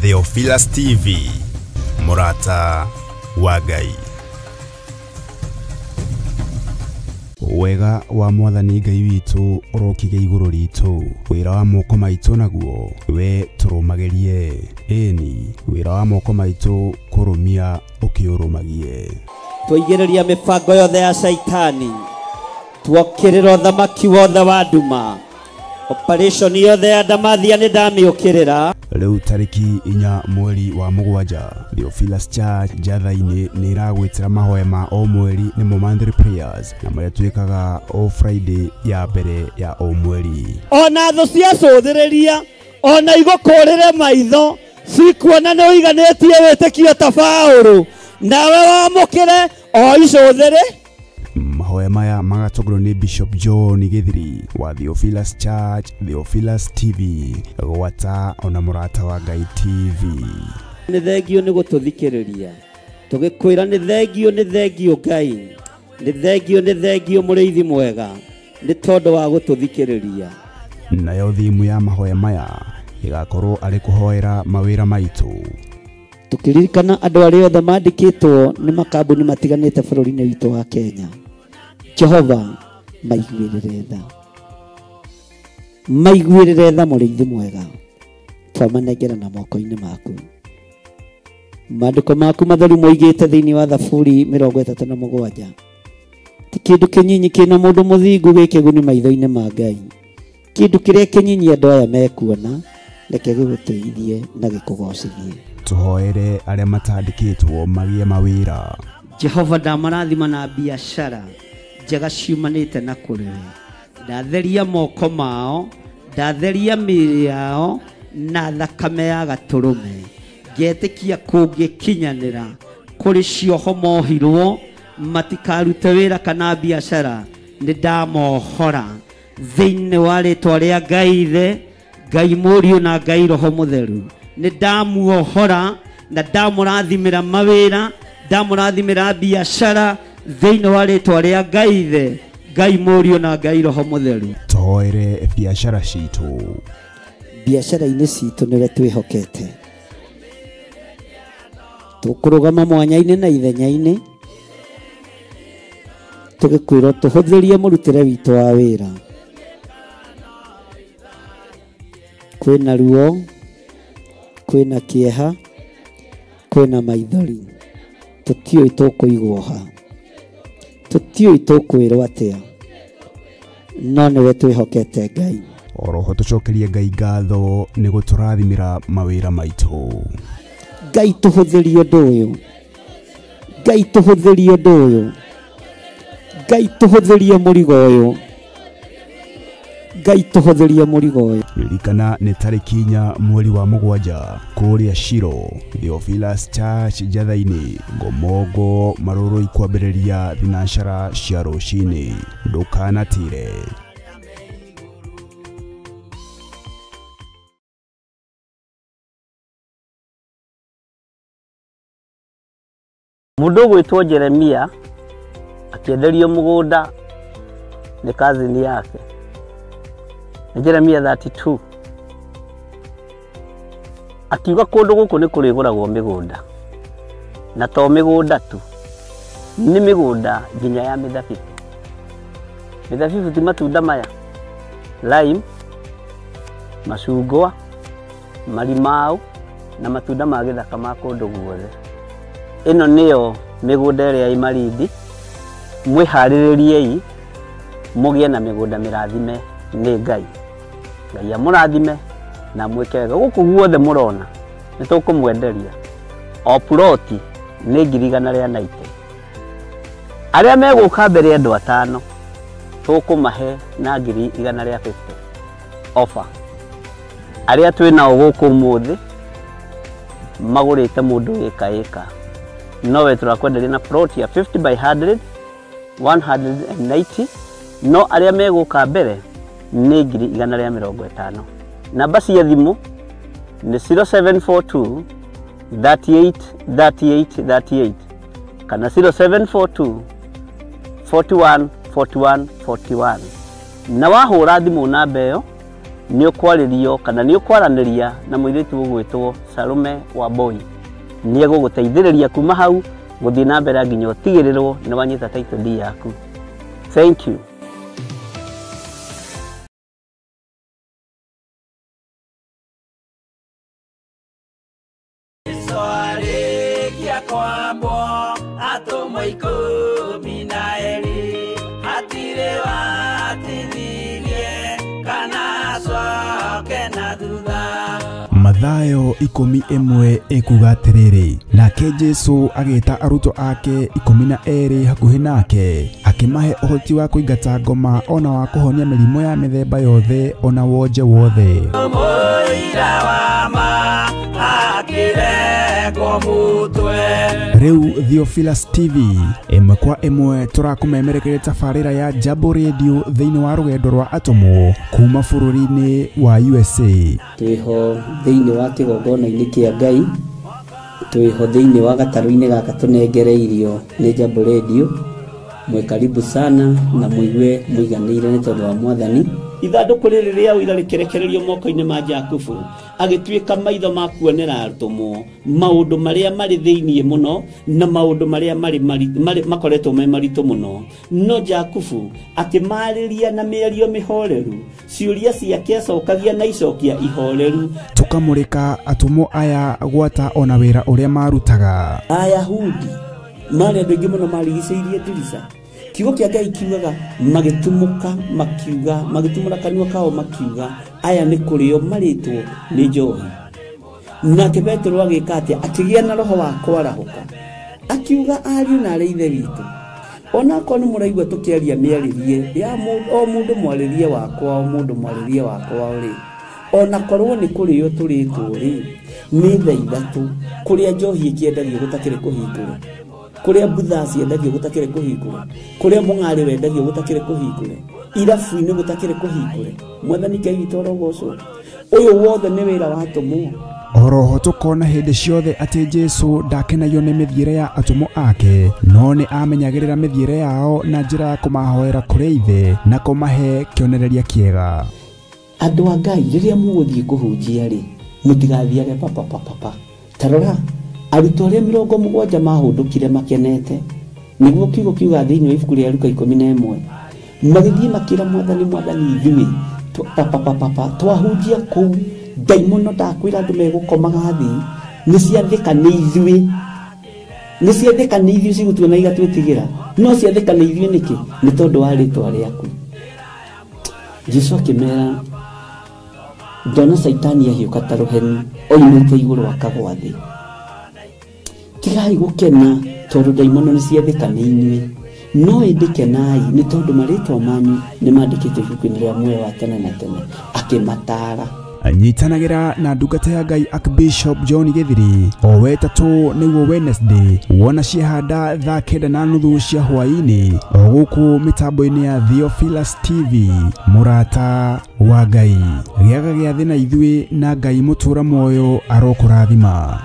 Theophilus TV, mũrata wa Ngai. Wega wa mwathani Ngai witũ ũrokige igũrũ ritũ, wĩra wa moko maitũ naguo we tũrũmagĩrie, ĩni wĩra wa moko maitũ kũrũmia ũkĩũrũmagie. Twaigĩrĩria mĩbango yothe ya Shaitani, tuokĩrĩra ũthamaki wothe wa nduma, operation yothe ya ndamathia nĩ ndamĩũkĩrĩra. Rĩu tarĩki 4 mweri wa 7 Theophilus Church Njatha-inĩ nĩ ĩragwĩtĩra mahoya ma o mweri nĩmo monthly prayers, na marĩa twĩkaga o Friday ya mbere ya o mweri. Ona thũ ciacũthĩrĩria, ona igũkũrĩre maitho, cikuona nĩ ũiganĩtie wĩtĩkio ta Paũlũ, nawe wamũkĩre o icũthĩrĩ. Mahoya maya magatongorio nĩ Bishop John Githiri wa Theophilus Church, Theophilus TV, gwata ona mũrata wa Ngai TV. Nĩ thengio nĩ gũtũthikĩrĩria, tũgĩkwĩra nĩ thengio, nĩ thengio Ngai, nĩ thengio, nĩ thengio mũrĩithi mwega, nĩ tondũ wa gũtũthikĩrĩria. Nayo thimu ya mahoya maya ĩgakorwo arĩ kũhoera mawĩra maitũ. Tũkĩririkana andũ arĩa othe mandĩkĩtwo nĩ makambuni matiganĩte bũrũri-inĩ witũ wa Kenya, Jehova maiguĩrĩre tha, maiguĩrĩre tha mũrĩithi mwega, twamanengera na moko-inĩ maku. Maandĩko maku matheru moigĩte thĩinĩ wa Thaburi 37, ti kĩndũ kĩnyinyi kĩna mũndũ mũthingu gĩ kĩguni maitho-inĩ ma Ngai, kĩndũ kĩrĩa kĩnyinyi andũ aya mekuona, reke gĩgũteithie na gĩkũgocithie. Tũhoere arĩa matandĩkĩtwo magĩe mawĩra. Jehova ndamarathima na biacara njega ciumanĩte na kũrĩ we, ndatheria moko mao, ndatheria mĩĩrĩ yao na thakame ya gatũrũme, ngetĩkia kũngĩkinyanĩra kũrĩ cioho mohirwo matikarute wĩra kana biacara, nĩ ndamohora thĩinĩ wa rĩtwa rĩa Ngai Ithe, Ngai Mũriũ na Ngai Roho Mũtheru. Nĩ ndamuohora na ndamũrathimĩra mawĩra, ndamũrathimĩra biacara thĩinĩ wa rĩtwa rĩa Ngai Ithe, Ngai Mũriũ na Ngai Roho Mũtheru. Tũhoere biacara citũ. Biacara-inĩ citũ nĩwe twĩhokete, tũkũrũgama mwanya-inĩ na ithenya-inĩ, tũgĩkwĩrwo tũhũthĩrie mũrutĩre witũ wa wĩra. Kwĩna ruo, kwĩna kĩeha, kwĩna maithori, tũtiũĩ tũkũigwo ha, tũtiũĩ tũkwĩrwo atĩa, no nĩwe twĩhokete Ngai. Oroho tũcokerie Ngai ngatho nĩ gũtũrathimĩra mawĩra maitũ. Ngai tũhũthĩrie ũndũ ũyũ, Ngai tũhũthĩrie ũndũ ũyũ, Ngai tũhũthĩrie mũrigo ũyũ, Ngai tũhũthĩrie mũrigo ũyũ. Ririkana nĩ tarĩki 4 mweri wa 7 kũrĩa Shiro, Theophilus Church Njatha-inĩ, Ngomongo marũrũ kwambĩrĩria thinacara cia rũcinĩ. Ndũkanatire. Mũndũ ũgwĩtwo Jeremia akĩenderio mũgũnda nĩ kazini yake. Nĩ Jeremia 32. Akiuga kũndũ gũkũ nĩ kũrĩgũragwo mĩgũnda, na to mĩgũnda tu, nĩ mĩgũnda nginya ya mĩthabibũ. Mĩthabibũ ti matunda maya, lime, macungwa, marimau na matunda ma gĩthaka ma kũndũ guothe. Ĩno nĩyo mĩgũnda ĩrĩa ĩ Malindi. Mwĩharĩrĩriei mũgĩe na mĩgũnda mĩrathime nĩ Ngai. Ngai amũrathime na mwĩke wega. Gũkũ guothe mũrona nĩ tũkũmwenderia o ploti nĩ 190,000. Arĩa megũka mbere andũ 5 tũkũmahe na 150,000 offer. Arĩa twĩ nao gũkũ ũmũthĩ magũrĩte mũndũ ĩka ĩka, nowe tũrakwenderia na plot ya 50 by 100 190, no arĩa megũka mbere nĩ 150,000. Namba cia thimũ nĩ 0742 38 38 38 kana 0742 41 41 41. Na wahũra thimũ namba ĩyo Nĩ ũkwarĩrio kana nĩ ũkwaranĩria na mũirĩtu ũgwĩtwo Salome Wambui. Nĩ egũgũteithĩrĩria kuma hau gũthiĩ na mbere nginya ũtigĩrĩrwo nĩ wanyita title deed yaku. Thank you. Mathayo 11 ekuga atĩrĩrĩ, nake Jesu agĩta arutwo ake 12 hakuhĩ nake, akĩmahe ũhoti wa kũingata ngoma ona wa kũhonia mĩrimũ ya mĩthemba yothe ona wonje wothe. Rĩu Theophilus TV ĩmwe kwa ĩmwe tũrakũmemerekeria tabarĩra ya Jambo Radio thĩinĩ wa rũgendo rwa atũmwo kuma bũrũri-inĩ wa USA. Twĩho thĩinĩ wa kĩgongona-inĩ kĩa Ngai, twĩho thĩinĩ wa gatarũ-inĩ gaka tũnengereirio nĩ Jambo Radio. Mwĩ karibu sana na mũigue mũiganĩire nĩ tondũ wa Mwathani. Ithandũkũ rĩrĩ rĩa ũira rĩkĩrekererio moko-inĩ ma Jakubu, agĩtuĩka maitho ma kuonera atũmwo maũndũ marĩa marĩ thĩinĩ mũno na maũndũ marĩa marĩ makoretwo me maritũ mũno. No Jakubu akĩmarĩria na mĩario mĩhoreru, ciũria ciake acokagia na icokia ihoreru. Tũkamũrĩka atũmwo aya gwata ona wĩra ũrĩa marutaga. Ayahudi marĩ andũ aingĩ mũno marigicĩirie ndirica. Kiugo kĩa Ngai kiugaga magĩtumũka makiuga, magĩtumũra kanua kao makiuga, aya nĩ kũrĩo marĩtwo nĩ njohi. Nake Petero agĩka atĩa? Akĩgĩa na roho wa kwarahũka, akiuga ariũ na arĩ ithe witũ, onakorwo nĩ mũraigua tũkĩaria mĩarĩrie ya o mũndũ mwarĩrie wakwa, o mũndũ mwarĩrie wakwa rĩ, onakorwo nĩ kũrĩo tũrĩtwo rĩ, nĩ thaa ithatũ kũrĩa njohi ĩkĩendagio gũtakĩrĩ kũhingũre, kũrĩa mbutha ciendagio gũtakĩrĩ kũhingũre, kũrĩa mũng'arĩ wendagio gũtakĩrĩ kũhingũre, irabu-inĩ gũtakĩrĩ kũhingũre. Mwathani Ngai witũ arogocwo. Ũyũ wothe nĩ wĩra wa atũmwo. Oroho tũkona hĩndĩ ciothe atĩ Jesu ndakenagio nĩ mĩthiĩre ya atũmwo ake, no nĩ amenyagĩrĩra mĩthiĩre yao na njĩra ya kũmahoera kũrĩ Ithe na kũmahe kĩonereria kĩega. Andũ a Ngai, rĩrĩa mũgũthiĩ kũhunjia rĩ, mũtigathiage papapapapa. Ta rora, arutwo arĩa 70 mahũndũkire makenete, nĩguo kiugo kiuga thĩinĩ wa ibuku rĩa Luka 11, magĩthiĩ makĩra Mwathani, Mwathani ithuĩ papapapapa twahunjia kũu, ndaimono ndakwĩra andũ megũkomaga thĩ, nĩ ciathĩka nĩ ithuĩ, nĩ ciathĩka nĩ ithuĩ cigũtuona igatwĩtigĩra, no ciathĩka nĩ ithuĩ nĩkĩ? Nĩ tondũ wa rĩtwa rĩaku. Jesu akĩmera, ndona Caitani ahiũka ta rũheni oimĩte igũrũ akagwa thĩ. Tigai gũkena tondũ ndaimono nĩ ciathĩka nĩ inyuĩ, no ĩndĩ kenai nĩ tondũ marĩtwa manyu nĩ mandĩkĩtwo ibuku-inĩ rĩa muoyo wa tene na tene. Akĩmataara. Nyitanagĩra na ndungata ya Ngai Archbishop John Githiri o wetatũ nĩguo Wednesday, wona ciehanda thaa 9:30 cia hwaĩ-inĩ o gũkũ mĩtambo-inĩ ya Theophilus TV. Mũrata wa Ngai, gĩaga gĩathĩ na ithuĩ na Ngai mũtũra muoyo arokũrathima.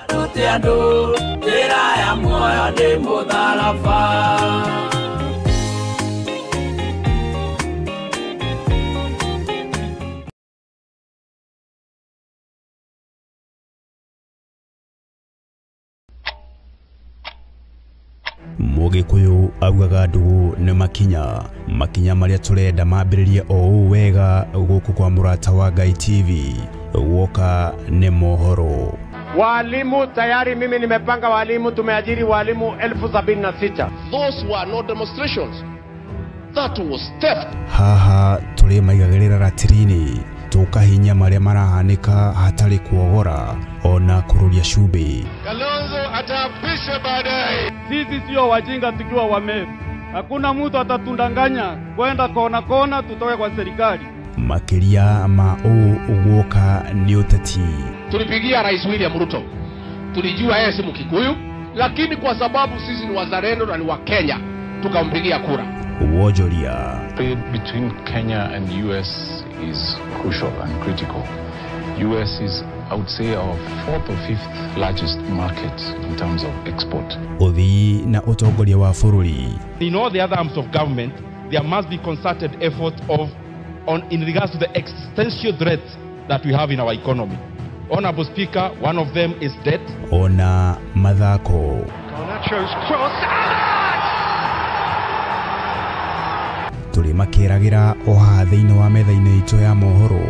Mũgĩkũyũ augaga ndũgũ nĩ makinya, makinya marĩa tũrenda mambĩrĩrie o ũũ wega gũkũ kwa Mũrata wa Ngai TV. Woka nĩ mohoro. Walimu tayari mimi nimepanga walimu, tumeajiri walimu 76,000. Those were no demonstrations. That was theft. Haha tũrĩ maigagĩrĩra ratiri-inĩ, tũkahinya marĩa marahanĩka hatarĩ kuogora ona kũrũria cumbĩ. Kalonzo ataapishwa baadaye. Sisi sio wajinga tukiwa Wameru. Hakuna mtu atatundanganya kwenda kona kona tutoke kwa serikali. Makĩria ma ũũ ũgũka nĩ ũteti. Tulipigia Rais William Ruto. Tulijua yeye si Mkikuyu, lakini kwa sababu sisi ni wazalendo na ni wa Kenya, tukampigia kura. Wonjoria. Trade between Kenya and US is crucial and critical. US is, I would say, our fourth or fifth largest market in terms of export. Ũthii na ũtongoria wa bũrũri. In all the other arms of government, there must be concerted effort of on in regards to the existential threats that we have in our economy. Honorable Speaker, one of them is debt. Ona mathako. Garnacho's cross. Tũrĩ makĩragĩra o haha thĩinĩ wa metha-inĩ itũ ya mohoro,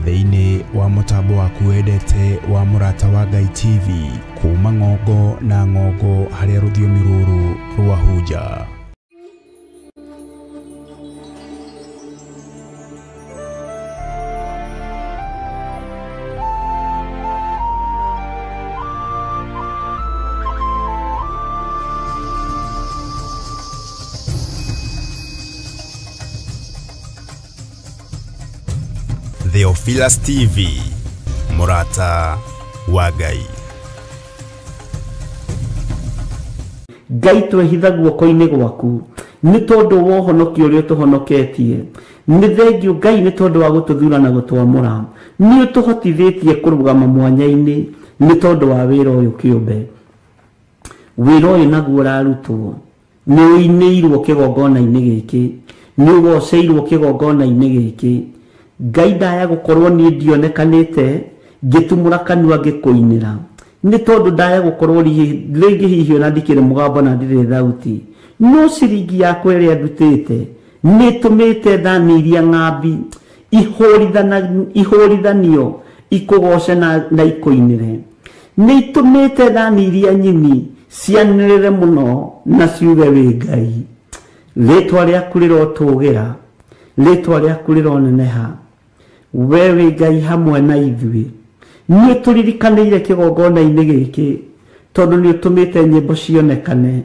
thĩinĩ wa mũtambo waku wendete wa Mũrata wa Ngai TV, kuma ng'ongo na ng'ongo harĩa rũthiomi rũrũ rwahunja. Theophilus TV, Mũrata wa Ngai. Ngai twehitha guoko-inĩ gwaku nĩ tondũ wa ũhonokio ũrĩa ũtũhonoketie. Nĩ thengiũ Ngai nĩ tondũ wa gũtũthura na gũtwamũra. Nĩ ũtũhotithĩtie kũrũgama mwanya-inĩ nĩ tondũ wa wĩra ũyũ kĩũmbe. Wĩra ũyũ naguo ũrarutwo nĩ ũinĩirwo kĩgongona-inĩ gĩkĩ, nĩ ũgoceirwo kĩgongona-inĩ gĩkĩ. Ngai ndaya gũkorwo niĩ ndionekanĩte ngĩtumũra kanua ngĩkũinĩra nĩ tondũ ndaya gũkorwo rĩngĩ hihi ona ndikĩrĩ mũgambo na ndirĩ thauti, no ciringi yakwa ĩrĩa ndutĩte nĩ ĩtũmĩte thani iria ng'ambi ihũrithanio ikũgoce na ikũinĩre. Nĩ itũmĩte thani iria nyini cianĩrĩre mũno na ciuge wĩ Ngai. Rĩtwa rĩaku rĩrotũgĩra, rĩtwa rĩaku rĩroneneha. We wĩ Ngai hamwe na ithuĩ. Nĩ tũririkanĩire kĩgongona-inĩ gĩkĩ tondũ nĩ ũtũmĩte nyĩmbo cionekane,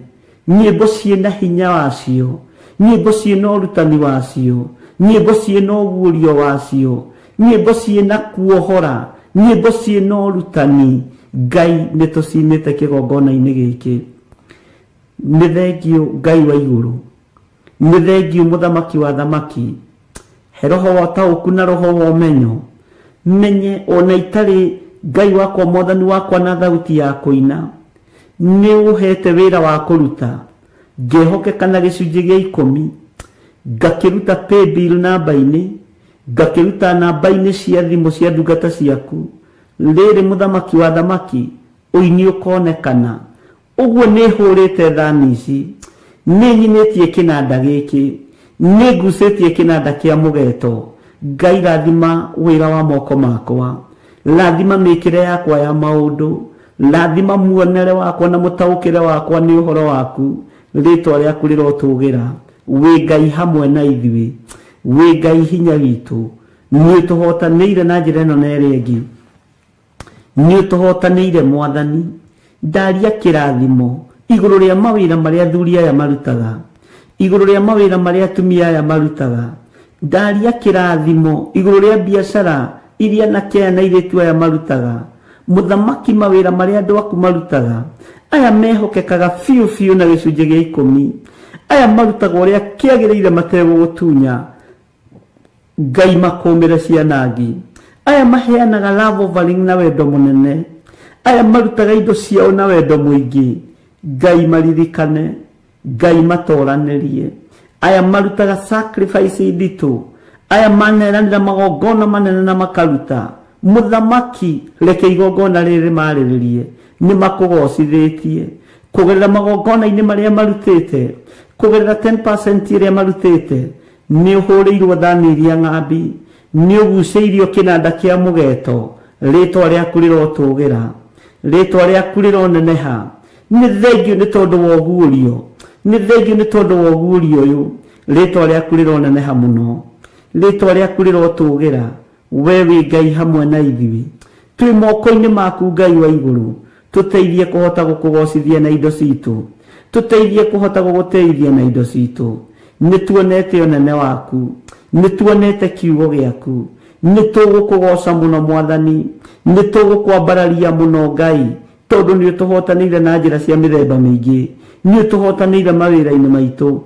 nyĩmbo ciĩna hinya wacio, nyĩmbo ciĩna ũrutani wacio, nyĩmbo ciĩna ũguũrio wacio, nyĩmbo ciĩna kuohora, nyĩmbo ciĩna ũrutani. Ngai nĩ tũcinĩte kĩgongona-inĩ gĩkĩ. Nĩ thengiũ Ngai wa igũrũ, nĩ thengiũ mũthamaki wa thamaki. He roho wa ũtaũku na roho wa ũmenyo, menye ona itarĩ Ngai wakwa mwathani wakwa na thauti ya kũina. Nĩ ũhete wĩra wa kũruta, ngehokeka na gĩcunjĩ gĩa 10, ngakĩruta paybill namba-inĩ, ngakĩruta namba-inĩ cia thimũ cia ndungata ciaku. Rĩrĩ mũthamaki wa thamaki, ũini ũkonekana. Ũguo nĩ hũrĩte thani ici, nĩ nyinĩtie kĩnanda gĩkĩ, nĩ ngucĩtie kĩnanda kĩa mũgeto. Ngai rathima wĩra wa moko makwa, rathima mĩkĩre yakwa ya maũndũ, rathima muonere wakwa na mũtaũkĩre wakwa nĩ ũhoro waku. Rĩtwa rĩaku rĩrotũgĩra. Wĩ Ngai hamwe na ithuĩ, wĩ Ngai hinya witũ. Nĩ ũtũhotanĩire na njĩra ĩno na ĩrĩa ĩngĩ, nĩ ũtũhotanĩire Mwathani. Ndaria kĩrathimo igũrũ rĩa mawĩra marĩa athuri aya marutaga, igũrũ rĩa mawĩra marĩa atumia aya marutaga. Ndaria kĩrathimo igũrũ rĩa biacara iria anake aya na airĩtu aya marutaga. Mũthamaki, mawĩra marĩa andũ aku marutaga, aya mehokekaga biũ biũ na gĩcunjĩ gĩa 10, aya marutaga ũrĩa kĩagĩrĩire mategũgũtunya. Ngai makũmĩre cianangi. Aya maheanaga love offering na wendo mũnene, aya marutaga indo ciao na wendo mũingĩ. Ngai maririkane, Ngai matoranĩrie. Aya marutaga sacrifice nditũ, aya maneranĩra magongona manene na makaruta. Mũthamaki, reke igongona rĩrĩ marĩrĩrie nĩ makũgocithĩtie kũgerera magongona-inĩ marĩa marutĩte, kũgerera 10% ĩrĩa marutĩte. Nĩ ũhũrĩirwo thani iria ng'ambi, nĩ ũgucĩirio kĩnanda kĩa mũgeto. Rĩtwa rĩaku rĩrotũgĩra, rĩtwa rĩaku rĩroneneha. Nĩ thengiũ nĩ tondũ wa ũguũrio, nĩ thengiũ nĩ tondũ wa ũguũrio ũyũ. Rĩtwa rĩaku rĩroneneha mũno, rĩtwa rĩaku rĩrotũgĩra. We wĩ Ngai hamwe na ithuĩ, twĩ moko-inĩ maku Ngai wa igũrũ. Tũteithie kũhota gũkũgocithia na indo citũ, tũteithie kũhota gũgũteithia na indo citũ. Nĩ tuonete ũnene waku, nĩ tuonete kiugo gĩaku. Nĩ tũgũkũgoca mũno Mwathani, nĩ tũgũkwambararia mũno Ngai, tondũ nĩ ũtũhotanĩire na njĩra cia mĩthemba mĩingĩ, nĩ ũtũhotanĩire mawĩra-inĩ maitũ,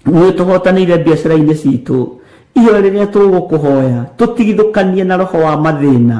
nĩ ũtũhotanĩire biacara-inĩ citũ. Ihoya rĩrĩa tũgũkũhoya tũtigithũkanie na roho wa mathĩna,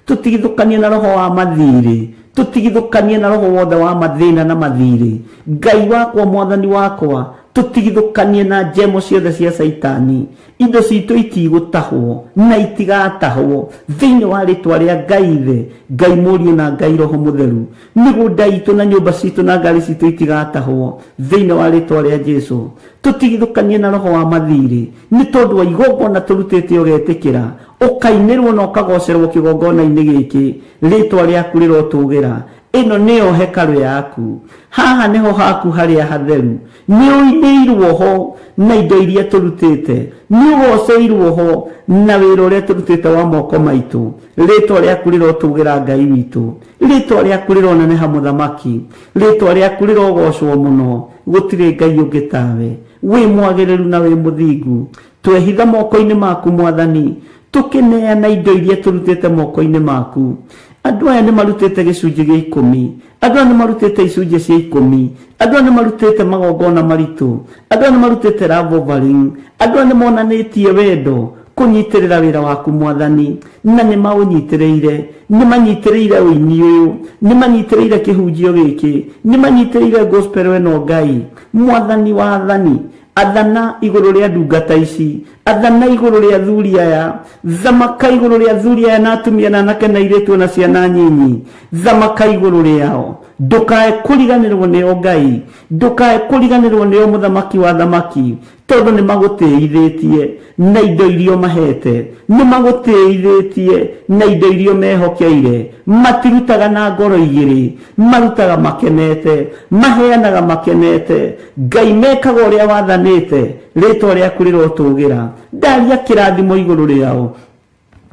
tũtigithũkanie na roho wa mathirĩ, tũtigithũkanie na roho wothe wa mathĩna na mathirĩ. Ngai wakwa, Mwathani wakwa, Tũtigithũkanie na njemo ciothe cia Caitani. Indo citũ itigũtahwo na itigatahwo thĩinĩ wa rĩtwa rĩa Ngai Ithe, Ngai Mũriũ na Ngai Roho Mũtheru. Mĩgũnda itũ na nyũmba citũ na ngari citũ itigatahwo thĩinĩ wa rĩtwa rĩa Jesũ. Tũtigithũkanie na roho wa mathirĩ nĩ tondũ wa igongona tũrutĩte ũgetĩkĩra, ũkainĩrwo na ũkagocerwo kĩgongona-inĩ gĩkĩ. Rĩtwa rĩaku rĩrotũgĩra. Ĩno nĩyo hekarũ yaku, haha nĩho haku harĩa hatheru. Nĩ ũinĩirwo ho na indo iria tũrutĩte, nĩ ũgoceirwo ho na wĩra ũrĩa tũrutĩte wa moko maitũ. Rĩtwa rĩaku rĩrotũgĩra Ngai witũ, rĩtwa rĩaku rĩroneneha Mũthamaki, rĩtwa rĩaku rĩrogocwo mũno. Gũtirĩ Ngai ũngĩ tawe, wĩ mwagĩrĩru na wĩ mũthingu. Twehitha moko-inĩ maku Mwathani, tũkĩneana indo iria tũrutĩte moko-inĩ maku. Andũ aya nĩ marutĩte gĩcunjĩ gĩa 10, andũ aya nĩ marutĩte icunjĩ cia 10, andũ aya nĩ marutĩte magongona maritũ, andũ aya nĩ marutĩte love offering, andũ aya nĩ monanĩtie wendo kũnyitĩrĩra wĩra waku Mwathani, na nĩ maũnyitĩrĩire, nĩ manyitĩrĩire ũini ũyũ, nĩ manyitĩrĩire kĩhunjio gĩkĩ, nĩ manyitĩrĩire gospel ĩno. Ngai Mwathani wa athani, athana igũrũ rĩa ndungata ici, athana igũrũ rĩa athuri aya, thamaka igũrũ rĩa athuri aya na atumia na anake na airĩtu na ciana nyinyi, thamaka igũrũ rĩao. Ndũkae kũriganĩrwo nĩo Ngai, ndũkae kũriganĩrwo nĩo Mũthamaki wa thamaki, tondũ nĩ magũtĩithĩtie na indo iria mahete, nĩ magũtĩithĩtie na indo iria mehokeire. Matirutaga na ngoro igĩrĩ, marutaga makenete, maheanaga makenete. Ngai mekaga ũrĩa wathanĩte, rĩtwa rĩaku rĩrotũgĩra. Ndaria kĩrathimo igũrũ rĩao,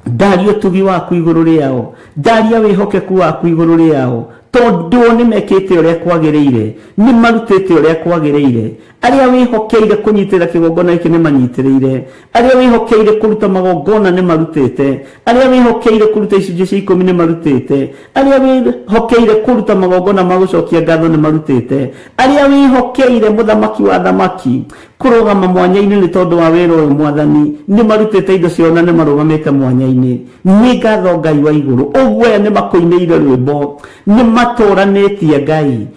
ndaria ũtugi waku igũrũ rĩao, ndaria wĩhokeku waku igũrũ rĩao, tondũ nĩ mekĩte ũrĩa kwagĩrĩire, nĩ marutĩte ũrĩa kwagĩrĩire. Arĩa wĩhokeire kũnyitĩrĩra kĩgongona gĩkĩ nĩ manyitĩrĩire, arĩa wĩhokeire kũruta magongona nĩ marutĩte, arĩa wĩhokeire kũruta icunjĩ cia 10 nĩ marutĩte, arĩa wĩhokeire kũruta magongona ma gũcokia ngatho nĩ marutĩte, arĩa wĩhokeire Mũthamaki wa thamaki kũrũgama mwanya-inĩ nĩ tondũ wa wĩra ũyũ Mwathani nĩ marutĩte indo ciao na nĩ marũgamĩte mwanya-inĩ. Nĩ ngatho Ngai wa igũrũ, ũguo aya nĩ makũinĩire rwĩmbo, nĩ matũranĩtie Ngai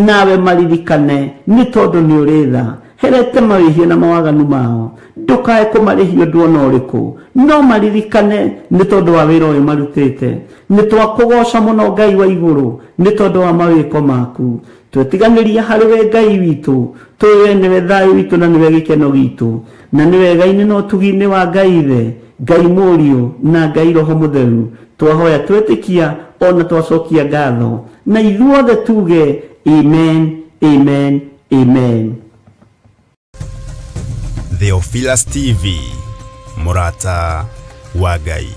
nawe maririkane nĩ tondũ nĩ ũrĩ tha. Herete mawĩhia na mawaganu mao, ndũkae kũmarĩhia ũndũ ona ũrĩkũ, no maririkane nĩ tondũ wa wĩra ũyũ marutĩte. Nĩ twakũgoca mũno Ngai wa igũrũ nĩ tondũ wa mawĩko maku. Twetiganĩria harĩ we Ngai witũ, tũĩ we nĩwe thayũ witũ na nĩwe gĩkeno gitũ, na nĩ wega-inĩ na ũtugi-inĩ wa Ngai Ithe, Ngai Mũriũ na Ngai Roho Mũtheru. Twahoya twetĩkia ona twacokia ngatho, na ithuothe tuge amen, amen, amen. Theophilus TV, mũrata wa Ngai.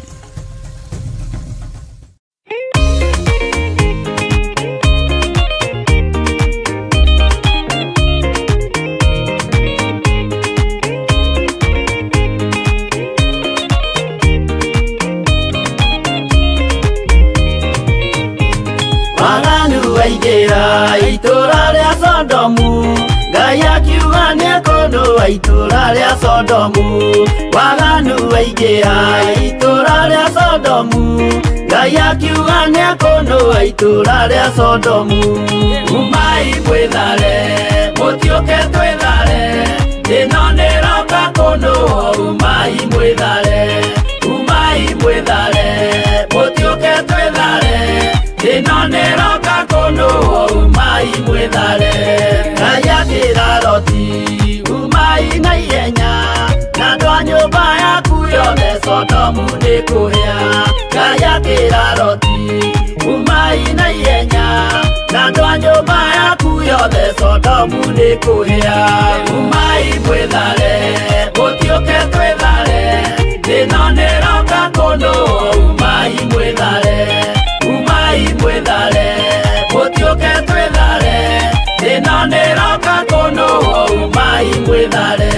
Waganu waingĩra itũũra rĩa Sodomu, Ngai akiuga nĩekũnũa itũũra rĩa Sodomu. Waganu waingĩra itũũra rĩa Sodomu, Ngai akiuga nĩekũnũa itũũra rĩa Sodomu. Umai mwĩthare, mũtiũke twĩthare, ĩno nĩroka kũnũa. Umai mwĩthare, umai mwĩthare, mũtiũke twĩthare, ĩno nĩroka kũnũa. Umai mwĩthare. Ngai akĩra Loti, umai na ihenya, na andũ a nyũmba yaku yothe Sodomu nĩkũhĩa. Ngai akĩra Loti, umai na ihenya, na andũ a nyũmba yaku yothe Sodomu nĩkũhĩa. Umai mwĩthare, mũtiũke twĩthare, ĩno nĩroka kũnũa. Umai mwĩthare, umai mwĩthare, mũtiũke twĩthare, ĩno nĩroka kũnũa. Umai mwĩthare.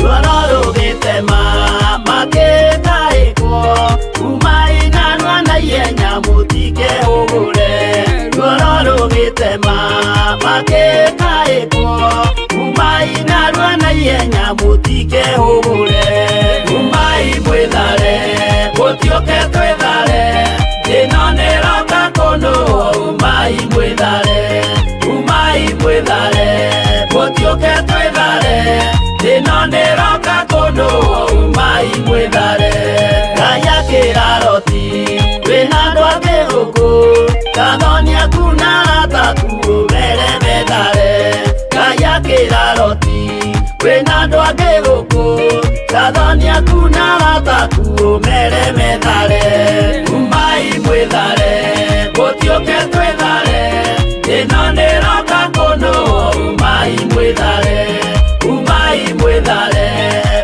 Ruoro rũgĩtema ihenya mũtikehũgũre. Umai mwĩthare, mũtiũke twĩthare, ĩno nĩroka kũnũhwo. Umai mwĩthare, umai mwĩthare, mũtiũke twĩthare, ĩno nĩroka kũnũhwo. Umai mwĩthare. Ngai akĩra Loti, wĩna andũ angĩ gũkũ, gathoni aku na arata aku ũmere methare. Ngai akĩra Loti, wĩna andũ angĩ gũkũ, gathoni aku na arata aku ũmere methare. Umai mwĩthare, mũtiũke twĩthare, ĩno nĩroka kũnũhwo. Umai mwĩthare, umai mwĩthare,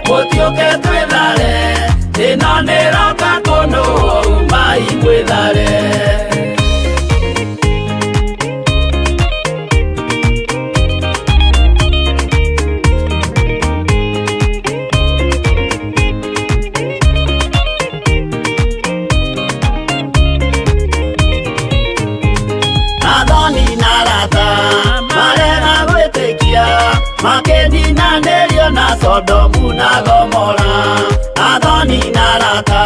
mũtiũke twĩthare, ĩno nĩroka kũnũhwo. Umai mwĩthare. Athoni na arata marega gwĩtĩkia, makĩninanĩrio na Sodomu na Gomora. Athoni na arata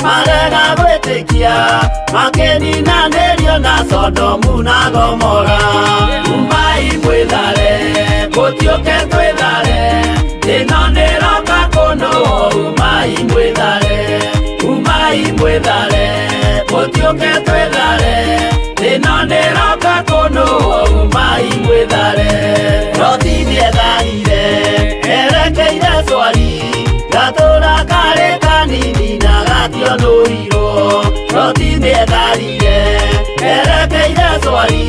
marega gwĩtĩkia, makĩninanĩrio na Sodomu na Gomora. Umai mwĩthare, mũtiũke twĩthare, ĩno nĩroka kũnũhwo. Umai mwĩthare, umai mwĩthare, mũtiũke twĩthare, ĩno nĩroka kũnũhwo. Umai mwĩthare. Loti nĩetharire erekeire Zoari, gatũra karĩ kanini na gationũrirwo. Loti nĩetharire erekeire Zoari,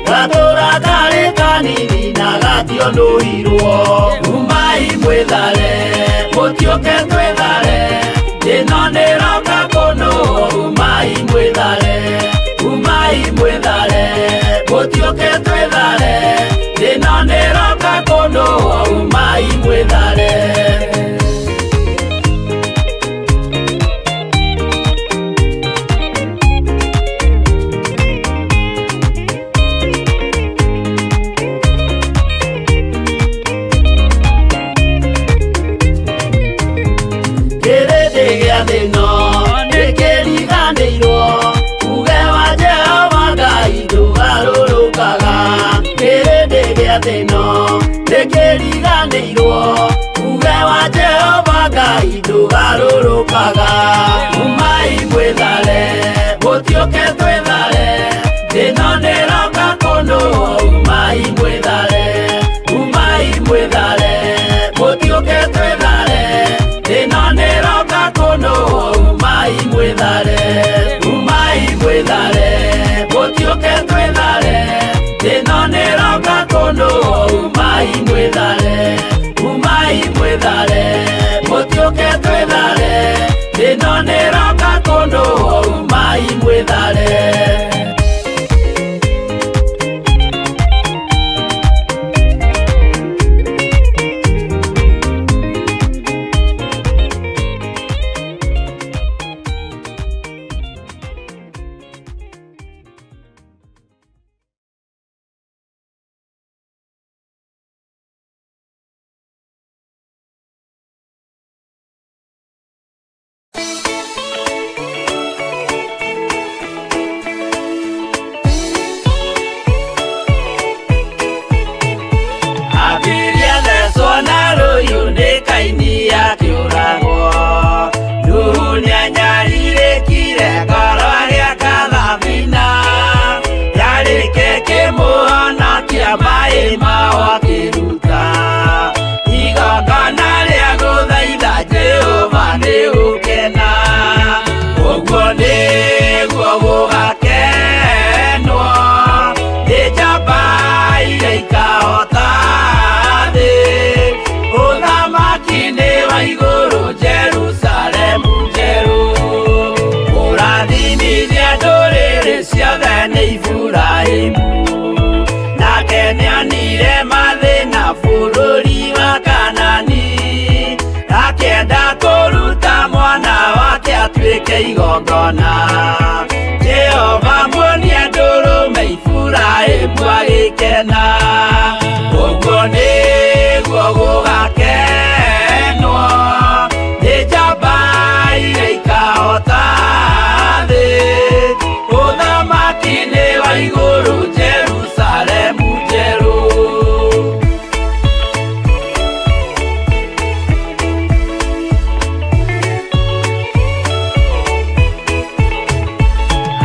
gatũra karĩ kanini na gationũrirwo. Umai mwĩthare, mũtiũke twĩthare, ĩno nĩroka kũnũhwo. Umai mwĩthare, umai mwĩthare, mũtiũke twĩthare, ĩno nĩroka kũnũhwo. Umai mwĩthare. Kĩrĩndĩ gĩa thĩ ĩno nĩkĩriganĩirwo, uge wa Jehova Ngai ndũgarũrũkaga. Kĩrĩndĩ gĩa thĩ ĩno nĩkĩriganĩirwo, uge wa Jehova Ngai ndũgarũrũkaga. Umai mwĩthare, mũtiũke twĩthare, ĩno nĩroka kũnũhwo. Umai mwĩthare, umai mwĩthare, mũtiũke twĩthare, ĩno nĩroka kũnũhwo. Umai mwĩthare, umai mwĩthare, mũtiũke twĩthare, ĩno nĩroka kũnũhwo. Umai mwĩthare, umai mwĩthare, mũtiũke twĩthare, ĩno nĩroka kũnũhwo. Umai mwĩthare. Abiria thecwo na rũhiũ nĩ Kaini akĩũragwo. Nuhu nĩanyarirĩkire ngoro agĩaka thabina, yarĩke kĩmũhonokia maĩ mao akĩruta. Igongona rĩa gũthaitha Jehova nĩ gũkena, ũguo nĩguo gũgakenwo nĩ njamba iria ikahota thĩ. Ũthamaki nĩ wa igũrũ Jerusalemu njerũ, kũrathimithia ndũrĩrĩ ciothe nĩ Iburahĩmu. Nake nĩonire mathĩna bũrũri wa Kanani, akĩenda kũruta mwana wake atuĩke igongona. Jehova muonia ndũrũme Iburahĩmu agĩkena, ũguo nĩguo gũgakenwo ikahota thĩ, ũthamaki-inĩ wa igũrũ Jerusalemu njerũ.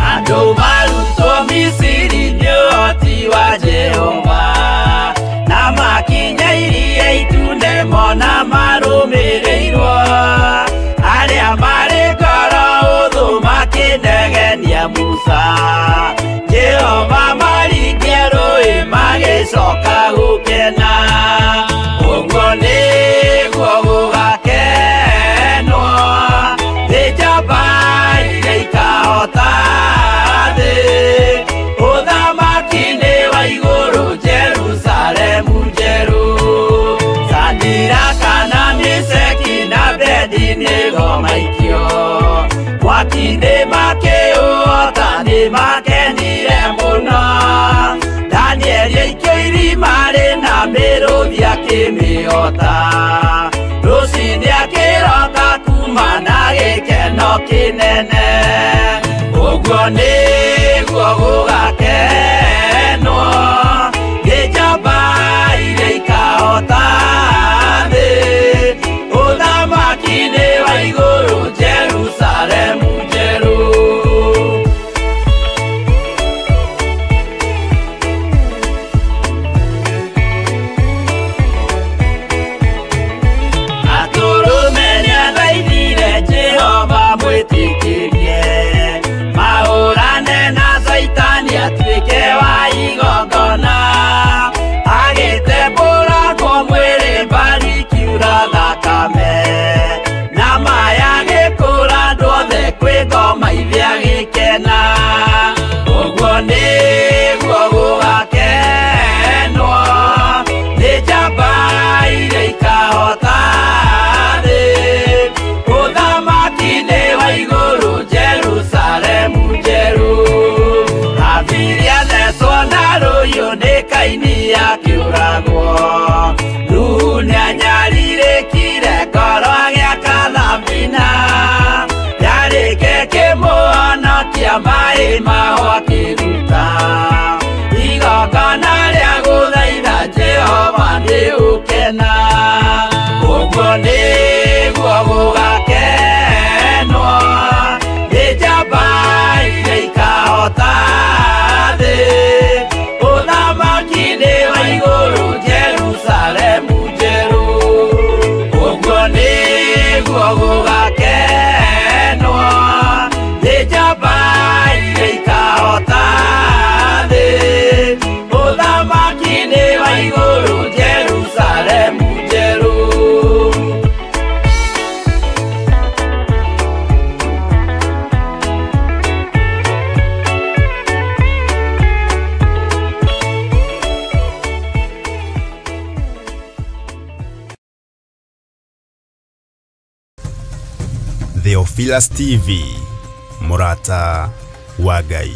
Andũ marutwo Misiri nĩ ũhoti wa Jehova, na makinya iria itune mona marũmĩrĩirwo. Arĩa marĩ ngoro hũthũ makĩnegenia Musa, Jehova maringia rũĩ magĩcoka gũkena. Ũguo nĩguo gũgakenwo nĩ njamba iria ikahota thĩ, ũthamaki-inĩ wa igũrũ Jerusalemu njerũ. Sadiraka na Meshaki na Abednego maikio mwaki-inĩ makĩũhota nĩmakenire mũno. Danieli aikio irima rĩna mĩrũthi akĩmĩhota, rũciinĩ akĩroka kuma na gĩkeno kĩnene. Ũguo nĩguo gũgakenwo nĩ njamba iria ikahota thĩ, ũthamaki-inĩ wa igũrũ Jerusalemu njerũ. Atũrũme nĩathaithire Jehova mwĩtĩkĩrie, mahũrane na Caitani atuĩke wa igongona. Agĩtembũrangwo mwĩrĩ mbari ikiura thakame, na maya agĩkũra andũ othe kwĩ ngoma ithe agĩkena. Ũguo nĩguo gũgakenwo nĩ njamba iria ikahota thĩ, ũthamaki-inĩ wa igũrũ Jerusalemu njerũ. Habili athecwo na rũhiũ nĩ Kaini akĩũragwo, Nuhu nĩanyarirĩkire ngoro agĩaka thabina, yarĩke kĩmũhonokia maĩ maho akĩruta igongona rĩa gũthaitha Jehova nĩ ũkena. Ũguo nĩguo gũgakenwo nĩ njamba iria ikahota thĩ, ũthamaki-inĩ wa igũrũ Jerusalemu njerũ. Ũguo nĩguo gũgakenwo nĩ njamba iria ikahota thĩ, ũthamaki-inĩ wa igũrũ Jerusalemu njerũ. Theophilus TV, mũrata wa Ngai.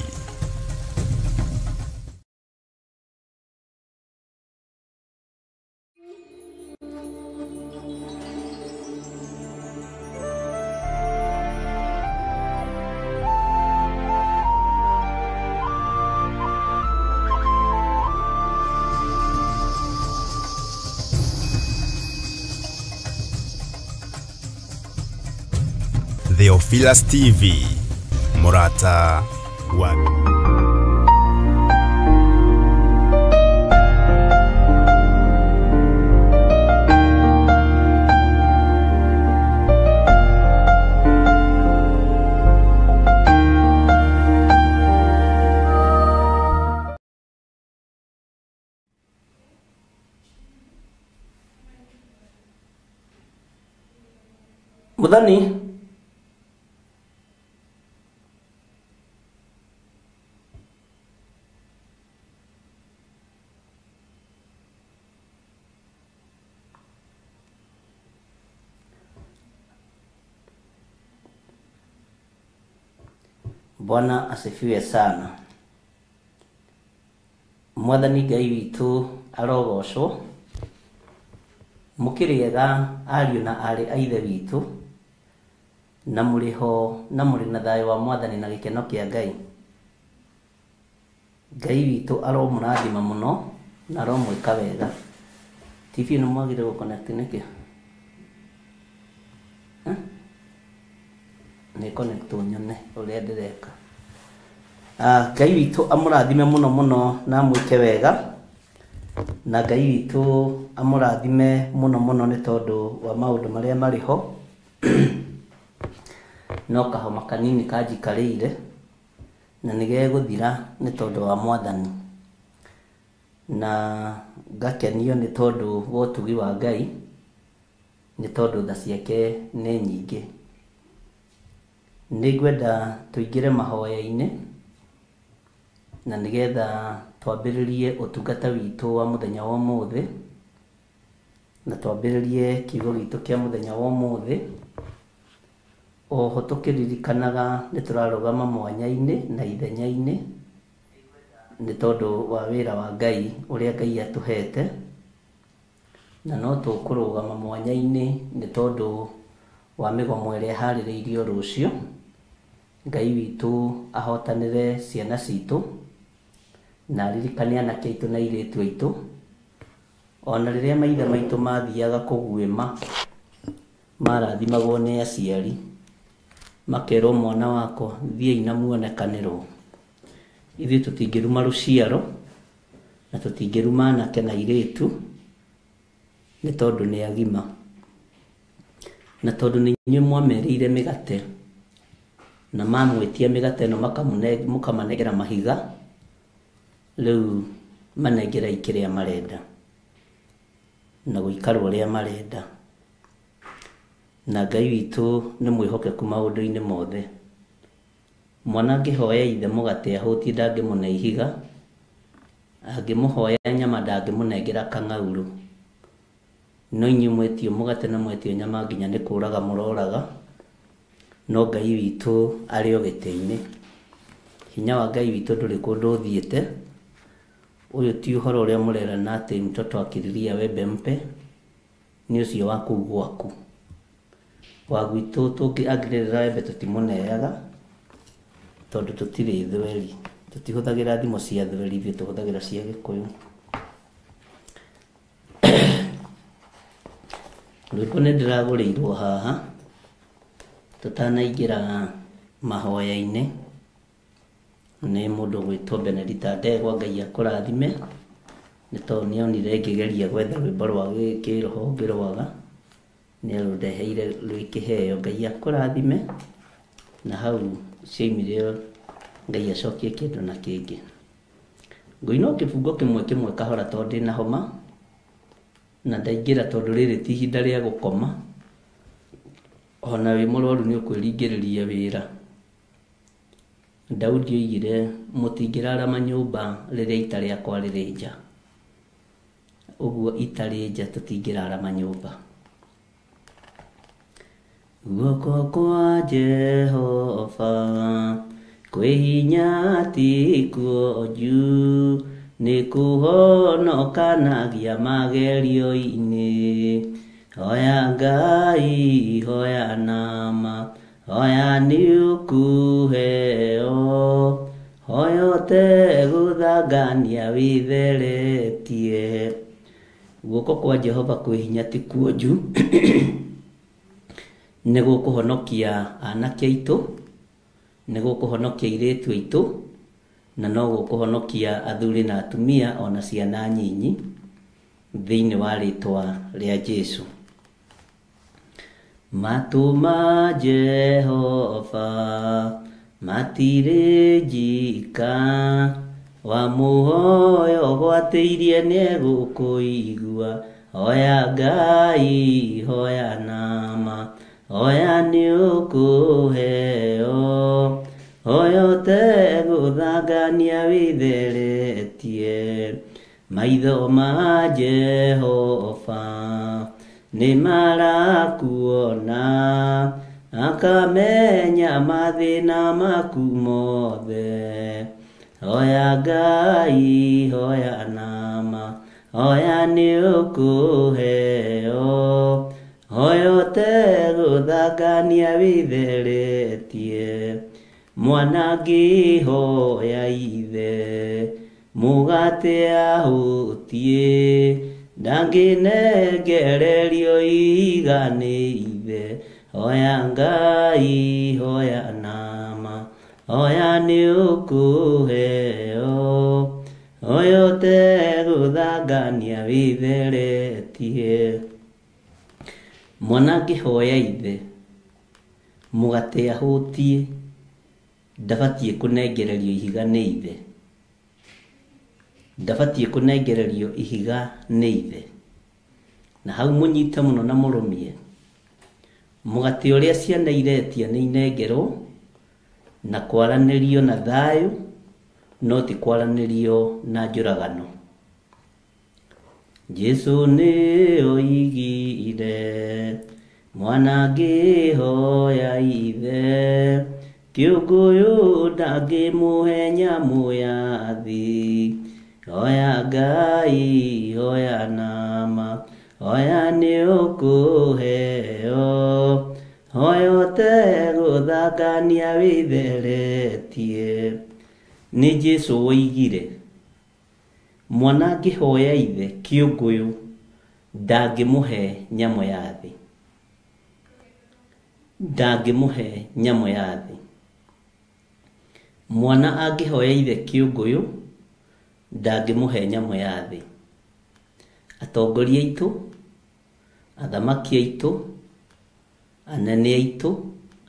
Theophilus TV, mũrata wa Muthoni. Bwana asifiwe sana. Mwathani Ngai witũ arogocwo. Mũkĩrĩega ariũ na aarĩ a Ithe witũ, Na mũrĩ ho na mũrĩ na thayũ wa Mwathani na gĩkeno kĩa Ngai. Ngai witũ aromũrathima mũno na aromwĩka wega. TV ĩno mwagire gũ connect nĩkĩ? Nĩ connect nyone ũrĩa ndĩreka. Ngai witũ amũrathime mũno mũno na amwĩke wega. Na Ngai witũ amũrathime mũno mũno nĩ tondũ wa maũndũ marĩa marĩ ho. No kahoma kanini kanjikarĩire na nĩ gegũthira nĩ tondũ wa Mwathani. Na ngakenio nĩ tondũ wa ũtugi wa Ngai, nĩ tondũ tha ciake nĩ nyingĩ. Nĩ ngwenda tũingĩre mahoya-inĩ na nĩgetha twambĩrĩrie ũtungata witũ wa mũthenya wa ũmũthĩ, na twambĩrĩrie kiugo gitũ kĩa mũthenya wa ũmũthĩ. Oho tũkĩririkanaga nĩ tũrarũgama mwanya-inĩ na ithenya-inĩ nĩ tondũ wa wĩra wa Ngai ũrĩa Ngai atũhete, na no tũkũrũgama mwanya-inĩ nĩ tondũ wa mĩgomo ĩrĩa ĩharĩrĩirio rũciũ. Ngai witũ ahotanĩre ciana citũ na aririkane anake aitũ na airĩtu aitũ. Ona rĩrĩa maithe maitũ mathiaga kũguĩma, marathimagwo nĩ aciari, makerwo mwana wakwa thiĩi na muonekanĩrwo. Ithuĩ tũtingĩruma rũciaro na tũtingĩruma anake na airĩtu nĩ tondũ nĩ agima, na tondũ nĩ inyuĩ mwamerĩire mĩgate na mamwĩtia mĩgate ĩno mũkamanengera mahiga, rĩu manengerai kĩrĩa marenda na gũikara ũrĩa marenda. Na Ngai witũ nĩ mwĩhokeku maũndũ-inĩ mothe. Mwana angĩhoya ithe mũgate ahũtiĩ ndangĩmũne ihiga, angĩmũhoya nyama ndangĩmũnengera kang'aurũ. No inyuĩ mwetio mũgate na mwetio nyama nginya nĩ kũraga mũroraga, no Ngai witũ arĩ o gĩtĩ-inĩ. Hinya wa Ngai witũ ndũrĩ kũndũ ũthiĩte. Ũyũ ti ũhoro ũrĩa mũrerana atĩ mtoto akililia wembe mpe, nĩ ũcio wa kũu gwaku. Wa gwitũ angĩrĩrĩra wembe tũtimũneaga tondũ tũtirĩ thweri, tũtihũthagĩra thimũ cia thweri, ithuĩ tũhũthagĩra cia Gĩkũyũ. Rwĩmbo nĩ ndĩragũrĩirwo haha tũtanaingĩra mahoya-inĩ nĩ mũndũ ũgwĩtwo Benedita Ndegwa. Ngai akũrathime nĩ tondũ nĩonire ngĩgeria gwetha rwĩmbo rwa kĩroho ngĩrwaga, nĩarũndeheire rwĩ kĩheo. Ngai akũrathime na hau ciaumire Ngai acokie kĩndũ na kĩngĩ. Ngũina o kĩbungo kĩmwe kĩmwe kahora tondũ ndĩna homa na ndaingĩra tondũ rĩrĩ ti ihinda rĩa gũkoma. Ona wĩ mũrwaru nĩ ũkwĩringĩrĩria wĩra. Daudi oigire mũtingĩrarama nyũmba rĩrĩa ita rĩakwa rĩrĩ nja. Ũguo ita rĩ nja tũtingĩrarama nyũmba. Guoko kwa Jehova kwĩ hinya ti kuonju, nĩ kũhonokanagia magerio-inĩ. Hoya Ngai, hoya nama, hoya nĩ ũkũheo, hoya ũtegũthangania wĩtheretie. Guoko kwa Jehova kwĩ hinya ti kuonju, nĩ gũkũhonokia anake aitũ, nĩ gũkũhonokia airĩtu aitũ, na no gũkũhonokia athuri na atumia ona ciana nyinyi thĩinĩ wa rĩtwa rĩa Jesũ. Matũ ma Jehova matirĩ njika, wamũhoya ũgwatĩirie nĩegũkũigua. Hoya Ngai, hoya nama, hoya nĩ ũkũheo, hoya ũtegũthangania wĩtheretie. Maitho ma Jehova nĩ marakuona, akamenya mathĩna maku mothe. Hoya Ngai, hoya nama, hoya nĩ ũkũheo, Hoya ũtegũthangania wĩtheretie, mwana angĩhoya ithe mũgate ahũtie, ndangĩnengererio ihiga nĩ ithe. Hoya Ngai, hoya nama, hoya nĩ ũkũheo. Hoya ũtegũthangania wĩtheretie. Mwana angĩhoya ithe mũgate ahũtie, ndabatiĩ kũnengererio ihiga nĩ ithe. Ndabatiĩ kũnengererio ihiga nĩ ithe. Na hau mũnyite mũno na mũrũmie. Mũgate ũrĩa ciana iretia nĩ inengerwo na kwaranĩrio na thayũ, no ti kwaranĩrio na njũragano. Jesu nĩ oigire mwana angĩhoya ithe, kĩũngũyũ ndangĩmũhe nyamũ ya thĩ. Hoya Ngai, hoya nama, hoya nĩ ũkũheo. Hoya ũtegũthangania wĩtheretie. Nĩ Jesu woigire mwana angĩhoya ithe kĩũngũyũ ndangĩmũhe nyamũ ya thĩ. Ndangĩmũhe nyamũ ya thĩ. Mwana angĩhoya ithe kĩũngũyũ ndangĩmũhe nyamũ ya thĩ. Atongoria aitũ, athamaki aitũ, anene aitũ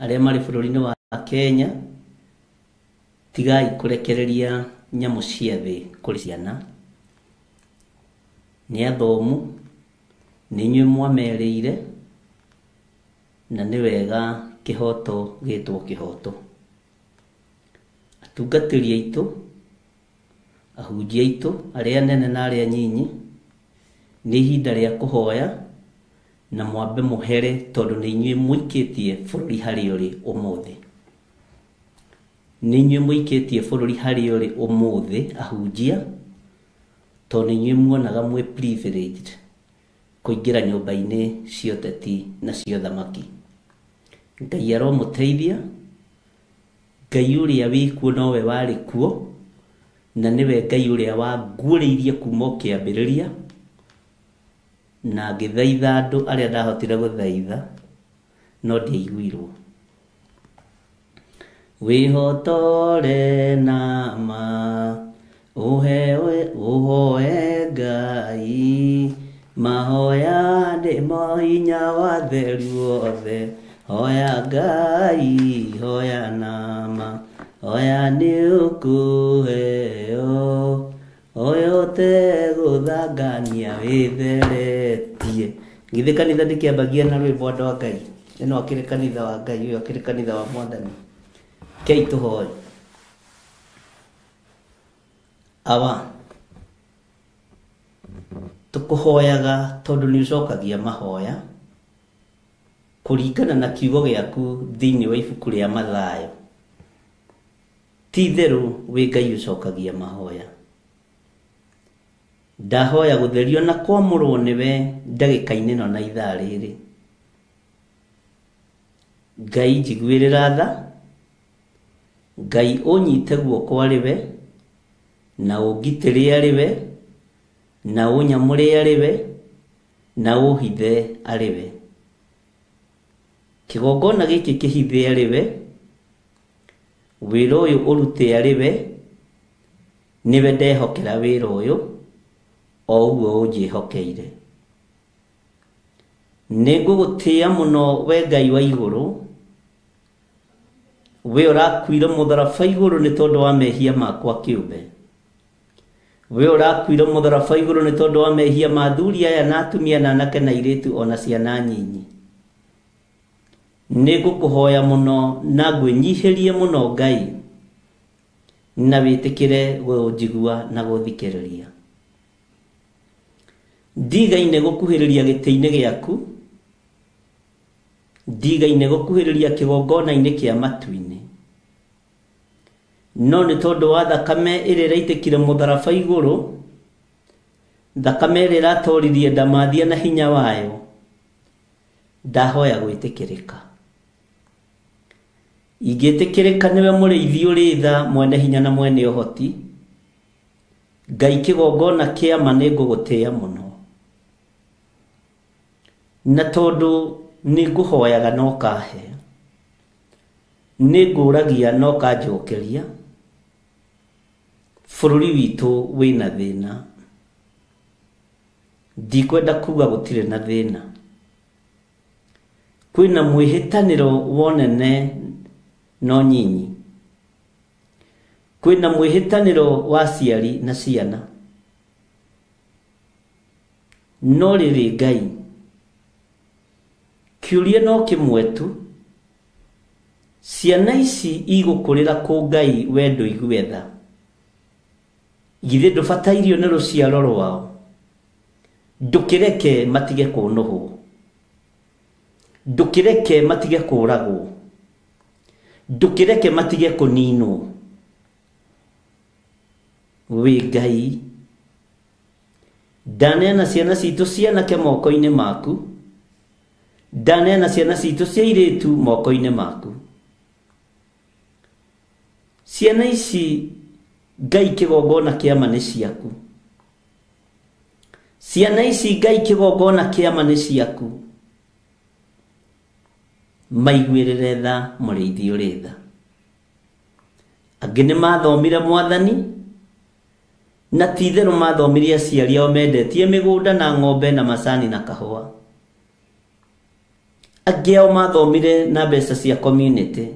arĩa marĩ bũrũri-inĩ wa Kenya, tigai kũrekereria nyamũ cia thĩ kũrĩ ciana. Nĩ athomu, nĩ inyuĩ mwamerĩire, na nĩ wega kĩhoto gĩtwo kĩhoto. Atungatĩri aitũ, ahunjia aitũ, arĩa anene na arĩa anyinyi, nĩ ihinda rĩa kũhoya na mwambe mũhere, tondũ nĩ inyuĩ mũikĩtie bũrũri harĩa ũrĩ ũmũthĩ. Nĩ inyuĩ mũikĩtie bũrũri harĩa ũrĩ ũmũthĩ, ahunjia, tondũ nĩ inyuĩ muonaga mwĩ privileged kũingĩra nyũmba-inĩ cia ũteti na cia ũthamaki. Ngai aromũteithia. Ngai ũrĩa wĩ kuo nowe warĩ kuo, na nĩwe Ngai ũrĩa wanguũrĩirie kuma o kĩambĩrĩria, na ngĩthaitha andũ arĩa ndahotire gũthaitha, no ndiaiguirwo. Wĩhotore nama, ũhoe Ngai, mahoya nĩmo hinya wa theru wothe. Hoya Ngai, hoya nama, hoya nĩ ũkũheo. Hoya ũtegũthangania wĩtheretie. Githĩ kanitha ndĩkĩambagia na rwĩmbo andũ a Ngai? Ĩno akĩrĩ kanitha wa Ngai, ũyũ akĩrĩ kanitha wa Mwathani. Kei tũhoe. Awa, tũkũhoyaga tondũ nĩ ũcokagia mahoya kũringana na kiugo gĩaku thĩinĩ wa ibuku rĩa Mathayo. Ti itherũ wĩ Ngai ũcokagia mahoya. Ndahoya gũtherio na kwamũrwo nĩwe ndagĩka-inĩ ĩno na ithaa rĩrĩ. Ngai njiguĩrĩra tha, Ngai ũnyite guoko arĩ we, na ũngitĩre arĩ we, na ũnyamũre arĩ we, na ũhithe arĩ we. Kĩgongona gĩkĩ kĩhithe arĩ we, wĩra ũyũ ũrute arĩ we, nĩwe ndehokera wĩra ũyũ, o ũguo ũnjĩhokeire. Nĩ ngũgũtĩĩa mũno we Ngai wa igũrũ, we ũrakuire mũtharaba igũrũ nĩ tondũ wa mehia makwa kĩũmbe. We ũrakuire mũtharaba igũrũ nĩ tondũ wa mehia ma athuri aya na atumia na anake na airĩtu ona ciana nyinyi. Nĩ ngũkũhoya mũno na ngwĩnyihĩrie mũno Ngai, na wĩtĩkĩre gũnjigua na gũthikĩrĩria. Ndigaine gũkuhĩrĩria gĩtĩ-inĩ gĩaku, ndigaine gũkuhĩrĩria kĩgongona-inĩ kĩa matu-inĩ, no nĩ tondũ wa thakame ĩrĩa ĩraitĩkire mũtharaba igũrũ, thakame ĩrĩa ĩratoririe ndamathia na hinya wayo, Ndahoya gwĩtĩkĩrĩka. Ingĩtĩkĩrĩka nĩwe mũrĩithi ũrĩ tha, mwene hinya na mwene ũhoti. Ngai kĩgongona kĩa ma nĩ ngũgũtĩĩa mũno. Na tondũ nĩ ngũhoyaga no kahe, nĩ ngũragia no kanjokeria, bũrũri witũ wĩna thĩna. Ndikwenda kuga gũtirĩ na thĩna. Kwĩna mwĩhĩtanĩro wonene no nyinyi. Kwĩna mwĩhĩtanĩro wa aciari na ciana. No rĩrĩ Ngai, kĩũria no kĩmwe tu, ciana ici igũkũrĩra kũ Ngai we ndũigue tha? Githĩ ndũbatairio nĩ rũciaro rwao? Ndũkĩreke matige kũnũhwo, ndũkĩreke matige kũragwo, ndũkĩreke matige kũninwo. Wĩ Ngai, ndaneana ciana citũ cianake moko-inĩ maku, ndaneana ciana citũ cia airĩtu moko-inĩ maku. Ciana ici Ngai kĩgongona kĩa ma nĩ ciaku. Ciana ici Ngai kĩgongona kĩa ma nĩ ciaku. Maiguĩrĩre tha mũrĩithi ũrĩ tha. Angĩ nĩ mathomire mwathani, na ti itherũ mathomirie aciari ao mendetie mĩgũnda na ng'ombe na macani na kahũa. Angĩ ao mathomire na mbeca cia community.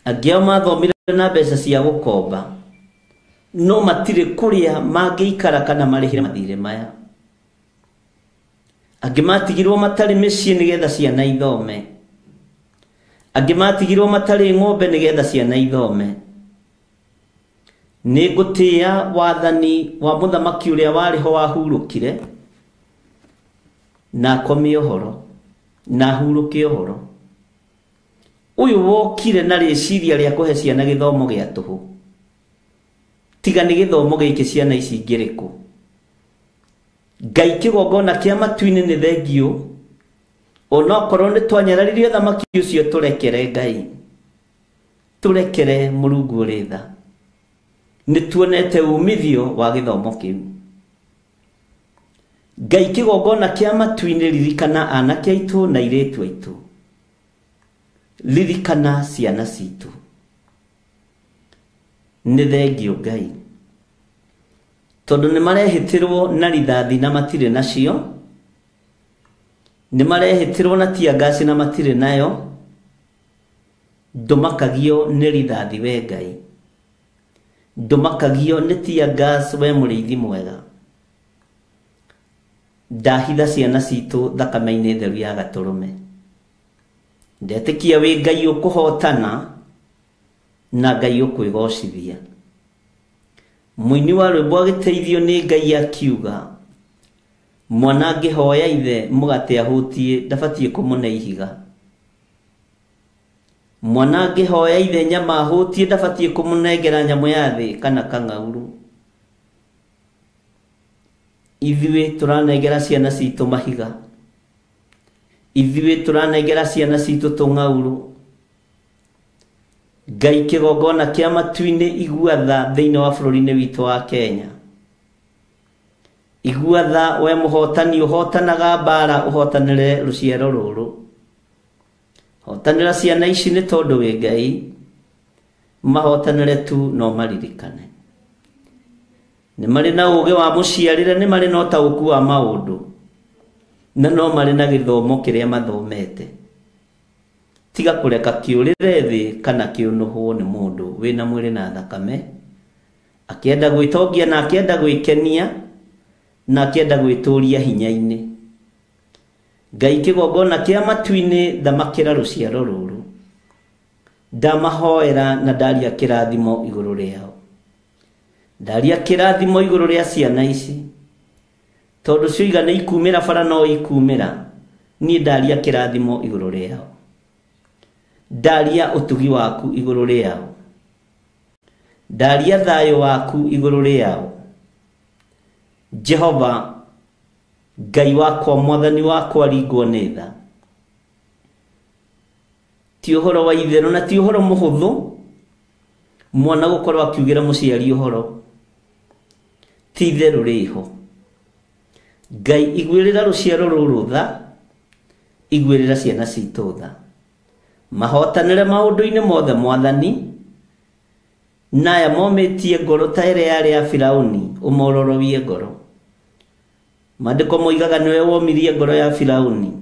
Angĩ ao mathomire na mbeca cia gũkomba, no matirĩ kũrĩa mangĩikara kana marĩhĩre mathirĩ maya. Angĩ matigirwo matarĩ mĩciĩ nĩgetha ciana ithome. Angĩ matigirwo matarĩ ng'ombe nĩgetha ciana ithome. Nĩ ngũtĩĩa wathani wa mũthamaki ũrĩa warĩ ho wahurũkire, na akome ũhoro, na ahurũke ũhoro. Ũyũ wokire na rĩciria rĩa kũhe ciana gĩthomo gĩa tũhũ. Tiga nĩ gĩthomo gĩkĩ ciana ici ingĩrĩkũ. Ngai kĩgongona kĩa matu-inĩ nĩ thengiũ, onokorwo nĩ twanyararirie thamaki ũcio, tũrekere Ngai, tũrekere Mũrungu ũrĩ tha. Nĩ tuonete umithio wa gĩthomo kĩu. Ngai kĩgongona kĩa matu-inĩ, ririkana anake aitũ na airĩtu aitũ, ririkana ciana citũ. Nĩ thengiũ Ngai, tondũ nĩ marehĩtĩrwo na rithathi na matirĩ nacio, nĩ marehĩtĩrwo na tear gas na matirĩ nayo. Ndũmakagio nĩ rithathi we Ngai, ndũmakagio nĩ tear gas we mũrĩithi mwega. Ndahitha ciana citũ thakame-inĩ theru ya gatũrũme. Ndetĩkia wĩ Ngai ũkũhotana na Ngai ũkwĩgocithia. Mũini wa rwĩmbo agĩteithio nĩ Ngai akiuga, mwana angĩhoya ithe mũgate ahũtie ndabatiĩ kũmũne ihiga. Mwana angĩhoya ithe nyama ahũtie ndabatiĩ kũmũnengera nyamũ ya thĩ kana kang'aurũ. Ithuĩ tũranengera ciana citũ mahiga, ithuĩ tũranengera ciana citũ tũng'aurũ. Ngai kĩgongona kĩa matu-inĩ, igua tha thĩinĩ wa bũrũri-inĩ witũ wa Kenya. Igua tha we mũhotani ũhotanaga mbara, ũhotanĩre rũciaro rũrũ. Hotanĩra ciana ici nĩ tondũ wĩ Ngai, mahotanĩre tu no maririkane. Nĩ marĩ na ũũgĩ wa mũciarĩre, nĩ marĩ na ũtaũku wa maũndũ, na no marĩ na gĩthomo kĩrĩa mathomete. Tiga kũreka kĩũrĩre thĩ kana kĩũnũhwo nĩ mũndũ wĩna mwĩrĩ na thakame, akĩenda gwĩtongia na akĩenda gwĩkenia na akĩenda gwĩtũria hinya-inĩ. Ngai kĩgongona kĩa matu-inĩ, thamakĩra rũciaro rũrũ. Ndamahoera na ndaria kĩrathimo igũrũ rĩao, ndaria kĩrathimo igũrũ rĩa ciana ici, tondũ cioiga nĩ ikumĩra bara no ikumĩra. Niĩ ndaria kĩrathimo igũrũ rĩao, ndaria ũtugi waku igũrũ rĩao, ndaria thayũ waku igũrũ rĩao. Jehova, Ngai wakwa mwathani wakwa ringwo nĩ tha. Ti ũhoro wa itherũ na ti ũhoro mũhũthũ mwana gũkorwo akiugĩra mũciari ũhoro, ti itherũ rĩho. Ngai iguĩrĩra rũciaro rũrũ tha, iguĩrĩra ciana citũ tha, mahotanĩre maũndũ-inĩ mothe mwathani, na aya momĩtie ngoro ta ĩrĩa yarĩ ya Firauni ũmororowie ngoro. Maandĩko moigaga nĩwe womirie ngoro ya Firauni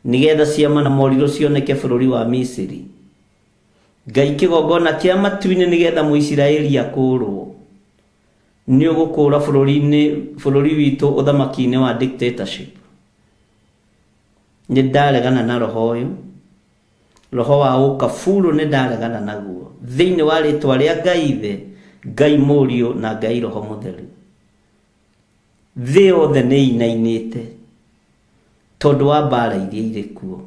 nĩgetha ciama na morirũ cioneke bũrũri wa Misiri. Ngai kĩgongona kĩa matu-inĩ nĩgetha Mũisiraeli akũrwo. Nĩ ũgũkũra bũrũri witũ ũthamaki-inĩ wa dictatorship. Nĩ ndaregana na roho ũyũ, roho wa ũkaburu nĩ ndaregana naguo thĩinĩ wa rĩtwa rĩa Ngai Ithe, Ngai Mũriũ na Ngai Roho Mũtheru. Thĩ yothe nĩ ĩinainĩte tondũ wa mbara iria irĩ kuo.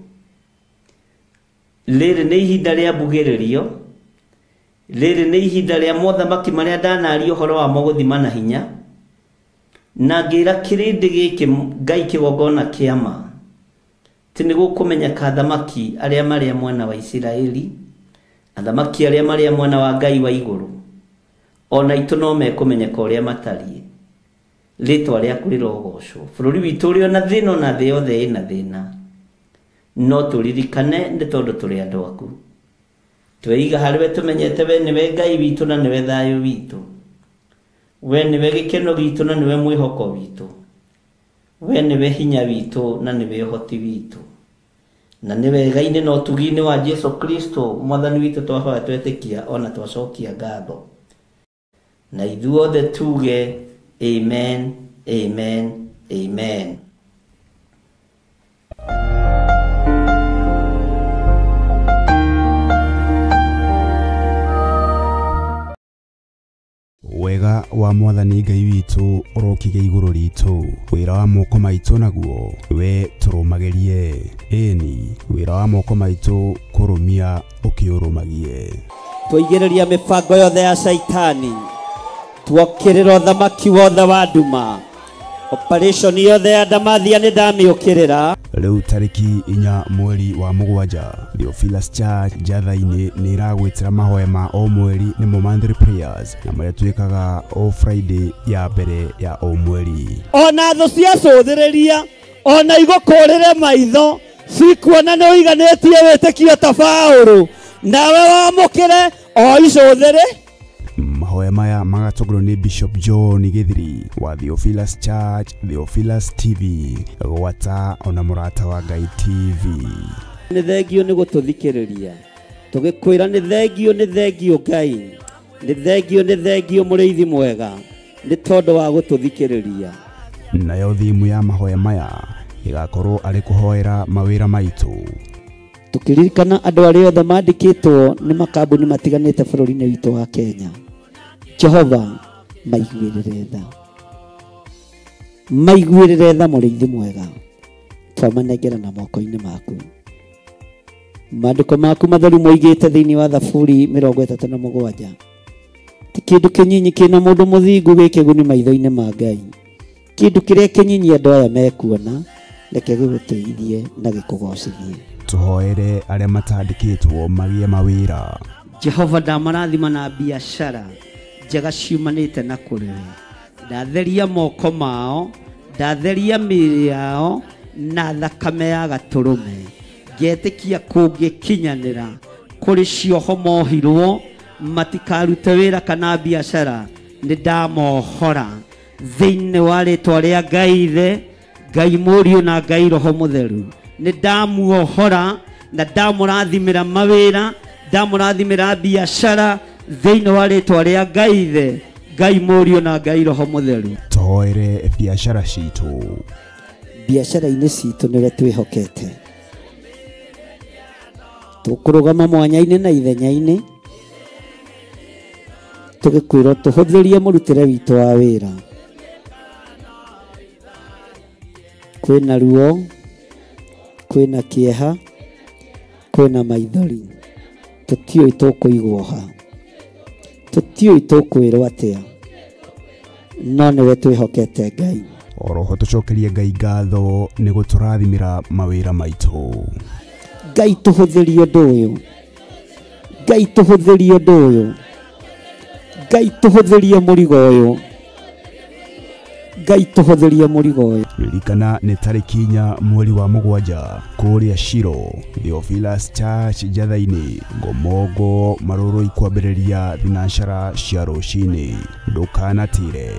Rĩrĩ nĩ ihinda rĩa mbugĩrĩrio, rĩrĩ nĩ ihinda rĩa mothamaki marĩa ndanaria ũhoro wamo gũthima na hinya, na ngĩra kĩrĩndĩ gĩkĩ Ngai kĩgongona kĩa ma ti nĩ gũkũmenyeka athamaki arĩa marĩa mwena wa Isiraeli, athamaki arĩa marĩa mwena wa Ngai wa igũrũ, ona itũ no mekũmenyeka ũrĩa matariĩ. Rĩtwa rĩaku rĩrogocwo. Bũrũri witũ ũrĩ ona thĩna, ona thĩ yothe ĩna thĩna, no tũririkane nĩ tondũ tũrĩ andũ aku. Tweiga harĩ we tũmenyete we nĩwe Ngai witũ na nĩwe thayũ witũ, we nĩwe gĩkeno gitũ na nĩwe mwĩhoko witũ, we nĩwe hinya witũ na nĩwe ũhoti witũ, na nĩ wega-inĩ na ũtugi-inĩ wa Jesu Kristo mwathani witũ twahoya twetĩkia ona twacokia ngatho, na ithuothe tuge amen, amen, amen. Wega wa mwathani Ngai witũ ũrokige igũrũ ritũ, wĩra wa moko maitũ naguo we tũrũmagĩrie. Ĩni wĩra wa moko maitũ kũrũmia ũkĩũrũmagie. Twaigĩrĩria mĩbango yothe ya Shaitani, tuokĩrĩra ũthamaki wothe wa nduma, operation yothe ya ndamathia nĩ ndamĩũkĩrĩra. Rĩu tarĩki 4 mweri wa 7 Theophilus Church Njatha-inĩ nĩ ĩragwĩtĩra mahoya ma o mweri nĩmo monthly prayers, na marĩa twĩkaga o Friday ya mbere ya o mweri. Ona thũ ciacũthĩrĩria, ona igũkũrĩre maitho, cikuona nĩ ũiganĩtie wĩtĩkio ta Paũlũ, nawe wamũkĩre o icũthĩrĩ. Mahoya maya magatongorio nĩ Bishop John Githiri wa Theophilus Church, Theophilus TV, gwata ona mũrata wa Ngai TV. Nĩ thengio nĩ gũtũthikĩrĩria, tũgĩkwĩra nĩ thengio, nĩ thengio Ngai, nĩ thengio, nĩ thengio mũrĩithi mwega nĩ tondũ wa gũtũthikĩrĩria. Nayo thimu ya mahoya maya ĩgakorwo arĩ kũhoera mawĩra maitũ. Tũkĩririkana andũ arĩa othe mandĩkĩtwo nĩ makambuni matiganĩte bũrũri-inĩ witũ wa Kenya, Jehova maiguĩrĩre tha, maiguĩrĩre tha mũrĩithi mwega, twamanengera na moko-inĩ maku. Maandĩko maku matheru moigĩte thĩinĩ wa Thaburi 37, ti kĩndũ kĩnyinyi kĩna mũndũ mũthingu gĩ kĩguni maitho-inĩ ma Ngai, kĩndũ kĩrĩa kĩnyinyi andũ aya mekuona, reke gĩgũteithie na gĩkũgocithie. Tũhoere arĩa matandĩkĩtwo magĩe mawĩra. Jehova ndamarathima na biacara njega ciumanĩte na kũrĩ we, ndatheria moko mao, ndatheria mĩĩrĩ yao na thakame ya gatũrũme, ngetĩkia kũngĩkinyanĩra kũrĩ cioho mohirwo matikarute wĩra kana biacara, nĩ ndamohora thĩinĩ wa rĩtwa rĩa Ngai Ithe, Ngai Mũriũ na Ngai Roho Mũtheru. Nĩ ndamuohora na ndamũrathimĩra mawĩra, ndamũrathimĩra biacara thĩinĩ wa rĩtwa rĩa Ngai Ithe, Ngai Mũriũ na Ngai Roho Mũtheru. Tũhoere biacara citũ. Biacara-inĩ citũ nĩwe twĩhokete, tũkũrũgama mwanya-inĩ na ithenya-inĩ, tũgĩkwĩrwo tũhũthĩrie mũrutĩre witũ wa wĩra. Kwĩna ruo, kwĩna kĩeha, kwĩna maithori, tũtiũĩ tũkũigwo ha, tũtiũĩ tũkwĩrwo atĩa, no nĩwe twĩhokete Ngai. Oroho tũcokerie Ngai ngatho nĩ gũtũrathimĩra mawĩra maitũ. Ngai tũhũthĩrie ũndũ ũyũ, Ngai tũhũthĩrie ũndũ ũyũ, Ngai tũhũthĩrie mũrigo ũyũ, Ngai tũhũthĩrie mũrigo ũyũ. Ririkana nĩ tarĩki 4 mweri wa 7 kũrĩa Shiro, Theophilus Church Njatha-inĩ, Ngomongo Marũrũi kwambĩrĩria thinacara cia rũcinĩ. Ndũkanatĩre.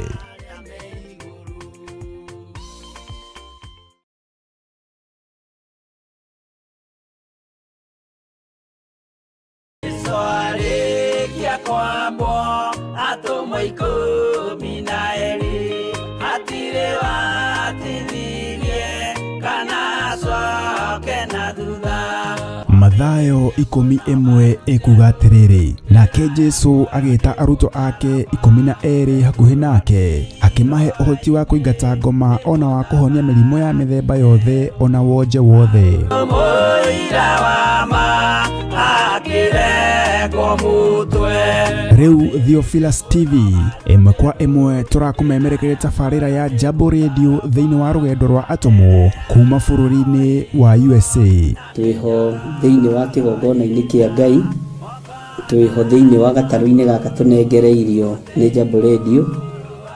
Mathayo 11 ekuga atĩrĩrĩ, nake Jesũ agĩta arutwo ake 12 hakuhĩ nake, akĩmahe ũhoti wa kũingata ngoma ona wa kũhonia mĩrimũ ya mĩthemba yothe ona wonje wothe. Rĩu Theophilus TV ĩmwe kwa ĩmwe tũrakũmemerekeria tabarĩra ya Jambo Radio thĩinĩ wa rũgendo rwa atũmwo kuma bũrũri-inĩ wa USA. Twĩho thĩinĩ wa kĩgongona-inĩ kĩa Ngai, twĩho thĩinĩ wa gatarũ-inĩ gaka tũnengereirio nĩ Jambo Radio.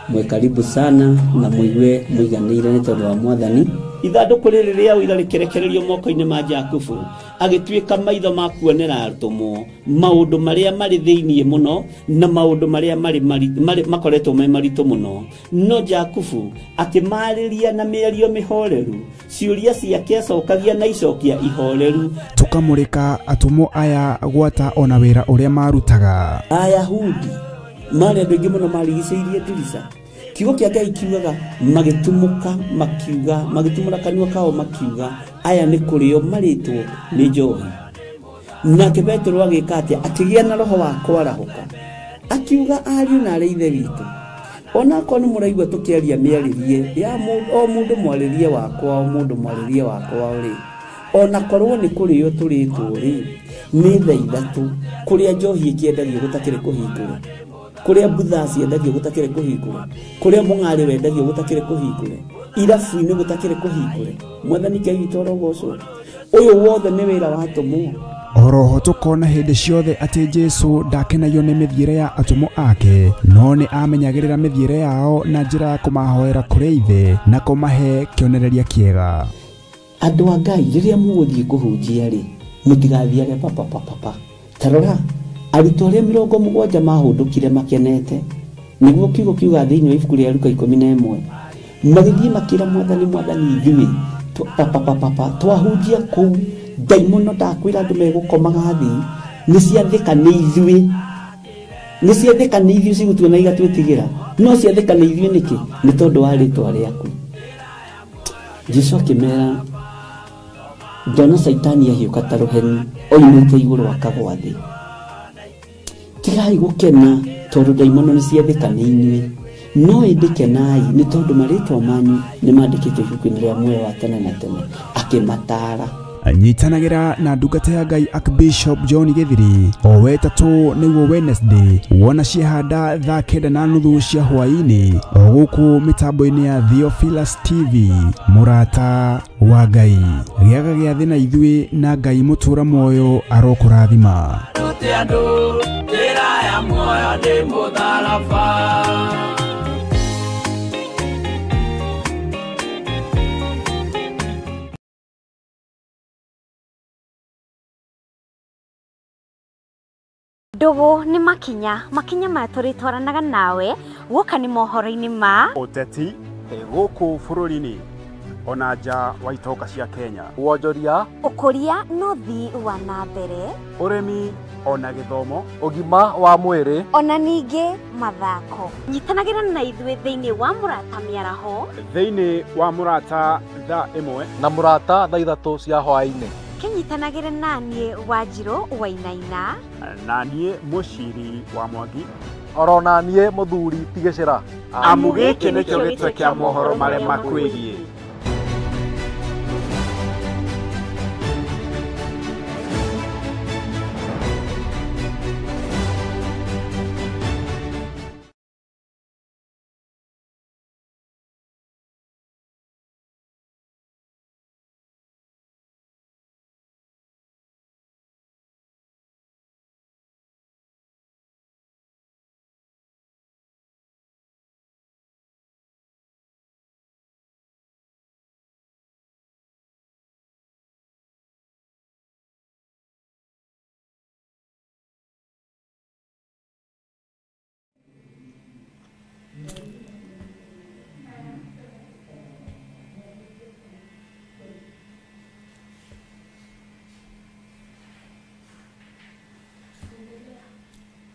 Mwe karibu sana na mũigue mũiganĩire nĩ tondũ wa Mwathani. Ithandũkũ rĩrĩ rĩa ũira rĩkĩrekererio moko-inĩ ma Jakubu, agĩtuĩka maitho ma kuonera atũmwo maũndũ marĩa marĩ thĩinĩ mũno na maũndũ marĩa marĩ makoretwo me maritũ mũno. No Jakubu akĩmarĩria na mĩario mĩhoreru, ciũria ciake acokagia na icokia ihoreru. Tũkamũrĩka atũmwo aya gwata ona wĩra ũrĩa marutaga. Ayahudi marĩ andũ aingĩ mũno marigicĩirie ndirica. Kiugo kĩa Ngai kiugaga magĩtumũka makiuga, magĩtumũra kanua kao makiuga, aya nĩ kũrĩo marĩtwo nĩ njohi. Nake Petero agĩka atĩa? Akĩgĩa na roho wa kwarahũka, akiuga ariũ na arĩ ithe witũ, onakorwo nĩ mũraigua tũkĩaria mĩarĩrie ya o mũndũ mwarĩrie wakwa, o mũndũ mwarĩrie wakwa rĩ, onakorwo nĩ kũrĩo tũrĩtwo rĩ, nĩ thaa 3 kũrĩa njohi ĩkĩendagio gũtakĩrĩ kũhingũre, kũrĩa mbutha ciendagio gũtakĩrĩ kũhingũre, kũrĩa mũng'arĩ wendagio gũtakĩrĩ kũhingũre, irabu-inĩ gũtakĩrĩ kũhingũre. Mwathani Ngai witũ arogocwo. Ũyũ wothe nĩ wĩra wa atũmwo. Oroho tũkona hĩndĩ ciothe atĩ Jesũ ndakenagio nĩ mĩthiĩre ya atũmwo ake, no nĩ amenyagĩrĩra mĩthiĩre yao na njĩra ya kũmahoera kũrĩ Ithe na kũmahe kĩonereria kĩega. Andũ a Ngai, rĩrĩa mũgũthiĩ kũhunjia rĩ, mũtigathiage papapapapa. Ta rora arutwo arĩa 70 mahũndũkire makenete, nĩguo kiugo kiuga thĩinĩ wa ibuku rĩa Luka 11, magĩthiĩ makĩra Mwathani, Mwathani ithuĩ papapapapa twahunjia kũu ndaimono ndakwĩra andũ megũkomaga thĩ, nĩ ciathĩka nĩ ithuĩ, nĩ ciathĩka nĩ ithuĩ cigũtuona igatwĩtigĩra, no ciathĩka nĩ ithuĩ nĩkĩ? Nĩ tondũ wa rĩtwa rĩaku. Jesũ akĩmera, ndona Caitani ahiũka ta rũheni oimĩte igũrũ akagwa thĩ. Tigai gũkena tondũ ndaimono nĩ ciathĩka nĩ inyuĩ, no ĩndĩ kenai nĩ tondũ marĩtwa manyu nĩ mandĩkĩtwo ibuku-inĩ rĩa muoyo wa tene na tene. Akĩmataara. Nyitanagĩra na ndungata ya Ngai Archbishop John Gĩthiri o wetatũ nĩguo Wednesday, wona ciehanda thaa 9:30 cia hwaĩ-inĩ, o gũkũ mĩtambo-inĩ ya Theophilus TV. Mũrata wa Ngai, gĩaga gĩathĩ na ithuĩ, na Ngai mũtũra muoyo arokũrathima. Ndogo nĩ makinya makinya maya tũrĩtwaranaga nawe guoka nĩ mohoro-inĩ ma ũteti gũkũ bũrũri-inĩ ona nja wa itoka cia Kenya, wonjoria, ũkũria na ũthii wa na mbere, ũrĩmi ona gĩthomo, ũgima wa mwĩrĩ, ona ningĩ mathako. Nyitanagĩra na ithuĩ thĩinĩ wa Mũrata Mĩaraho, thĩinĩ wa Mũrata thaa 1 na Mũrata thaa 3 cia hwaĩ-inĩ. Kĩnyitanagĩre na niĩ Wanjirũ Wainaina, na niĩ Mũciri wa Mwangi, oro na niĩ Mũthuri Tigĩcĩra. Amu gĩkĩ nĩkĩo gĩtwe kĩa mohoro marĩa makwĩgiĩ.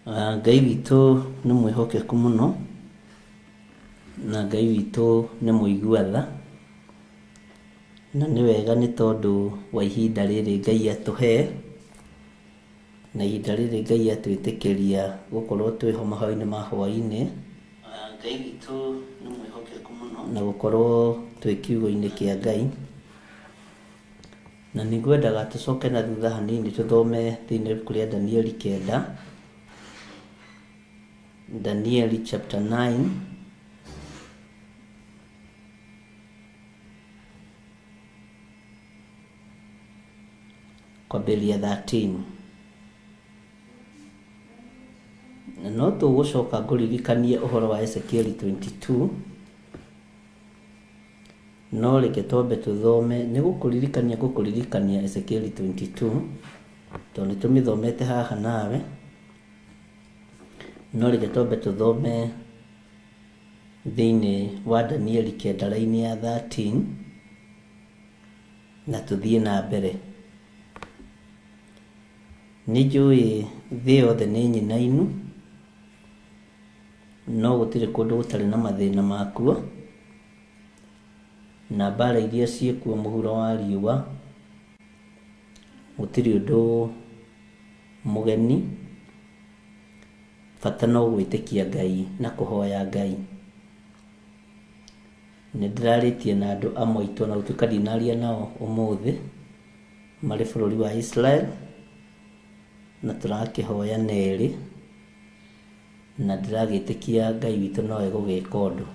Ngai witũ nĩ mwĩhokeku mũno, na Ngai witũ nĩ mũigua tha, na nĩ wega nĩ tondũ wa ihinda rĩrĩ Ngai atũhe, na ihinda rĩrĩ Ngai atwĩtĩkĩria gũkorwo twĩho mahoya-inĩ ma hwaĩ-inĩ. Ngai witũ nĩ mwĩhokeku mũno, na gũkorwo twĩ kiugo-inĩ kĩa Ngai. Na nĩ ngwendaga tũcoke na thutha hanini tũthome thĩinĩ wa ibuku rĩa Danieli 9, Danieli chapter 9, kwambĩrĩria 13. Na no tũgũcoka ngũririkanie ũhoro wa Ezekieli 22, no reke twambe tũthome. Nĩ gũkũririkania ngũkũririkania Ezekieli 22 tondũ nĩ tũmĩthomete haha nawe, no reke twambe tũthome thĩinĩ wa Danieli 9 raini ya 13 na tũthiĩ na mbere. Nĩ njũĩ thĩ yothe nĩ nyinainu, no gũtirĩ kũndũ gũtarĩ na mathĩna makuo, na mbara iria ciĩkuo mũhuro wa riũa gũtirĩ ũndũ mũgeni. Bata no gwĩtĩkia Ngai na kũhoya Ngai. Nĩ ndĩrarĩtie na andũ amwe aitũ, ona gũtuĩka ndinaria nao ũmũthĩ, marĩ bũrũri wa Israel, na tũrakĩhoya nerĩ, na ndĩragĩtĩkia Ngai witũ no egũgĩka ũndũ.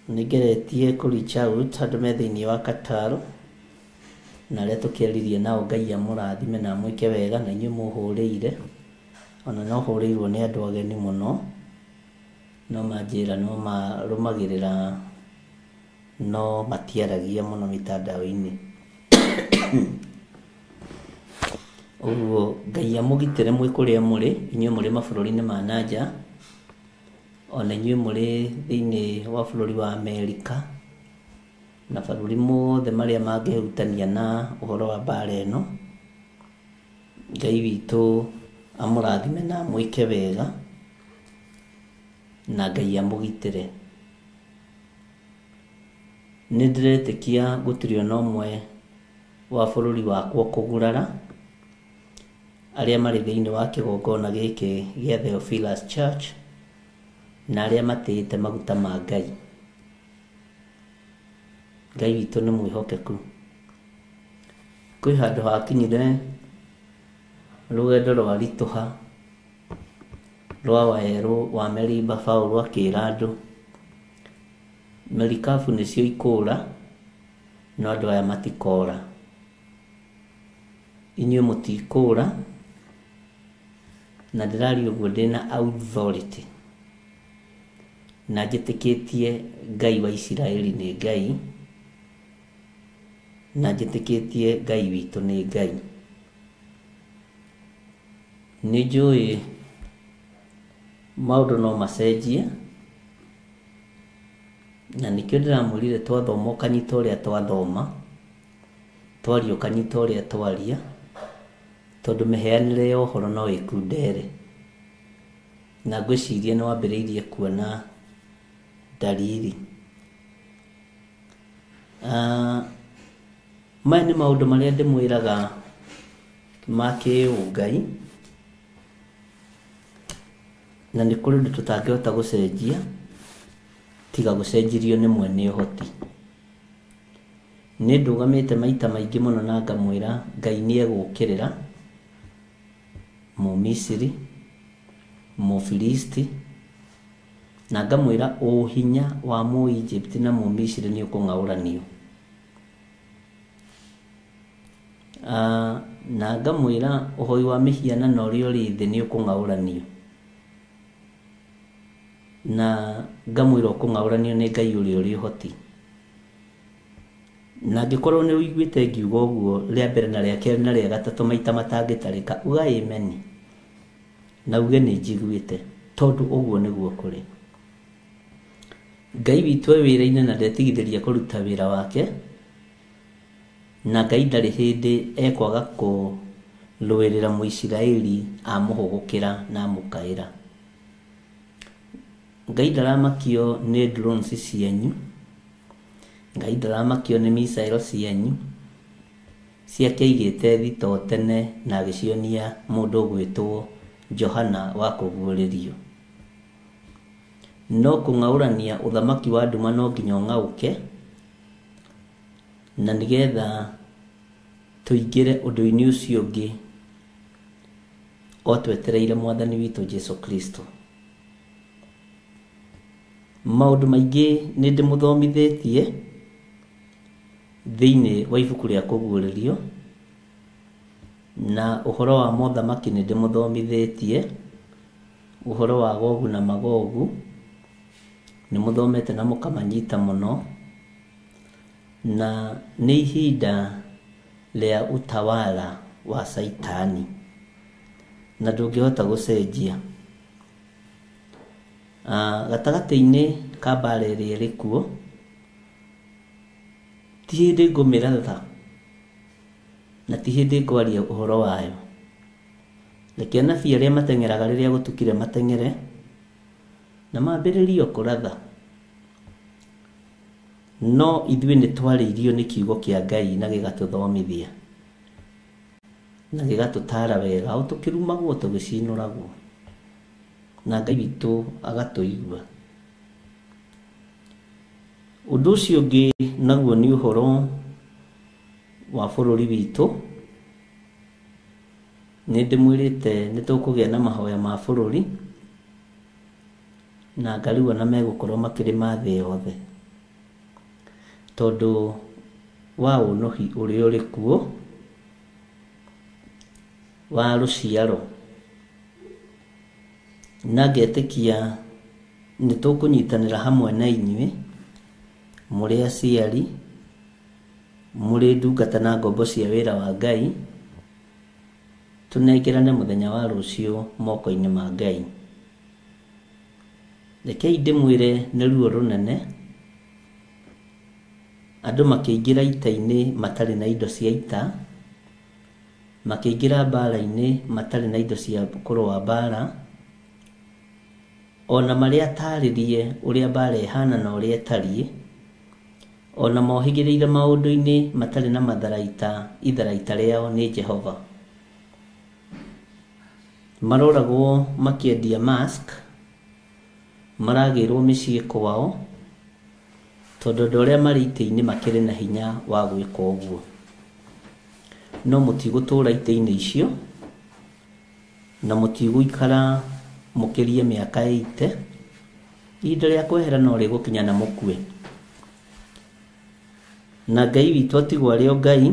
Nĩ ngeretie kũ reach out andũ me thĩinĩ wa Qatar, na arĩa tũkĩaririe nao Ngai amũrathime na amwĩke wega, na inyuĩ mũhũrĩire. Ona no hũrĩirwo nĩ andũ ageni mũno, no manjĩra no marũmagĩrĩra, no matiaragia mũno mitandao-inĩ. Ũguo Ngai amũgitĩre mwĩ kũrĩa mũrĩ, inyuĩ mũrĩ mabũrũri-inĩ ma nanja, ona inyuĩ mũrĩ thĩinĩ wa bũrũri wa Amerika, na bũrũri mothe marĩa mangĩhutania na ũhoro wa mbara ĩno. Ngai witũ amũrathime na amwĩke wega, na Ngai amũgitĩre. Nĩ ndĩretĩkia gũtirĩ ona ũmwe wa bũrũri wakwa kũgurara, arĩa marĩ thĩinĩ wa kĩgongona gĩkĩ gĩa Theophilus Church, na arĩa matĩĩte maguta ma Ngai. Ngai witũ nĩ mwĩhokeku. Kwĩ handũ hakinyire rũgendo rwa ritũha rwa werũ wa Meriba, Paũlũ akĩra andũ merikabu nĩcio ikũra, no andũ aya matikora. Inyuĩ mũtikũra, na ndĩraria ũguo ndĩna authority, na njĩtĩkĩtie Ngai wa Isiraeli nĩ Ngai, na njĩtĩkĩtie Ngai witũ nĩ Ngai. Nĩ njũĩ maũndũ no macenjie, na nĩkĩo ndĩramwĩrire twathoma ũkanyita ũrĩa twathoma, twaria ũkanyita ũrĩa twaria, tondũ mĩheanĩre ya ũhoro no ĩkundere. Na ngwĩciria nĩ wambĩrĩirie kuona dalili. Maya nĩ maũndũ marĩa ndĩmwĩraga ma kĩũngai, na nĩ kũrĩ ũndũ tũtangĩhota gũcenjia tiga gũcenjirio nĩ mwene ũhoti. Nĩ ndũgamĩte maita maingĩ mũno na ngamwĩra Ngai nĩ egũkĩrĩra Mũmisiri, Mũfilisti, na ngamwĩra ũhinya wa Mũegypt na Mũmisiri nĩ ũkũng'aũranio. Na ngamwĩra ũhoi wa mĩhianano ũrĩa ũrĩ thĩ nĩ ũkũng'aũranio. Na ngamwĩra ũkũng'aũranio nĩ Ngai ũrĩa ũrĩ ũhoti. Na angĩkorwo nĩ ũiguĩte ngiuga ũguo rĩa mbere na rĩa kerĩ na rĩa gatatũ maita matangĩtarĩka, uga amen na uge nĩ njiguĩte, tondũ ũguo nĩguo kũrĩ. Ngai witũ e wĩra-inĩ na ndetigithĩria kũruta wĩra wake, na Ngai ndarĩ hĩndĩ ekwaga Rũĩrĩra Mũisiraeli amũhũgũkĩra na amũkaĩra. Ngai ndaramakio nĩ drones cianyu, Ngai ndaramakio nĩ missile cianyu, ciake aigĩte thitoo tene na agĩcionia mũndũ ũgwĩtwo Johana wa kũguũrĩrio. No kũng'aũrania ũthamaki wa nduma no nginya ũng'aũke, na nĩgetha tũingĩre ũndũ-inĩ ũcio ũngĩ o twetereire Mwathani witũ Jesu Kristo. Maũndũ maingĩ nĩ ndĩmũthomithĩtie thĩinĩ wa ibuku rĩa kũguũrĩrio, na ũhoro wa mothamaki nĩ ndĩmũthomithĩtie, ũhoro wa Gogu na Magogu nĩ mũthomete na mũkamanyita mũno, na nĩ ihinda rĩa utawala wa Saitani na ndũngĩhota gũcenjia. Gatagatĩ-inĩ ka mbara ĩrĩa ĩrĩ kuo, ti hĩndĩ ngũmĩratha na ti hĩndĩ ngwaria ũhoro wayo. Reke anabii arĩa mateng'eraga rĩrĩa gũtukire mateng'ere na mambĩrĩrie kũratha. No ithuĩ nĩ twarĩirio nĩ kiugo kĩa Ngai na gĩgatũthomithia na gĩgatũtara wega, o tũkĩrumagwo tũgĩcinũragwo, na Ngai witũ agatũigua. Ũndũ ũcio ũngĩ naguo nĩ ũhoro wa bũrũri witũ. Nĩ ndĩmwĩrĩte nĩ tũkũgĩa na mahoya ma bũrũri, na ngarigwo na megũkorwo makĩrĩ ma thĩ yothe, tondũ wa ũnũhi ũrĩa ũrĩ kuo wa rũciaro. Na ngetĩkia nĩ tũkũnyitanĩra hamwe na inyuĩ mũrĩ aciari, mũrĩ ndungata na ngombo cia wĩra wa Ngai, tũnengerane mũthenya wa rũciũ moko-inĩ ma Ngai. Rekei ndĩmwĩre nĩ ruo rũnene andũ makĩingĩra ita-inĩ matarĩ na indo cia ita, makĩingĩra mbara-inĩ matarĩ na indo cia kũrũa mbara, ona marĩ atarĩrie ũrĩa mbara ĩhana na ũrĩa ĩtariĩ, ona mohĩgĩrĩire maũndũ-inĩ matarĩ na matharaita, itharaita rĩao nĩ Jehova. Maroragwo makĩendia mask, maragĩrwo mĩciĩ kwao, tondũ andũ arĩa marĩ itĩ-inĩ makĩrĩ na hinya wa gwĩka ũguo. No mũtigũtũra itĩ-inĩ icio, na mũtigũikara mũkĩrie mĩaka 80, ihinda rĩa kwehera no rĩgũkinya na mũkue. Na Ngai witũ atigwo arĩ o Ngai,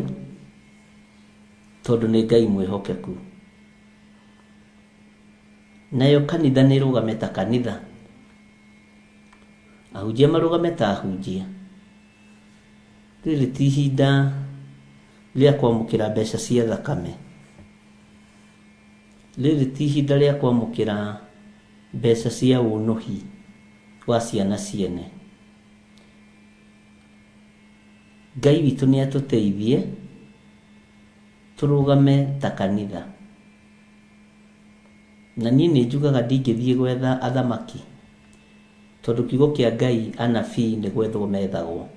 tondũ nĩ Ngai mwĩhokeku. Nayo kanitha nĩ ĩrũgame ta kanitha, ahunjia marũgame ta ahunjia. Rĩrĩ ti ihinda rĩa kwamũkĩra mbeca cia thakame, rĩrĩ ti ihinda rĩa kwamũkĩra mbeca cia ũnũhi wa ciana ciene. Ngai witũ nĩ atũteithie tũrũgame ta kanitha. Na niĩ nĩ njugaga ndingĩthiĩ gwetha athamaki, tondũ kiugo kĩa Ngai anabii nĩ gwethwo methagwo.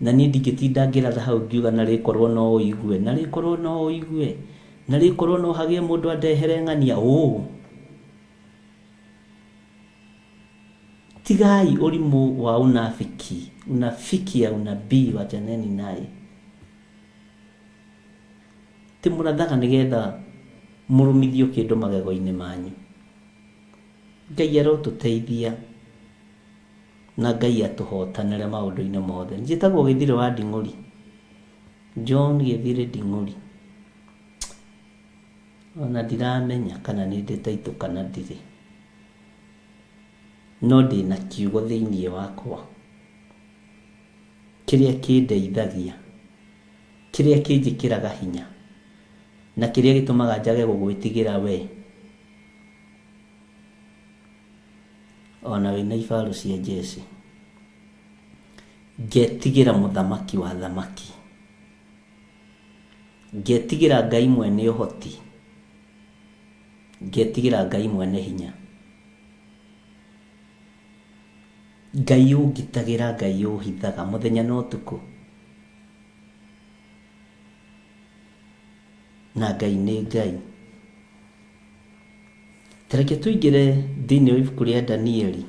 Na niĩ ndingĩtinda ngĩratha hau ngiuga narĩ korwo no ũigue, narĩ korwo no ũigue, narĩ korwo no hagĩe mũndũ andehere ng'ania ũũ. Tigai ũrimũ wa unafiki, unafiki ya unabii wachaneni naye. Ti mũrathaga nĩgetha mũrũmithio kĩndũ magego-inĩ manyu. Ngai arotũteithia na Ngai atũhotanĩre maũndũ-inĩ mothe. Njĩtagwo Gĩthirĩ wa Nding'ũri, John Gĩthirĩ Nding'ũri. Ona ndiramenya kana nĩ ndĩ taitũ kana ndirĩ, no ndĩna kiugo thĩinĩ wakwa kĩrĩa kĩndeithagia, kĩrĩa kĩnjĩkĩraga hinya, na kĩrĩa gĩtũmaga njage gũgwĩtigĩra we, ona wĩna ibarũ cia jeshi. Ngetigĩra mũthamaki wa thamaki. Ngetigĩra Ngai mwene ũhoti, ngetigĩra Ngai mwene hinya, Ngai ũngitagĩra, Ngai ũhithaga mũthenya na ũtukũ, na Ngai nĩ Ngai. Tareke tũingĩre thĩinĩ wa ibuku rĩa Danieli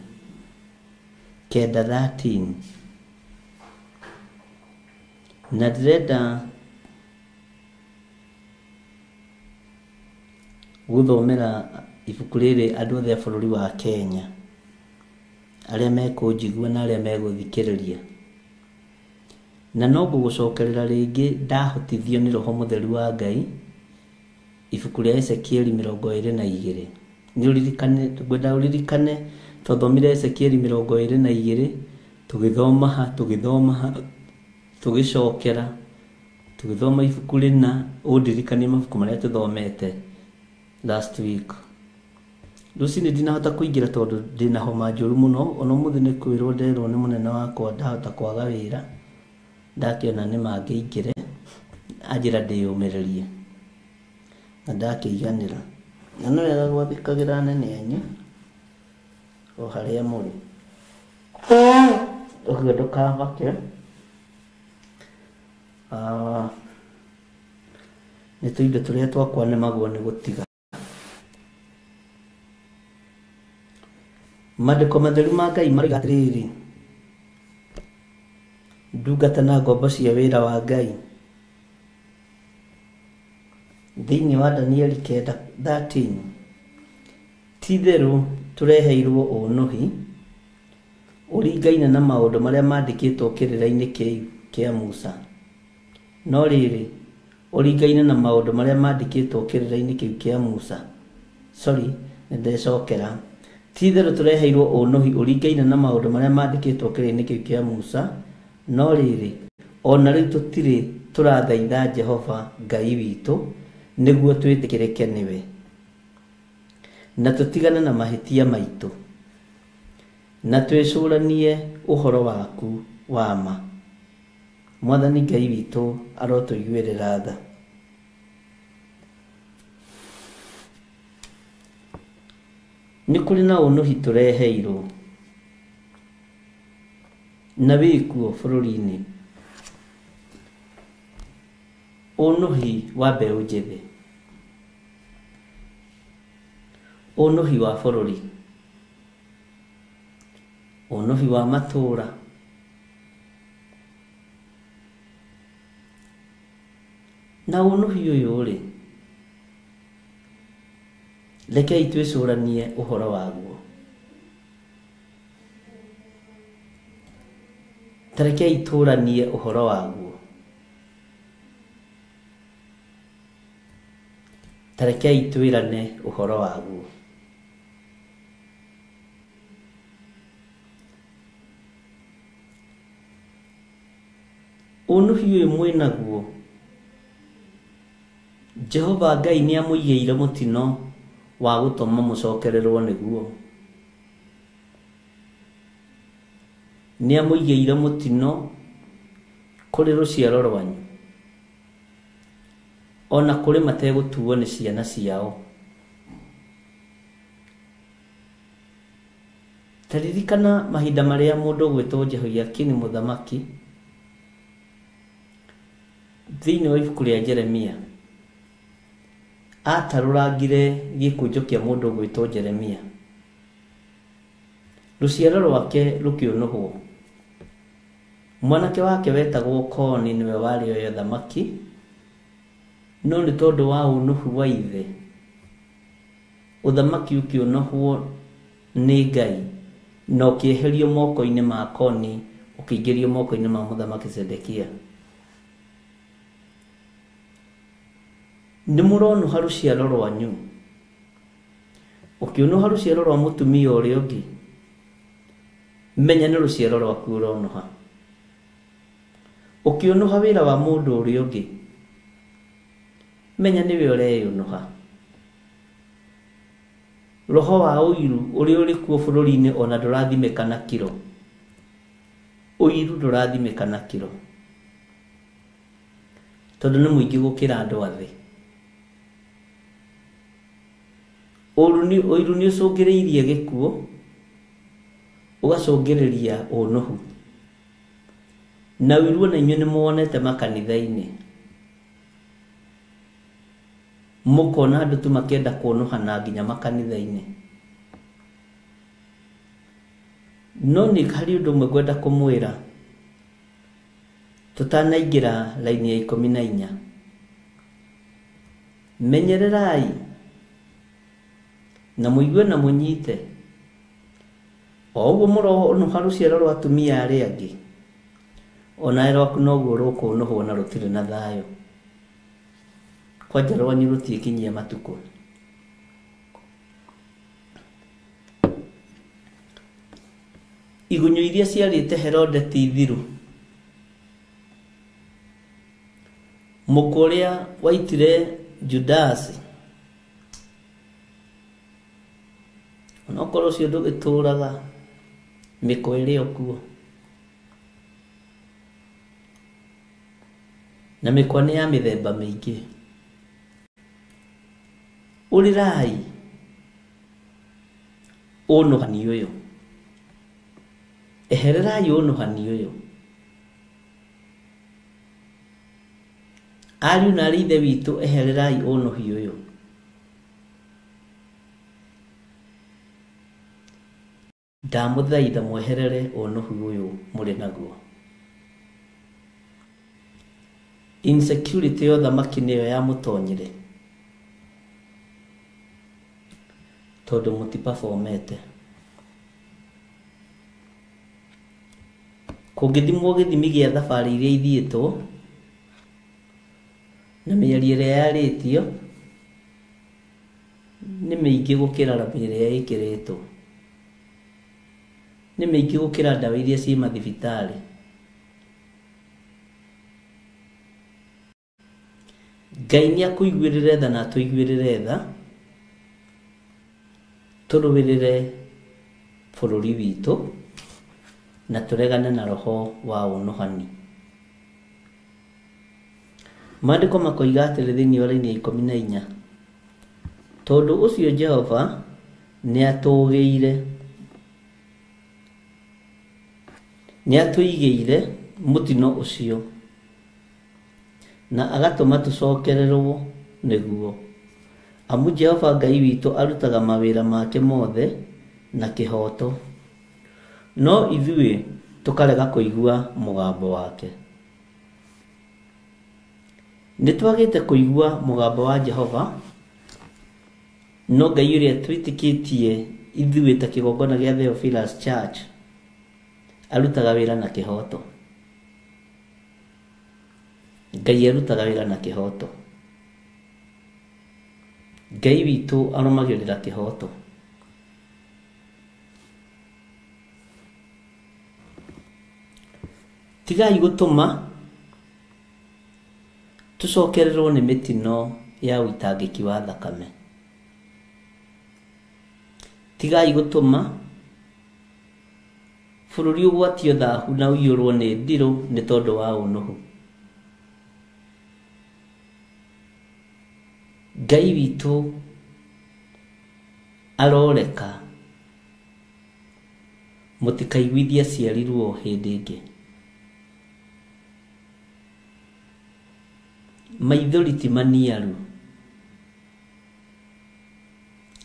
9:13, na ndĩrenda gũthomera ibuku rĩrĩ andũ othe a bũrũri wa Kenya arĩa mekũnjigua na arĩa megũthikĩrĩria. Na no ngũgũcokerera rĩngĩ ndahotithio nĩ Roho Mũtheru wa Ngai, ibuku rĩa Ezekieli 22. Nĩ ũririkane, ngwenda ũririkane twathomire Ezekieli 22, tũgĩthoma ha, tũgĩcokera, tũgĩthoma ibuku rĩna, ũndirikanie mabuku marĩa tũthomete last week. Rũcinĩ ndinahota kũingĩra tondũ ndĩna homa njũru mũno, ona ũmũthĩ nĩ kwĩrwo nderwo nĩ mũnene wakwa ndahota kwaga wĩra, ndakĩona nĩ mangĩingĩre, anjĩra ndĩyũmĩrĩrie na ndakĩiganĩra. Na nĩ wega gwathĩkagĩra anene anyu o harĩa mũrĩ, ũguo ndũkamake. Nĩ tũindo tũrĩa twakwa nĩmagwo nĩ gũtiga. Maandĩko matheru ma Ngai maroiga atĩrĩrĩ, ndungata na ngombo cia wĩra wa Ngai, thĩinĩ wa Danieli 9:13, ti-itherũ tũreheirwo ũũnũhi ũringaine na maũndũ marĩa mandĩkĩtwo kĩrĩra-inĩ kĩu kĩa Musa, no rĩrĩ, ũringaine na maũndũ marĩa mandĩkĩtwo kĩrĩra-inĩ kĩu kĩa Musa. Sorry, nĩ ndecokera. Ti-itherũ tũreheirwo ũũnũhi ũringaine na maũndũ marĩa mandĩkĩtwo kĩrĩra-inĩ kĩu kĩa Musa, no rĩrĩ, ona rĩu tũtirĩ tũrathaitha Jehova Ngai witũ nĩguo twĩtĩkĩrĩke nĩwe, na tũtigane na mahĩtia maitũ, na twĩcũranie ũhoro waku wa ma. Mwathani Ngai witũ arotũiguĩrĩra tha. Nĩ kũrĩ na ũũnũhi tũreheirwo na wĩkuo bũrũri-inĩ, ũũnũhi wa mbeũ njĩthĩ, ũũnũhi wa bũrũri, ũũnũhi wa matũũra, na ũũnũhi ũyũ rĩ, rekei twĩcũranie ũhoro waguo. Ta rekei tũranie ũhoro waguo. Ta rekei twĩrane ũhoro waguo. Ũũnũhi ũyũ mwĩnaguo, Jehova Ngai nĩ amũigĩire mũtino wa gũtũma mũcokererwo nĩguo. Nĩ amũigĩire mũtino kũrĩ rũciaro rwanyu, ona kũrĩ mategũtuo nĩ ciana ciao. Ta ririkana mahinda marĩa mũndũ ũgwĩtwo Jehoiakini mũthamaki thĩinĩ wa ibuku rĩa Jeremia atarũrangire gĩkũnjo kĩa mũndũ ũgwĩtwo Jeremia, rũciaro rwake rũkĩũnũhwo. Mwanake wake wetagwo Koni nĩwe warĩ oyo thamaki, no nĩ tondũ wa ũũnũhu wa ithe, ũthamaki ũkĩũnũhwo nĩ Ngai na ũkĩeherio moko-inĩ ma Koni ũkĩingĩrio moko-inĩ ma mũthamaki Zedekia. Nĩ mũronũha rũciaro rwanyu, ũkĩũnũha rũciaro rwa mũtumia ũrĩa ũngĩ, menya nĩ rũciaro rwaku ũronũha. Ũkĩũnũha wĩra wa mũndũ ũrĩa ũngĩ, menya nĩwe ũreyũnũha. Roho wa ũiru ũrĩa ũrĩ kuo bũrũri-inĩ ona ndũrathimĩka na kiro. Ũiru ndũrathimĩka na kiro. Tondũ nĩ mũingĩ gũkĩra andũ a thĩ. Ũiru nĩ ũcũngĩrĩirie gĩkuũ, ũgacũngĩrĩria ũnũhu. Na ũiru ona inyuĩ nĩ muonete makanitha-inĩ. Mũkona andũ tu makĩenda kũnũhana nginya makanitha-inĩ. No nĩ harĩ ũndũ ũmwe ngwenda kũmwĩra tũtanaingĩra raini ya 14. Menyererai na mũigue na mũnyite o ũguo mũronũha rũciaro rwa atumia arĩa angĩ, onawe rwaku noguo rũkũnũhwo na rũtirĩ na thayũ. Kwanja rwanyu rũtiĩkinyia matukũ. Igunyũ iria ciarĩte Herode ti thiru. Mũkwa ũrĩa waitire Judasi, onokorwo ũcio ndũgĩtũraga, mĩkwa ĩrĩ o kuo. Na mĩkwa nĩ ya mĩthemba mĩingĩ. Ũrĩrai ũnũhani ũyũ, ehererai ũnũhani ũyũ. Ariũ na arĩ ithe witũ, ehererai ũnũhi ũyũ. Ndamũthaitha mweherere ũnũhi ũyũ mũrĩ naguo. Insecurity ya ũthamaki nĩyo yamũtonyire, tondũ mũtiperformete. Kũngĩthimwo gĩthimi gĩa thabarĩ iria ithiĩtwo na mĩario ĩrĩa yarĩtio nĩ mĩingĩ gũkĩra rami ĩrĩa ĩkĩrĩtwo, nĩ mĩingĩ gũkĩra ndawa iria ciĩ mathibitarĩ. Ngai nĩ akũiguĩrĩre tha na atũiguĩrĩre tha, tũrũĩrĩre bũrũri witũ na tũregane na roho wa ũnũhani. Maandĩko makoiga atĩrĩ thĩinĩ wa raini ya 14, tondũ ũcio Jehova nĩatũigĩire mũtino ũcio na agatũma tũcokererwo nĩguo. Amu Jehova Ngai witũ arutaga mawĩra make mothe na kĩhooto, no ithuĩ tũkarega kũigua mũgambo wake. Nĩtwagĩte kũigua mũgambo wa Jehova, no Ngai ũrĩa twĩtĩkĩtie ithuĩ ta kĩgongona gĩa Theophilus Church arutaga wĩra na kĩhooto. Ngai arutaga wĩra na kĩhooto. Ngai witũ arũmagĩrĩra kĩhooto. Tigai gũtũma tũcokererwo nĩ mĩtino ya ũitangĩki wa thakame. Tigai gũtũma bũrũri ũgwatio thahu na ũiyũrwo nĩ ndirũ nĩ tondũ wa ũnũhu. Ngai witũ aroreka mũtikaiguithie aciari ruo hĩndĩ ĩngĩ. Maithori ti maniaru.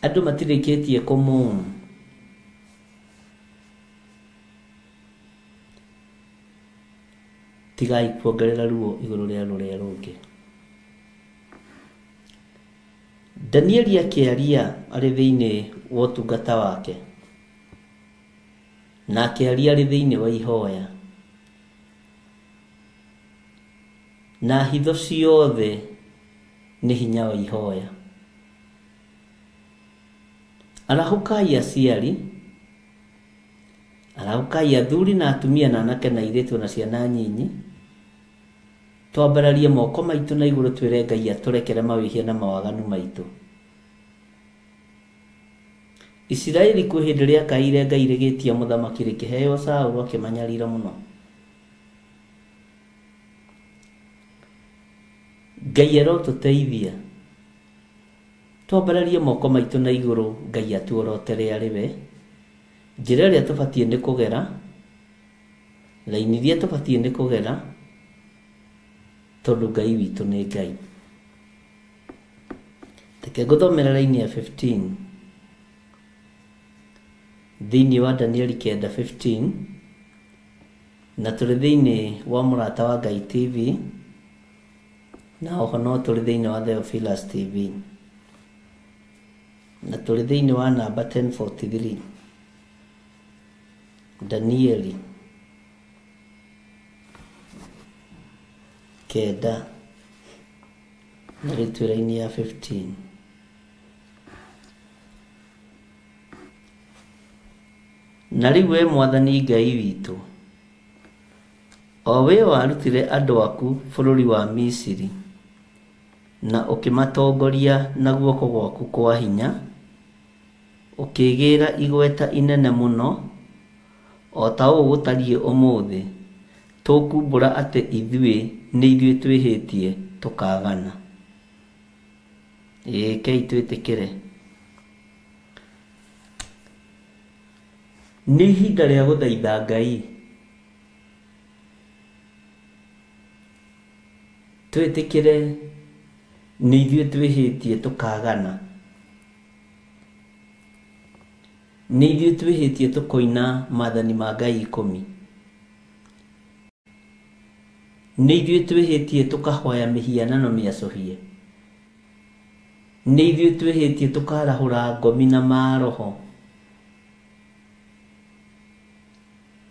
Andũ matirĩkĩtie kũmũũma. Tigai kuongerera ruo igũrũ rĩa rũrĩa rũngĩ. Danieli akĩaria arĩ thĩinĩ wa ũtungata wake, na akĩaria arĩ thĩinĩ wa ihoya, na hitho ciothe nĩ hinya wa ihoya. Arahũkai aciari, arahũkai athuri na atumia na anake na airĩtu na ciana nyinyi, twambararie moko maitũ na igũrũ twĩre Ngai atũrekere mawĩhia na mawaganu maitũ. Isiraeli kwĩ hĩndĩ rĩakaire Ngai rĩgĩtia mũthamaki rĩkĩheo Saũlũ akĩmanyarira mũno. Ngai arotũteithia twambararie moko maitũ na igũrũ Ngai atuorotere arĩ we njĩra ĩrĩa tũbatiĩ nĩ kũgera raini iria tũbatiĩ nĩ kũgera tondũ Ngai witũ nĩ Ngai. Reke ngũthomere raini ya 15 thĩinĩ wa Danieli 9:15 na tũrĩ thĩinĩ wa Mũrata wa Ngai TV na oho no tũrĩ thĩinĩ wa Theophilus TV na tũrĩ thĩinĩ wa namba 1043 Danieli 9 na rĩu twĩ raini ya 15. Na rĩu we Mwathani Ngai witũ, o we warutire andũ aku bũrũri wa Misiri na ũkĩmatongoria na guoko gwaku kwa hinya, ũkĩgĩra igweta inene mũno o ta ũũ gũtariĩ ũmũthĩ, tũkumbũra atĩ ithuĩ nĩ ithuĩ twĩhĩtie tũkagana. Ĩĩ kei twĩtĩkĩre. Nĩ ihinda rĩa gũthaitha Ngai twĩtĩkĩre nĩ ithuĩ twĩhĩtie tũkagana, nĩ ithuĩ twĩhĩtie tũkoina maathani ma Ngai 10, nĩ ithuĩ twĩhĩtie tũkahoya mĩhianano mĩacũhie, nĩ ithuĩ twĩhĩtie tũkarahũra ngomi na maroho,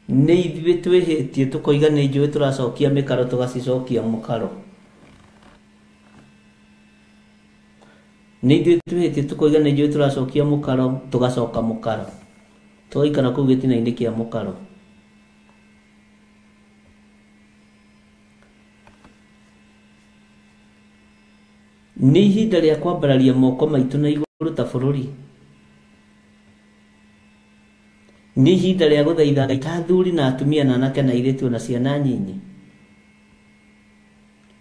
nĩ ithuĩ twĩhĩtie tũkoiga nĩ njũĩ tũracokia mĩkaro tũgacicokia mũkaro, nĩ ithuĩ twĩhĩtie tũkoiga nĩ njũĩ tũracokia mũkaro tũgacoka mũkaro, tũgaikara kũu gĩtina-inĩ kĩa mũkaro. Nĩ ihinda rĩa kwambararia moko maitũ na igũrũ ta bũrũri. Nĩ ihinda rĩa gũthaitha Ngai ta athuri na atumia na anake na airĩtu na ciana nyinyi.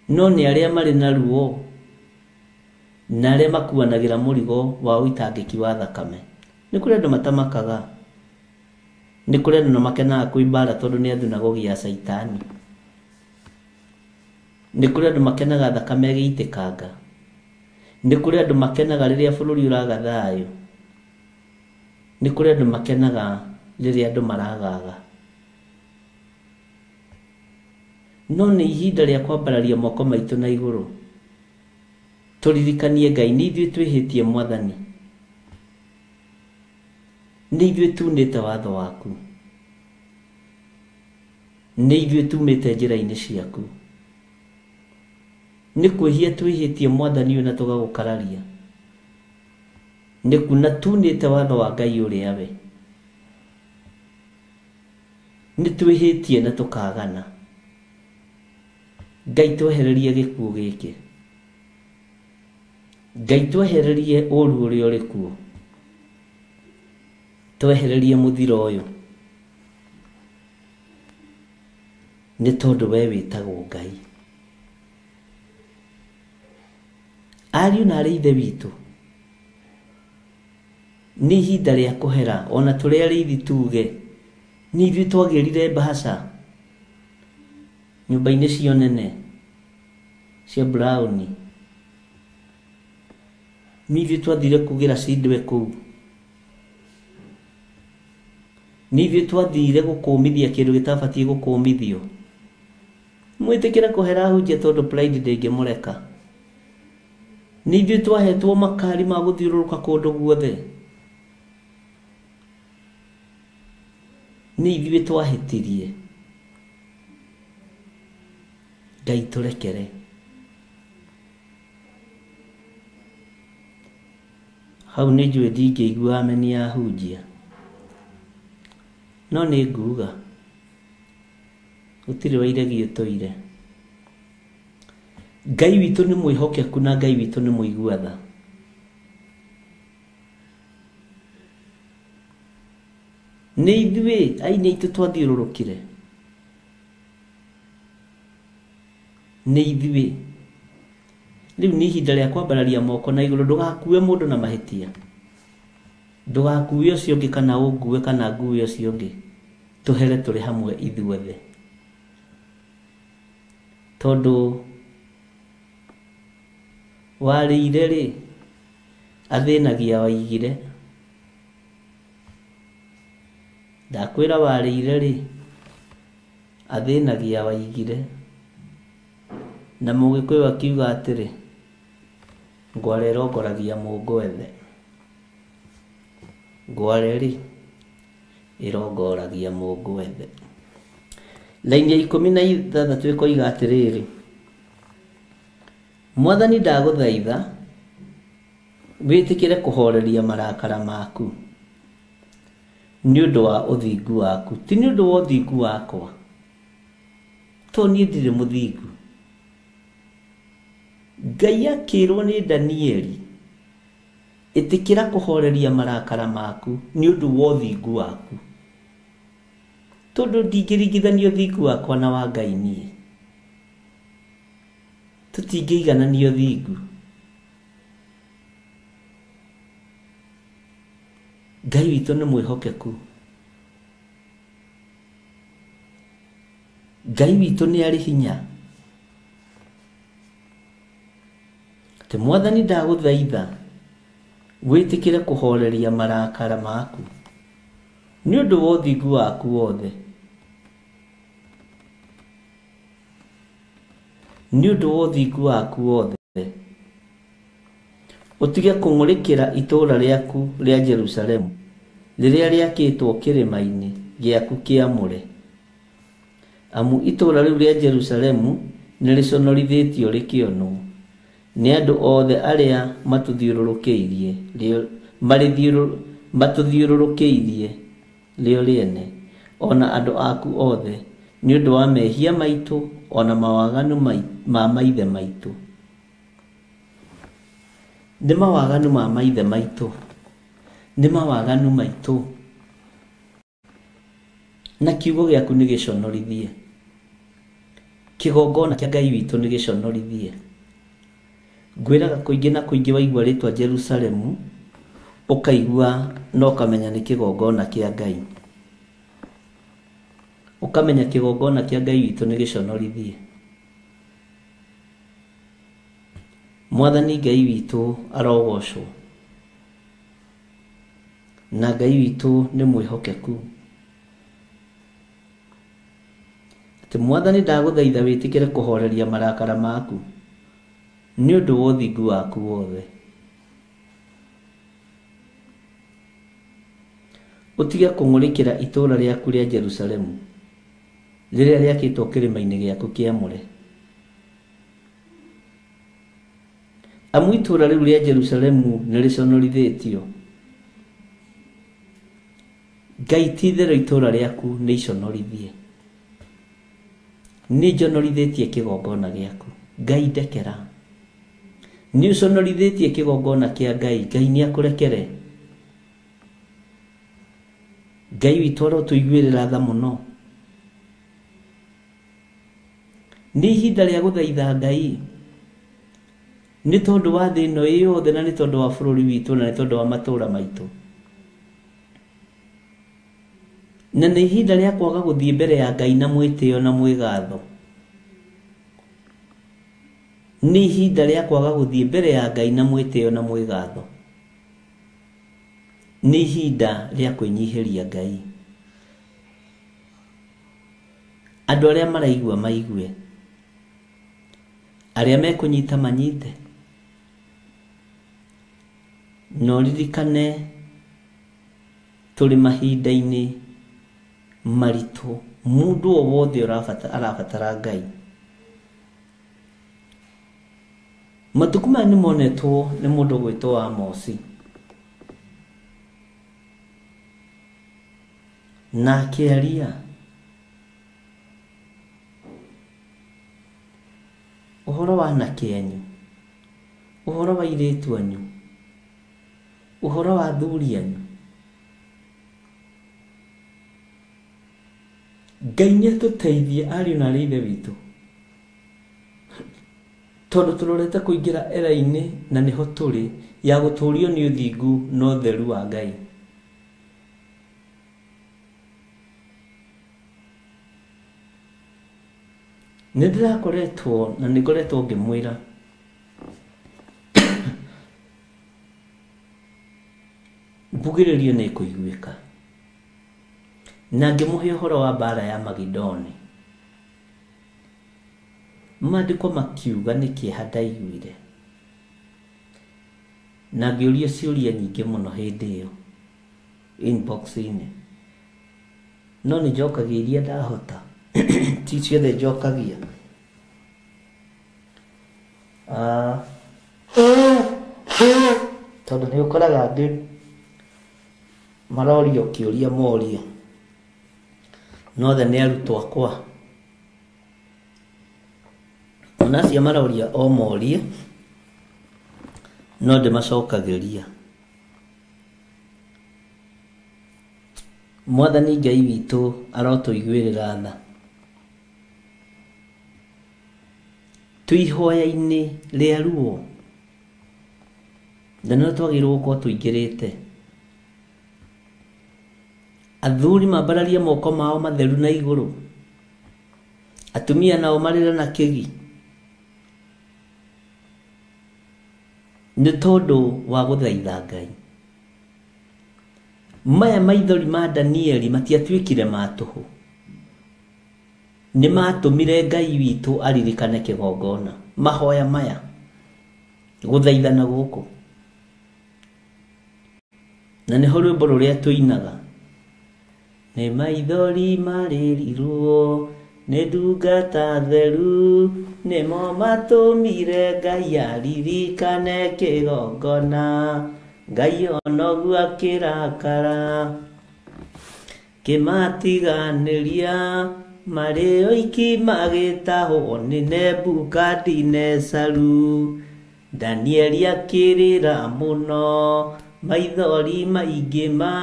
No nĩ arĩa marĩ na ruo na arĩa makuanagĩra mũrigo wa ũitangĩki wa thakame. Nĩ kũrĩ andũ matamakaga, nĩ kũrĩ andũ makenaga kwĩ mbara tondũ nĩ athunagogi ya caitani, nĩ kũrĩ andũ makenaga thakame ĩgĩitĩkanga, nĩ kũrĩ andũ makenaga rĩrĩa bũrũri ũraga thayũ, nĩ kũrĩ andũ makenaga rĩrĩa andũ maragaga. No nĩ ihinda rĩa kwambararia moko maitũ na igũrũ tũririkanie Ngai nĩ ithuĩ twĩhĩtie Mwathani, nĩ ithuĩ tunĩte watho waku, nĩ ithuĩ tumĩte njĩra-inĩ ciaku, nĩ kwĩhia twĩhĩtie Mwathani ũyũ na tũgagũkararia, nĩ kuna tunĩte watho wa Ngai ũrĩa we, nĩ twĩhĩtie na tũkagana. Ngai twehererie gĩkuũ gĩkĩ, Ngai twehererie ũru ũrĩa ũrĩ kuo, twehererie mũthiro ũyũ, nĩ tondũ we wĩtagwo Ngai. Ariũ na arĩ ithe witũ, nĩ ihinda rĩa kũhera ona tũrĩ arĩithi tuge nĩ ithuĩ twagĩrire mbahaca nyũmba-inĩ cio nene cia Brown, nĩ ithuĩ twathire kugĩra cindwe kũu, nĩ ithuĩ twathire gũkũmithia kĩndũ gĩtabatiĩ gũkũmithio. Mwĩtĩkĩre kũhera ahunjia tondũ pride ndĩngĩmũreka. Nĩ ithuĩ twahetwo makari ma gũthiũrũrũka kũndũ guothe, nĩ ithuĩ twahĩtirie. Ngai tũrekere. Hau nĩ njũĩ ndingĩigua ameni ya ahunjia, no nĩ nguga gũtirĩ wairegi ũtũire. Ngai witũ nĩ mwĩhokeku na Ngai witũ nĩ mũigua tha. Nĩ ithuĩ aini aitũ twathiũrũrũkire, nĩ ithuĩ Rĩu nĩ ihinda rĩa kwambararia moko na igũrũ. Ndũgakue mũndũ na mahĩtia, ndũgakue ũcio ũngĩ kana ũngue kana ngue ũcio ũngĩ. Tũhere tũrĩ hamwe ithuothe, tondũ warĩire rĩ athĩnagia waigire. Ndakwĩra warĩire rĩ athĩnagia waigire. Na Mũgĩkũyũ akiuga atĩrĩ, ngware ĩrongoragia mũngwethe. Ngware rĩ ĩrongoragia mũngwethe. Laini ya 16 ĩkoiga atĩrĩrĩ, Mwathani ndagũthaitha wĩtĩkĩre kũhoreria marakara maku nĩ ũndũ wa ũthingu waku, ti nĩ ũndũ wa ũthingu wakwa, to niĩ ndirĩ mũthingu. Ngai akĩrwo nĩ Danieli, ĩtĩkĩra kũhoreria marakara maku nĩ ũndũ wa ũthingu waku, tondũ ndingĩringithania ũthingu wakwa na wa Ngai niĩ. Tũtingĩiganania ũthingu. Ngai witũ nĩ mwĩhokeku. Ngai witũ nĩ arĩ hinya. Atĩ Mwathani ndagũthaitha wĩtĩkĩre kũhoreria marakara maku nĩ ũndũ wa ũthingu waku wothe, nĩ ũndũ wa ũthingu waku wothe, ũtige kũng'ũrĩkĩra itũũra rĩaku rĩa Jerusalemu rĩrĩa rĩakĩtwo kĩrĩma-inĩ gĩaku kĩamũre. Amu itũũra rĩu rĩa Jerusalemu nĩ rĩconorithĩtio rĩkĩonwo nĩ andũ othe arĩa matũthiũrũrũkĩirie matũthiũrũrũkĩirie rĩo rĩene, ona andũ aku othe, nĩ ũndũ wa mehia maitũ ona mawaganu ma maithe maitũ. Nĩ mawaganu ma maithe maitũ, nĩ mawaganu maitũ, na kiugo gĩaku nĩ gĩconorithie. Kĩgongona kĩa Ngai witũ nĩ gĩconorithie. Ngwĩraga kũingĩ na kũingĩ waigua rĩtwa Jerusalemu ũkaigua na ũkamenya nĩ kĩgongona kĩa Ngai, ũkamenya kĩgongona kĩa Ngai witũ nĩ gĩconorithie. Mwathani Ngai witũ arogocwo, na Ngai witũ nĩ mwĩhokeku. Atĩ Mwathani ndagũthaitha wĩtĩkĩre kũhoreria marakara maku nĩ ũndũ wa ũthingu waku wothe, ũtige kũng'ũrĩkĩra itũũra rĩaku rĩa Jerusalemu rĩrĩa rĩakĩtwo kĩrĩma-inĩ gĩaku kĩamũre. Amu itũũra rĩu rĩa Jerusalemu nĩ rĩconorithĩtio. Ngai ti itherũ itũũra rĩaku nĩ iconorithie. Nĩ njonorithĩtie kĩgongona gĩaku. Ngai ndekera. Nĩ ũconorithĩtie kĩgongona kĩa Ngai. Ngai nĩ akũrekere. Ngai witũ arotũiguĩrĩra tha mũno. Nĩ ihinda rĩa gũthaitha Ngai nĩ tondũ wa thĩ ĩno yothe, na nĩ tondũ wa bũrũri witũ, na nĩ tondũ wa matũũra maitũ. Na nĩ ihinda rĩa kwaga gũthiĩ mbere ya Ngai na mwĩtĩo na mwĩgatho. Nĩ ihinda rĩa kwaga gũthiĩ mbere ya Ngai na mwĩtĩo na mwĩgatho. Nĩ ihinda rĩa kwĩnyihĩria Ngai. Andũ arĩa maraigua maigue, arĩa mekũnyita manyite. No ririkane tũrĩ mahinda-inĩ maritũ, mũndũ o wothe arabatara Ngai. Matukũ maya nĩ monetwo nĩ mũndũ ũgwĩtwo Amosi, na akĩaria ũhoro wa anake anyu, ũhoro wa airĩtu anyu, ũhoro wa athuri anyu. Ngai nĩ atũteithie ariũ na arĩ ithe witũ. Tondũ tũrorete kũingĩra era-inĩ na nĩho tũrĩ ya gũtũũrio nĩ ũthingu na ũtheru wa Ngai. Nĩ ndĩrakoretwo na nĩ ngoretwo ngĩmwĩra mbugĩrĩrio nĩ ĩkũiguĩka na ngĩmũhe ũhoro wa mbara ya Magidoni. Maandĩko makiuga nĩ kĩeha ndaiguire na ngĩũria ciũria nyingĩ mũno hĩndĩ ĩyo inbox-inĩ, no nĩ njokagia iria ndahota ti ciothe njokagia. Tondũ nĩ ũkoraga angĩ marorio kĩũria morio no othe nĩ arutwo akwa, ona acio maroria o morie no ndĩmacokagĩria. Mwathani Ngai witũ arotũiguĩrĩra tha. Twĩ ihoya-inĩ rĩa ruo na nĩho twagĩrĩirwo gũkorwo tũingĩrĩte. Athuri mambararie moko mao matheru na igũrũ, atumia nao marĩre na kĩgi nĩ tondũ wa gũthaitha Ngai. Maya maithori ma Danieli matiatuĩkire ma tũhũ, nĩ matũmire Ngai witũ aririkane kĩgongona. Mahoya maya gũthaithana gũkũ, na nĩho rwĩmbo rũrĩa tũinaga, nĩ maithori marĩrirwo nĩ ndungata theru, nĩmo matũmire Ngai aririkane kĩgongona. Ngai onoguo akĩrakara kĩmatiganĩria marĩ oiki magĩtahwo nĩ Nebukadinesaru. Danieli akĩrĩra mũno maithori maingĩ ma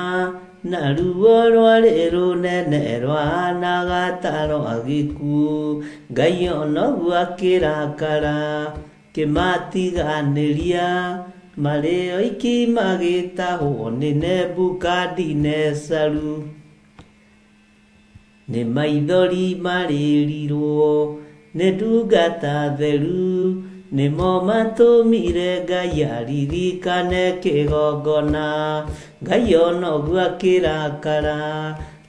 na ruo rwarĩ rũnene rwahanaga ta rwa gĩkuũ. Ngai onoguo akĩrakara kĩmatiganĩria marĩ oiki magĩtahwo nĩ Nebukadinesaru. Nĩ maithori marĩrirwo nĩ ndungata theru, nĩmo matũmire Ngai aririkane kĩgongona. Ngai onoguo akĩrakara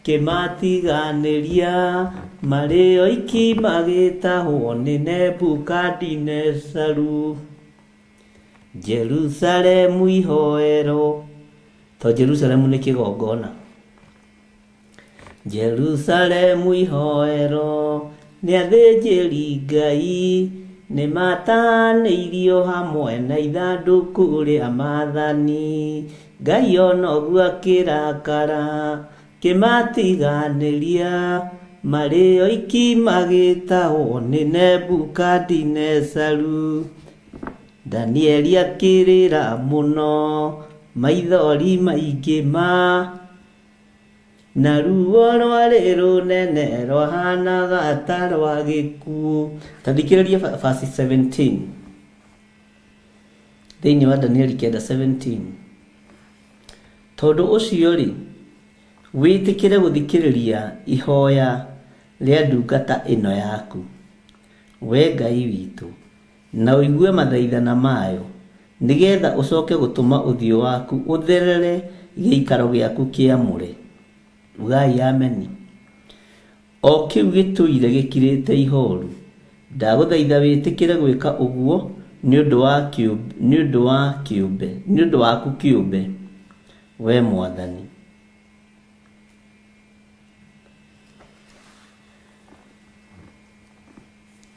kĩmatiganĩria marĩ oiki magĩtahwo nĩ Nebukadinesaru. Jerusalemu ihoero, to Jerusalemu nĩ kĩgongona. Jerusalemu ihoero nĩ athĩnjĩri Ngai nĩ matanĩirio hamwe na ithandũkũ rĩa maathani. Ngai onoguo akĩrakara kĩmatiganĩria marĩ oiki magĩtahwo nĩ Nebukadinesaru. Danieli akĩrĩra mũno maithori maingĩ ma na ruo rwarĩ rũnene rwahanaga ta rwa gĩkuũ. Ta thikĩrĩria verse 17 thĩinĩ wa Danieli 9:17. Tondũ ũcio rĩ, wĩtĩkĩre gũthikĩrĩria ihoya rĩa ndungata ĩno yaku, we Ngai witũ, na ũigue mathaithana mayo, nĩgetha ũcoke gũtũma ũthiũ waku ũtherere gĩikaro gĩaku kĩamũre. Ugai ameni. O kĩu gĩtũire gĩkirĩte ihoru, ndagũthaitha wĩtĩkĩre gwĩka ũguo nĩ ũndũ waku kĩũmbe, we Mwathani.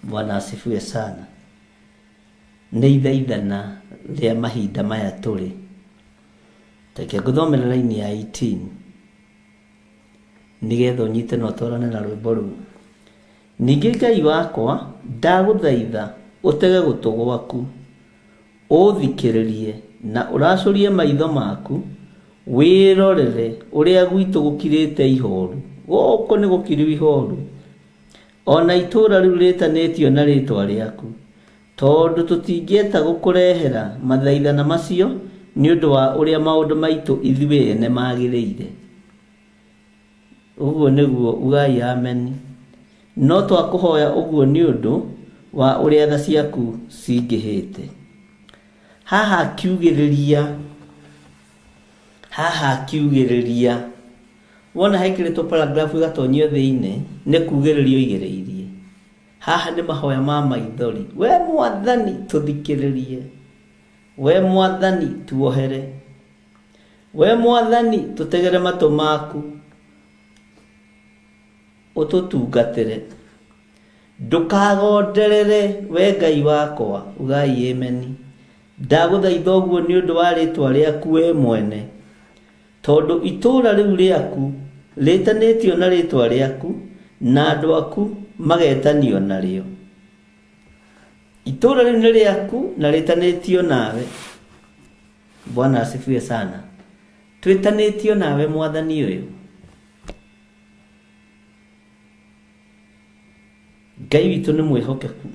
Bwana asifiwe sana. Nĩ ithaithana rĩa mahinda maya tũrĩ. Reke ngũthomere raini ya 18 nĩgetha ũnyite na ũtwarane na rwĩmbo rũu. Ningĩ Ngai wakwa, ndagũthaitha ũtege gũtũ gwaku, ũthikĩrĩrie na ũracũrie maitho maku, wĩrorere ũrĩa gwitũ gũkirĩte ihoru. Gũkũ nĩ gũkiru ihoru, ona itũũra rĩu rĩtanĩtio na rĩĩtwa rĩaku. Tondũ tũtingĩeta gũkũrehera mathaithana macio nĩ ũndũ wa ũrĩa maũndũ maitũ ithuĩ ene magĩrĩire. Ũguo nĩguo ugai ameni. No twakũhoya ũguo nĩ ũndũ wa ũrĩa tha ciaku cingĩhĩte. Haha kiugĩrĩria, haha kiugĩrĩria, wona hekĩrĩtwo paragraph ĩgatonyio thĩinĩ nĩ kugĩrĩrio igĩrĩirie. Haha nĩ mahoya ma maithori. We Mwathani tũthikĩrĩrie, we Mwathani tuohere, we Mwathani tũtegere matũ maku ũtũtungatĩre. Ndũkagonderere we Ngai wakwa, ugai ameni. Ndagũthaitha ũguo nĩ ũndũ wa rĩtwa rĩaku we mwene, tondũ itũũra rĩu rĩaku rĩtanĩtio na rĩtwa rĩaku, na andũ aku magetanio narĩo. Itũũra rĩu nĩ rĩaku na rĩtanĩtio nawe. Bwana asifiwe sana. Twĩtanĩtio nawe Mwathani ũyũ. Ngai witũ nĩ mwĩhokeku.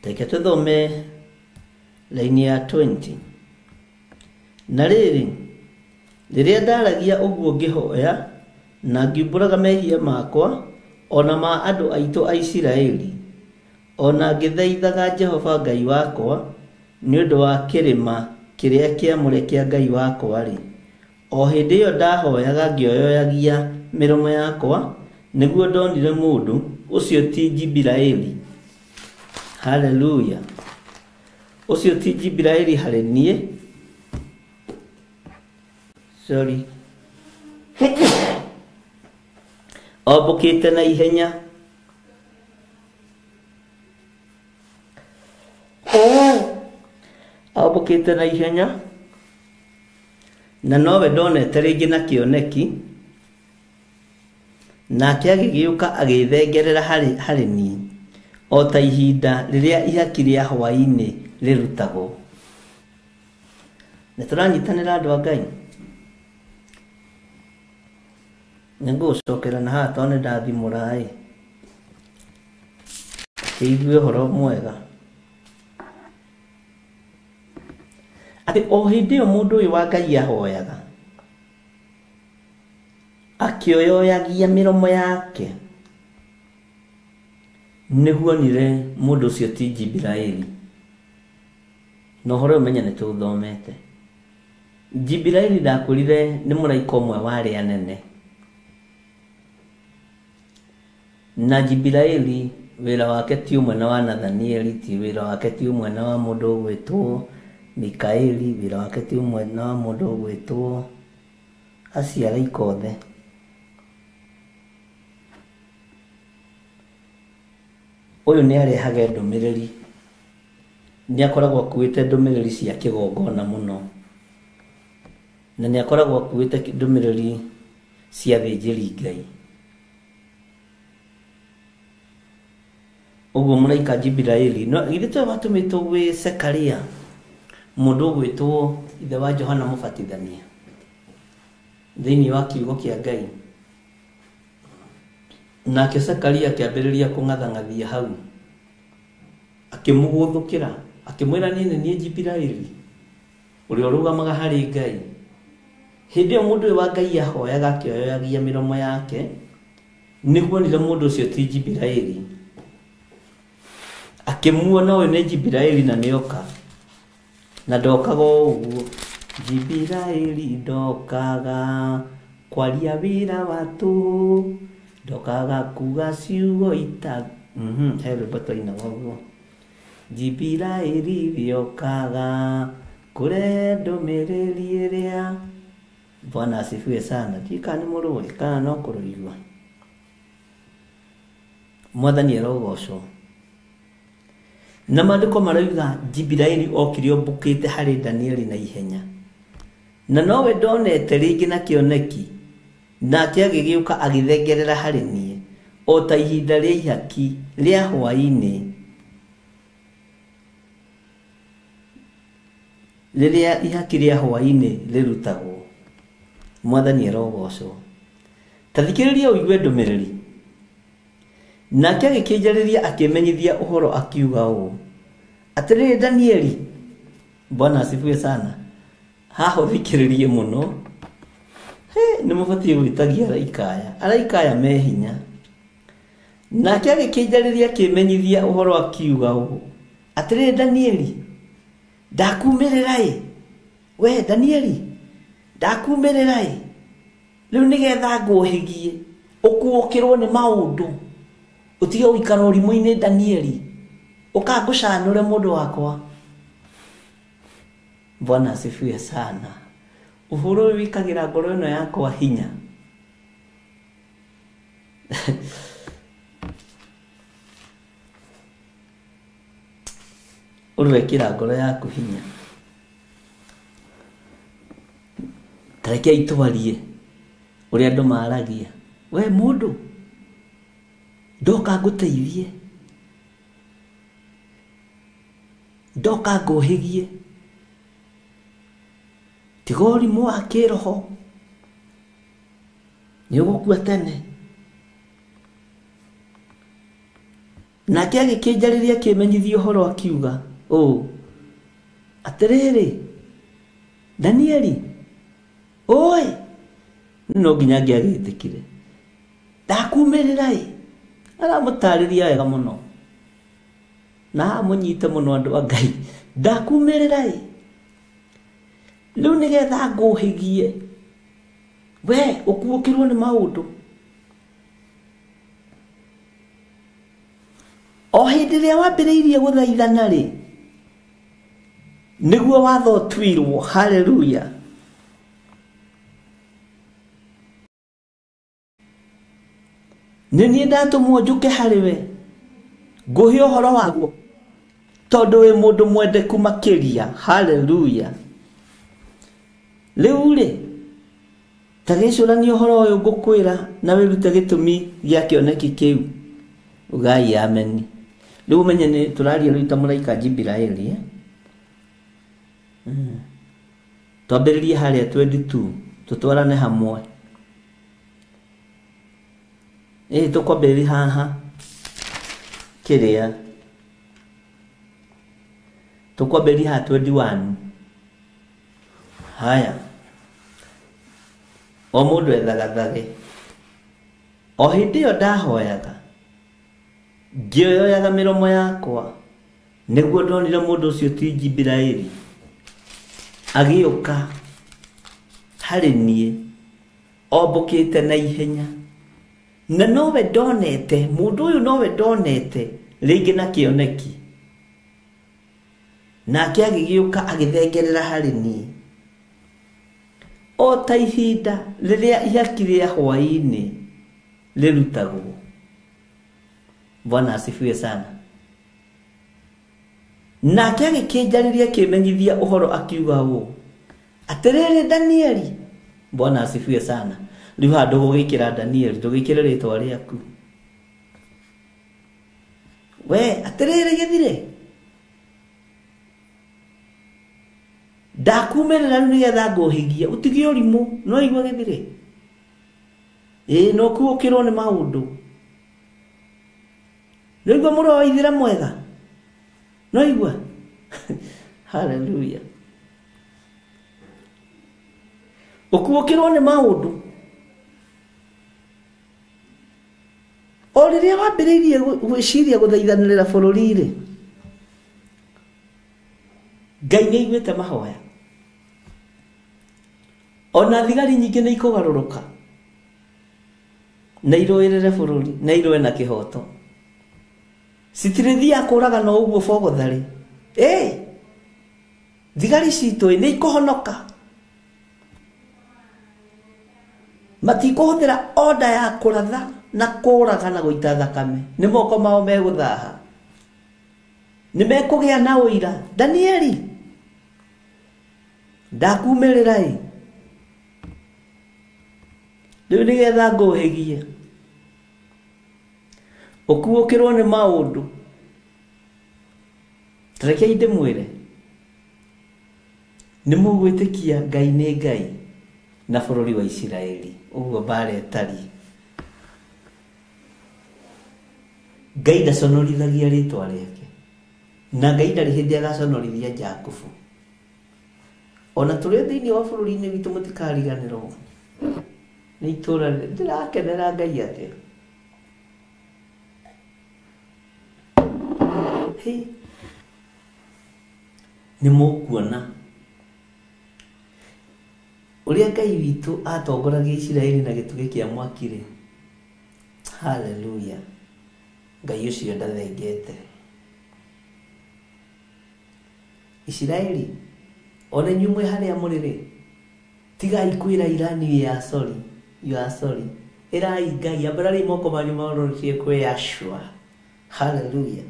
Reke tũthome laini ya 20. Na rĩrĩ, rĩrĩa ndaragia ũguo ngĩhoya na ngiumbũraga mehia makwa ona ma andũ aitũ a Isiraeli, ona ngĩthaithaga Jehova Ngai wakwa nĩ ũndũ wa kĩrĩma kĩrĩa kĩamũre kĩa Ngai wakwa-rĩ, o hĩndĩ ĩyo ndahoyaga ngĩoyoyagia mĩromo yakwa, nĩguo ndonire mũndũ ũcio ti Jibiraeli. Haleluya. Ũcio ti Jibiraeli harĩ niĩ. Sorry. Ombũkĩte na ihenya. Ombũkĩte na ihenya. Na nowe ndonete rĩngĩ na kĩoneki. Nake agĩgĩũka agĩthengerera harĩ niĩ, o ta ihinda rĩrĩa ihaki rĩa hwaĩ-inĩ rĩrutagwo. Nĩ tũranyitanĩra andũ a Ngai. Nĩngũgũcokera na haha tondũ nĩ ndathimũra ĩ. Kĩigue ũhoro mwega. Atĩ o hĩndĩ ĩyo mũndũ ũyũ wa Ngai ahoyaga, akĩoyoyagia mĩromo yake, nĩguo onire mũndũ ũcio ti Jibiraeli. Na ũhoro ũyũ menye nĩ tũũthomete. Jibiraeli ndakwĩrire nĩ mũraika ũmwe wa arĩa anene. Na Jibiraeli wĩra wake ti ũmwe na wa Nathanieli, ti wĩra wake ti ũmwe na wa mũndũ ũgwĩtwo Mikaeli, wĩra wake ti ũmwe na wa mũndũ ũgwĩtwo acio araika othe. Ũyũ nĩ arehage ndũmĩrĩri, nĩ akoragwo akuĩte ndũmĩrĩri cia kĩgongona mũno, na nĩ akoragwo akuĩte ndũmĩrĩri cia athĩnjĩri Ngai. Ũguo mũraika Jibiraeli, no githĩ tiwe watũmĩtwo gwĩ Zekaria, mũndũ ũgwĩtwo ithe wa Johana Mũbatithania, thĩinĩ wa kiugo kĩa Ngai. Nake Zekaria akĩambĩrĩria kũng'athang'athia hau, akĩmũgũthũkĩra, akĩmwĩra niĩ nĩ niĩ Jibiraeli ũrĩa ũrũgamaga harĩ Ngai. Hĩndĩ ĩyo mũndũ ũyũ wa Ngai ahoyaga akĩoyoyagia mĩromo yake, nĩguo onire mũndũ ũcio ti Jibiraeli. Akĩmuona ũyũ nĩ Jibiraeli na nĩoka, na ndokaga o ũguo. Jibiraeli ndokaga kwaria wĩra wa tũhũ, ndokaga kuga ciugo ita. He rwĩmbo twainaga ũguo. Jibiraeli rĩokaga kũrehe ndũmĩrĩri ĩrĩa. Bwana asifiwe sana. Ndiũĩ kana nĩ mũrũĩ kana no kũrũigua. Mwathani arogocwo. Na maandĩko marauga Jibiraeli okire ombũkĩte harĩ Danieli na ihenya, na nowe ndonete rĩngĩ na kĩoneki, nake agĩgĩũka agĩthengerera harĩ niĩ o ta ihinda rĩa ihaki rĩa hwaĩ-inĩ, rĩrĩa ihaki rĩa hwaĩ-inĩ rĩrutagwo. Mwathani arogocwo. Ta thikĩrĩria ũigue ndũmĩrĩri. Nake agĩkĩnjarĩria akĩmenyithia ũhoro akiuga ũũ, atĩrĩrĩ Danieli, Bwana asifiwe sana. Haha ũthikĩrĩrie mũno. He, nĩ mũbatiĩ gwĩtagia araika aya. Araika aya me hinya. Nake agĩkĩnjarĩria akĩmenyithia ũhoro akiuga ũũ, atĩrĩrĩ Danieli, ndakumĩrĩra ĩ. We Danieli, ndakumĩrĩra ĩ. Rĩu nĩgetha ngũhĩgie, ũkuũkĩrwo nĩ maũndũ. Ũtige gũikara ũrimũ-inĩ Danieli. Ũkangũcanũre mũndũ wakwa. Bwana asifiwe sana. Ũhoro ũyũ wĩkagĩra ngoro ĩno yakwa hinya. Ũrwekĩra ngoro yaku hinya. Ta rekei twarie ũrĩa andũ maragia. We mũndũ, ndoka ngũteithie, ndoka ngũhĩgie, tiga ũrimũ wa kĩroho, nĩ ũgũkua tene. Nake agĩkĩnjarĩria akĩmenyithia ũhoro akiuga ũũ, atĩrĩrĩ Danieli, oi, no nginya angĩagĩtĩkire. Ndakumĩrĩra ĩ. Aramũtarĩria wega mũno. Na amũnyite mũno andũ a Ngai. Ndakumĩrĩra ĩ. Rĩu nĩgetha ngũhĩgie, we ũkuũkĩrwo nĩ maũndũ. O hĩndĩ ĩrĩa wambĩrĩirie gũthaithana rĩ, nĩguo watho ũtuirwo. Haleluya. Nĩ niĩ ndatũmwo njũke harĩ we, ngũhe ũhoro waguo, tondũ wĩ mũndũ mwendeku makĩria. Haleluya. Rĩu rĩ, ta gĩcũranie ũhoro ũyũ ngũkwĩra na wĩrute gĩtũmi gĩa kĩoneki kĩu. Ugai ameni. Rĩu ũmenye nĩ tũraria rĩu ta mũraika Jibiraeli, eh? Twambĩrĩrie harĩa 22, tũtwarane hamwe. Ĩĩ tũkwambĩrĩria haha kĩrĩa tũkwambĩrĩria haha 21. Haya, o mũndũ ethagathage. O hĩndĩ ĩyo ndahoyaga, ngĩoyoyaga mĩromo yakwa, nĩguo ndonire mũndũ ũcio ti Jibiraeli agĩũka harĩ niĩ ombũkĩte na ihenya. Na nowe ndonete, mũndũ ũyũ nowe ndonete rĩngĩ na kĩoneki. Nake agĩgĩũka agĩthengerera harĩ niĩ o ta ihinda rĩrĩa ihaki rĩa hwaĩ-inĩ rĩrutagwo. Bwana asifiwe sana. Nake agĩkĩnjarĩria akĩmenyithia ũhoro akiuga ũũ, atĩrĩrĩ Danieli. Bwana asifiwe sana. Rĩu haha ndũgũgĩkĩra Danieli, ndũgĩkĩre rĩtwa rĩaku. We atĩrĩrĩ gĩthire, ndakumĩrĩra rĩu nĩgetha ngũhĩgie, ũtige ũrimũ. No igua gĩthire? Ĩĩ, no ũkuũkĩrwo nĩ maũndũ. No igua mũrũ wa ithira mwega? No igua? Haleluya. Ũkuũkĩrwo nĩ maũndũ. O rĩrĩa wambĩrĩirie gwĩciria gũthaithanĩrĩra bũrũri-rĩ, Ngai nĩ aiguĩte mahoya. Ona thigari nyingĩ nĩ ikũgarũrũka na irũĩrĩre bũrũri na irũe na kĩhoto. Citirĩthiaga kũraga no ũguo bogotharĩ. Ĩ, thigari citũ nĩ ikũhonoka. Matikũhũthĩra order ya kũratha na kũraga na gũita thakame. Nĩ moko mao megũthaha. Nĩ mekũgĩa na ũira. Danieli, ndakumĩrĩra ĩ. Rĩu nĩgetha ngũhĩgie, ũkuũkĩrwo nĩ maũndũ. Ta rekei ndĩmwĩre, nĩ mũgwĩtĩkia Ngai nĩ Ngai na bũrũri wa Isiraeli, ũguo mbara ĩtariĩ. Ngai ndaconorithagia rĩtwa rĩake na Ngai ndarĩ hĩndĩ agaconorithia Jakubu. Ona tũrĩ thĩinĩ wa bũrũri-inĩ witũ mũtikariganĩrwo nĩ itũra ndĩrakenera Ngai atĩa. Nĩ mũkuona ũrĩa Ngai witũ atongoragia Isiraeli na gĩtugĩ kĩa mwaki rĩ. Haleluya. Ngai ũcio ndathengete Isiraeli. Ona inyuĩ mwĩ harĩa mũrĩ rĩ, tigai kwĩra Irani you are sorry, you are sorry. Ĩrai Ngai, ambarariai moko manyu maroretie kwĩ Yahshua. Haleluya.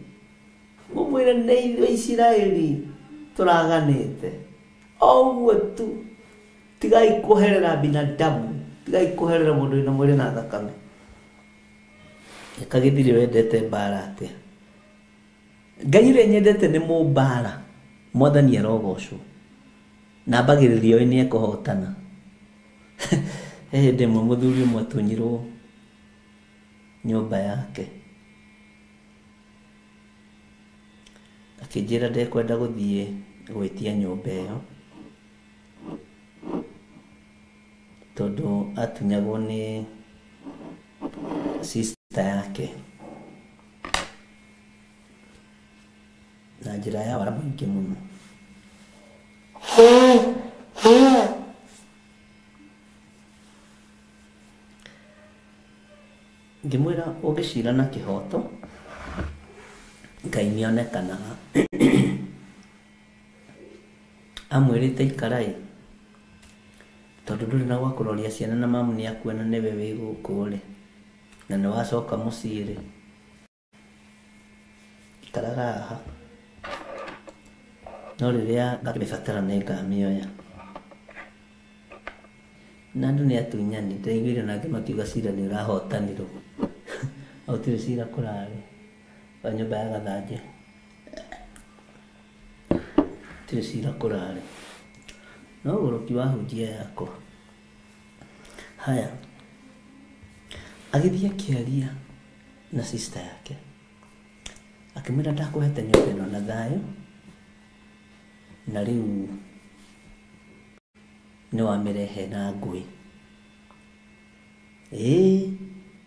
Mũmwĩre nĩ ithuĩ Isiraeli tũraganĩte o ũguo tu. Tigai kũherera binadamu, tigai kũherera mũndũ wĩna mwĩrĩ na thakame. Kagĩthire wendete mbara atĩa? Ngai ũrĩa nyendete nĩ mũmbara. Mwathani arogocwo. Na mbagĩrĩria oĩ nĩ ekũhotana. He hĩndĩ ĩmwe mũthuri ũmwe atunyirwo nyũmba yake, akĩnjĩra ndekwenda gũthiĩ gwĩtia nyũmba ĩyo tondũ atunyagwo nĩ sister yake na njĩra ya wara mũingĩ mũno. Ngĩmwĩra ũngĩcira na kĩhoto Ngai nĩonekanaga. Amwĩrĩte ikarai tondũ ndũrĩ na gwa kũroria ciana na mamu nĩakua na nĩwe wĩ gũkũ rĩ, na nĩwacoka mũciĩ rĩ, ikaraga haha, no rĩrĩa ngakĩmĩbatara nĩngamĩoya. Na andũ nĩ atunyani, ndĩraiguire nake makiuga cira nĩ ũrahotanirwo. Gũtirĩ cira kũrarĩ wa nyũmba ya Gathanje, gũtirĩ cira kũrarĩ, no ũgũrũki wa hunjia yakwa. Haya, agĩthiĩ akĩaria na sister yake, akĩmwĩra ndakũhete nyũmba ĩno na thayũ, na rĩu nĩ wamĩrehe na ngũĩ. Ĩĩ,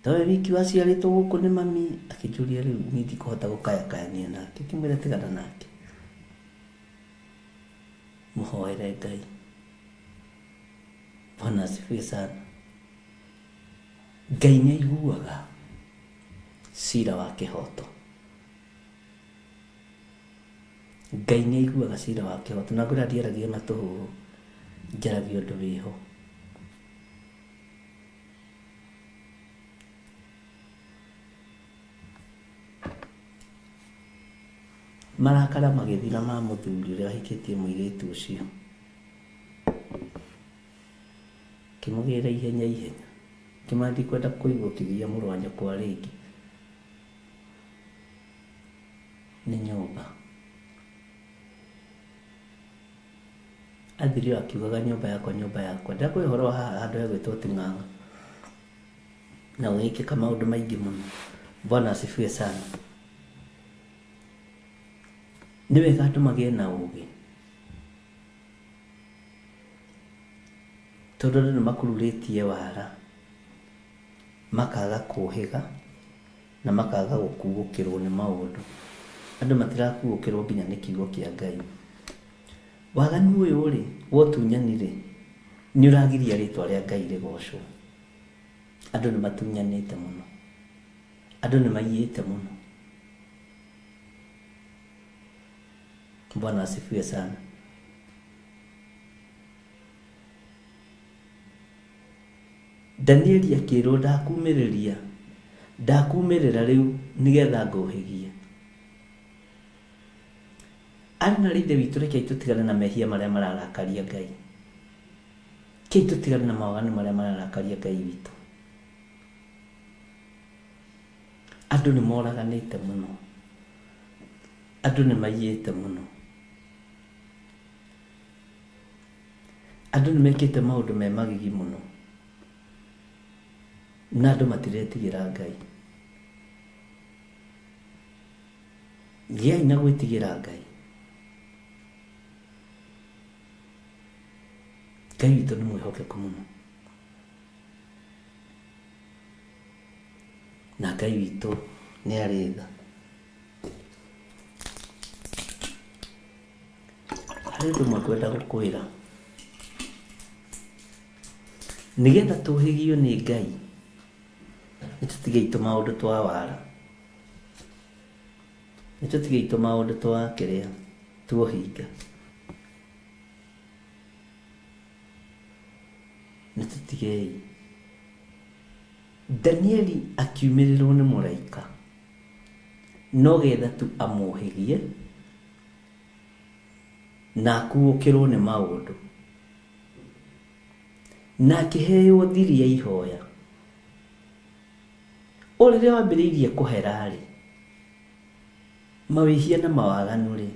towe wiki waciarĩtwo gũkũ nĩ mami. Akĩnjũria rĩu niĩ ndikũhota gũkayakayania nake. Ngĩmwĩra tigana nake, mũhoere Ngai. Bwana asifiwe sana. Ngai nĩ aiguaga cira wa kĩhoto. Ngai nĩ aiguaga cira wa kĩhoto. Na ngwĩra ndiaragia na tũhũhũ, njaragia ũndũ wĩho. Marakara magĩthira ma mũthuri ũrĩa wahikĩtie mũirĩtu ũcio, kĩmũgĩra ihenya ihenya, kĩmwĩra ndikwenda kũigua ũkĩgia mũrũ wa nyũkwa rĩngĩ nĩ nyũmba. Athire akiugaga nyũmba yakwa, nyũmba yakwa. Ndakũhe ũhoro wa haha handũ hegwĩtwo Ting'ang'a, na gũgĩkĩka maũndũ maingĩ mũno. Bwana asifiwe sana. Nĩ wega andũ magĩe na ũgĩ, tondũ andũ nĩ makururĩtie wara, makaga kũhĩga na makaga gũkuũkĩrwo nĩ maũndũ. Andũ matirakuũkĩrwo nginya nĩ kiugo kĩa Ngai. Waganu ũyũ rĩ, wa ũtunyani rĩ, nĩ ũragiria rĩtwa rĩa Ngai rĩgocwo. Andũ nĩ matunyanĩte mũno, andũ nĩ maiyĩte mũno. Bwana asifiwe sana. Danieli akĩrwo ndakumĩrĩria, ndakumĩrĩra rĩu nĩgetha ngũhĩgie. Arĩ na ithe witũ, rekei tũtigane na mehia marĩa mararakaria Ngai. Rekei tũtigane na mawaganu marĩa mararakaria Ngai witũ. Andũ nĩ moraganĩte mũno, andũ nĩ maiyĩte mũno, andũ nĩ mekĩte maũndũ me magigi mũno, na andũ matiretigĩra Ngai. Gĩai na gwĩtigĩra Ngai. Ngai witũ nĩ mwĩhokeku mũno. Na Ngai witũ nĩ arĩ tha. Harĩ ũndũ ũmwe ngwenda gũkwĩra. Nĩgetha tũhĩgio nĩ Ngai, nĩ tũtigei tũmaũndũ twa wara. Nĩ tũtigei tũmaũndũ twa kĩrĩa tuohinga. Nĩ tũtigei. Danieli akiumĩrĩrwo nĩ mũraika no getha tu amũhĩgie na akuũkĩrwo nĩ maũndũ na akĩheo thiri ya ihoya. O rĩrĩa wambĩrĩirie kũhera-rĩ, mawĩhia na mawaganu-rĩ,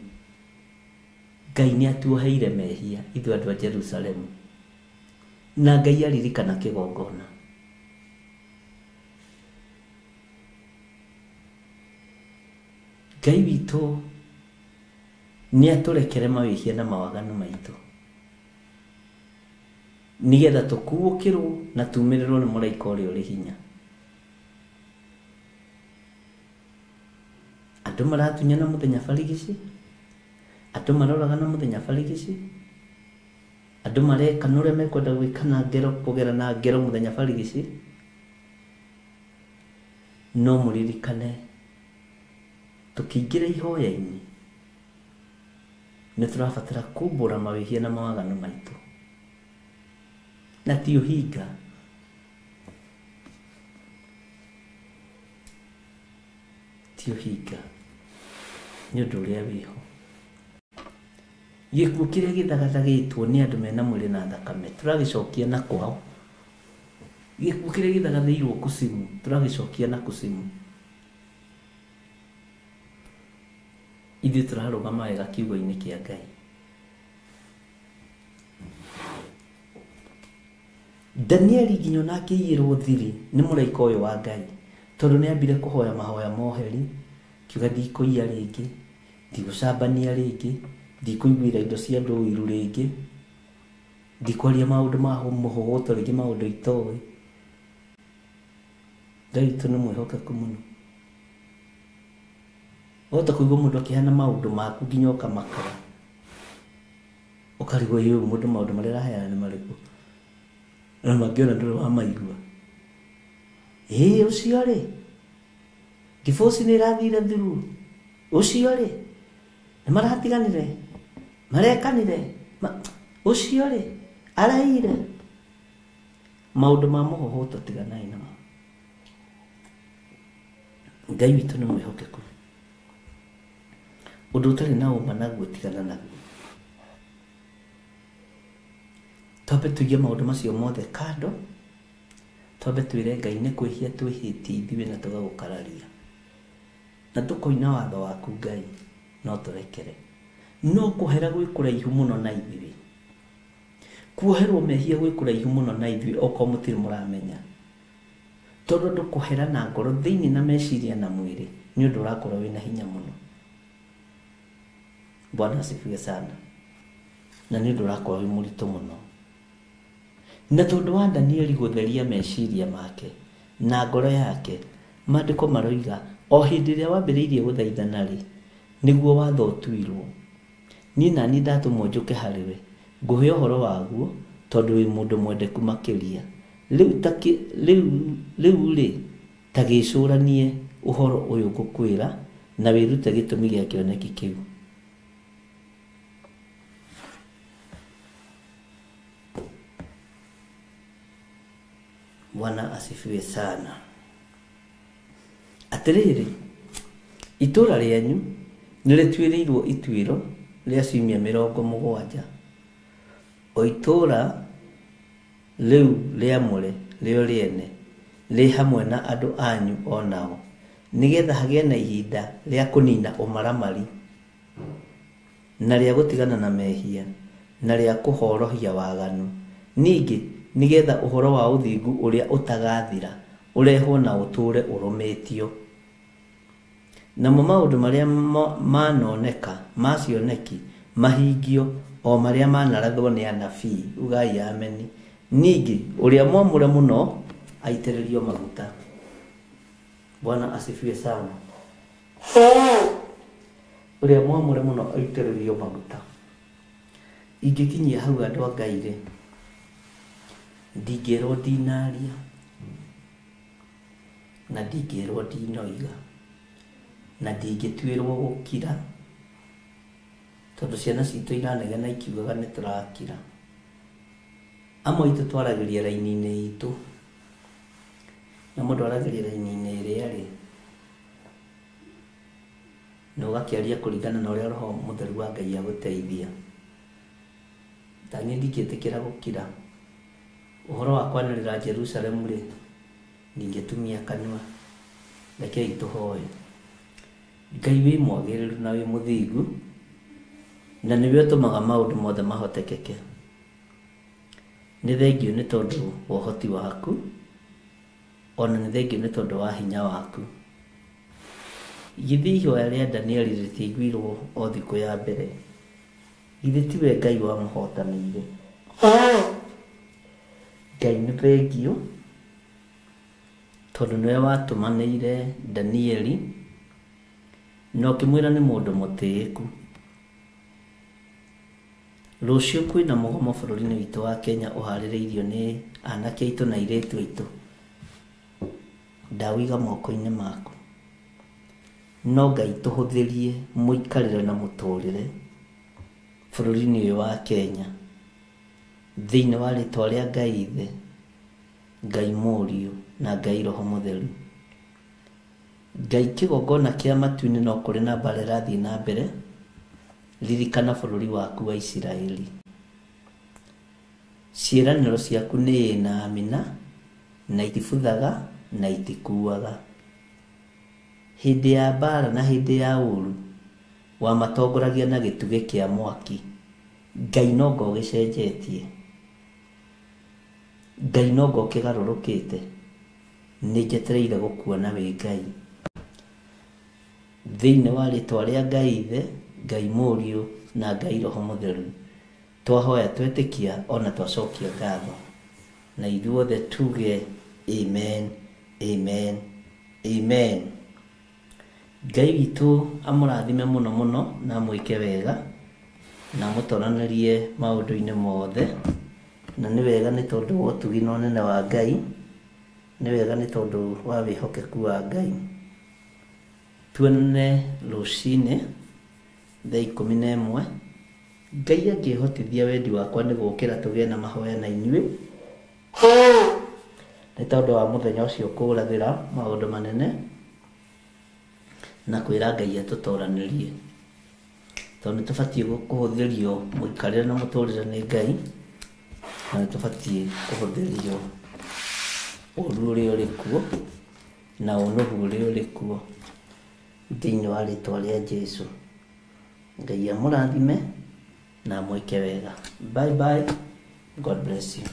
Ngai nĩ atuoheire mehia ithuĩ andũ a Jerusalemu, na Ngai aririkana kĩgongona. Ngai witũ nĩ atũrekere mawĩhia na mawaganu maitũ nĩgetha tũkuũkĩrwo na tumĩrĩrwo nĩ mũraika ũrĩa ũrĩ hinya. Andũ maratunyana mũthenya barigici, andũ maroragana mũthenya barigici, andũ mareka ũrĩa mekwenda gwĩka na ngero, kũgera na ngero mũthenya barigici. No mũririkane tũkĩingĩra ihoya-inĩ nĩ tũrabatara kumbũra mawĩhia na mawaganu maitũ, na ti ũhinga. Ti ũhinga nĩ ũndũ ũrĩa wĩho. Gĩkuũ kĩrĩa gĩthagathagĩtwo nĩ andũ mena mwĩrĩ na thakame tũragĩcokia na kwao. Gĩkuũ kĩrĩa gĩthagathĩirwo kucimu tũragĩcokia na kucimu. Ithuĩ tũrarũgama wega kiugo-inĩ kĩa Ngai. Danieli nginya ona akĩiyĩrwo thiri nĩ mũraika ũyũ wa Ngai, tondũ nĩ ambire kũhoya mahoya moheri, kiuga ndikũiya rĩngĩ, ndigũcambania rĩngĩ, ndikũiguĩra indo cia andũ ũiru rĩngĩ, ndikwaria maũndũ ma mũhũgũto rĩngĩ, maũndũ itoĩ. Ngai witũ nĩ mwĩhokeku mũno. Wahota kũigua mũndũ akĩheana maũndũ maku nginya ũkamakaga, ũkarigwo ĩ ũyũ mũndũ maũndũ marĩa araheana nĩ marĩkũ, na mangĩona ndũrĩ wamaigua. Ĩ ũcio rĩ, divorce nĩ ĩrathire through, ũcio rĩ nĩ maratiganire, marekanire, ũcio rĩ araire. Maũndũ ma mũhũhũto tiganai namo. Ngai witũ nĩ mwĩhokeku. Ũndũ ũtarĩ na ũma naguo tigana naguo. Twambe tũige maũndũ macio mothe kando, twambe twĩre Ngai nĩ kwĩhia twĩhĩtie ithuĩ na tũgagũkararia, na tũkoina watho waku Ngai, no tũrekere. No kũhera gwĩ kũraihu mũno na ithuĩ, kuoherwo mehia gwĩ kũraihu mũno na ithuĩ, okorwo mũtirĩ mũramenya. Tondũ andũ kũhera na ngoro thĩinĩ na meciria na mwĩrĩ nĩ ũndũ ũrakorwo wĩna hinya mũno. Bwana asifiwe sana. Na nĩ ũndũ ũrakorwo wĩ mũritũ mũno. Na tondũ wa Danieli gũtheria meciria make na ngoro yake, maandĩko maroiga o hĩndĩ ĩrĩa wambĩrĩirie gũthaithana rĩ, nĩguo watho ũtuirwo. Niĩ nani ndatũmwo njũke harĩwe, ngũhe ũhoro waguo, tondũ wĩ mũndũ mwendeku makĩria. Rĩu rĩ, ta gĩcũranie ũhoro ũyũ ngũkwĩra, na wĩrute gĩtũmi gĩa kĩoneki kĩu. Bwana asifiwe sana. Atĩrĩrĩ, itũũra rĩanyu nĩ rĩtuĩrĩirwo ituĩro rĩa ciumia 70. O itũũra rĩu rĩamũre rĩo rĩene rĩ hamwe na andũ anyu o nao, nĩgetha hagĩe na ihinda rĩa kũnina ũmaramari, na rĩa gũtigana na mehia, na rĩa kũhorohia waganu. Ningĩ nĩgetha ũhoro wa ũthingu ũrĩa ũtagathira ũrehwo na ũtũũre ũrũmĩtio. Namo maũndũ marĩa manoneka ma cioneki mahingio o marĩa manarathwo nĩ anabii. Ugai ameni. Ningĩ ũrĩa mwamũre mũno aitĩrĩrio maguta. Bwana asifiwe sana. Ũrĩa mwamũre mũno aitĩrĩrio maguta. Ingĩkinyia hau andũ a Ngai rĩ, ndingĩrwo ndinaria na ndingĩrwo ndinoiga na ndingĩtuĩrwo gũkira, tondũ ciana citũ iranegena ikiugaga nĩ tũrakira. Amwe aitũ twaragĩria raini-inĩ itũ, na mũndũ aragĩria raini-inĩ ĩrĩa rĩ, na ũgakĩaria kũringana na ũrĩa Roho Mũtheru wa Ngai agũteithia. Ta niĩ ndingĩtĩkĩra gũkira. Ũhoro wa kwanĩrĩra Jerusalemu rĩ, ndingĩtumia kanua. Rekei tũhoe. Ngai wĩ mwagĩrĩru na wĩ mũthingu, na nĩwe ũtũmaga maũndũ mothe mahotekeke. Nĩ thengiũ nĩ tondũ wa ũhoti waku, ona nĩ thengiũ nĩ tondũ wa hinya waku. Githĩ ihoya rĩa Danieli rĩtiaiguirwo o thikũ ya mbere? Githĩ tiwe Ngai wamũhotanĩire? Ngai nĩ thengiũ tondũ nĩwe watũmanĩire Danieli na ũkĩmwĩra nĩ mũndũ mũtĩĩku. Rũciũ kwĩna mũgomo bũrũri-inĩ witũ wa Kenya ũharĩrĩirio nĩ anake aitũ na airĩtu aitũ. Ndawĩiga moko-inĩ maku. No Ngai tũhũthĩrie mũikarĩre na mũtũrĩre bũrũri-inĩ ũyũ wa Kenya, thĩinĩ wa rĩtwa rĩa Ngai Ithe, Ngai Mũriũ na Ngai Roho Mũtheru. Ngai kĩgongona kĩa matu-inĩ no kũrĩ na mbara ĩrathiĩ na mbere, ririkana bũrũri waku wa Isiraeli. Ciĩranĩro ciaku nĩ ĩĩ na amina, na itibuthaga na itikuaga. Hĩndĩ ya mbara na hĩndĩ ya ũũru wamatongoragia na gĩtugĩ kĩa mwaki. Ngai no ngo ũgĩcenjetie, Ngai no ngo ũkĩgarũrũkĩte. Nĩ njetereire gũkuona wĩ Ngai. Thĩinĩ wa rĩtwa rĩa Ngai Ithe, Ngai Mũriũ na Ngai Roho Mũtheru, twahoya twetĩkia ona twacokia ngatho, na ithuothe tuge amen, amen, amen. Ngai witũ amũrathime mũno mũno na amwĩke wega na amũtoranĩrie maũndũ-inĩ mothe. Na nĩ wega nĩ tondũ wa ũtugi na ũnene wa Ngai, nĩ wega nĩ tondũ wa wĩhokeku wa Ngai. Tuonane rũcinĩ thaa 11. Ngai angĩhotithia wendi wakwa nĩ gũkĩra tũgĩe na mahoya na inyuĩ, nĩ tondũ wa mũthenya ũcio kũrathĩra maũndũ manene na kwĩra Ngai atũtoranĩrie, tondũ nĩ tũbatiĩ kũhũthĩrio mũikarĩre na mũtũrĩre nĩ Ngai, na nĩ tũbatiĩ kũhũthĩrio ũũru ũrĩa ũrĩ kuo na ũnũhu ũrĩa ũrĩ kuo thĩinĩ wa rĩtwa rĩa Jesũ. Ngai amũrathime na amwĩke wega. Bye bye. God bless you.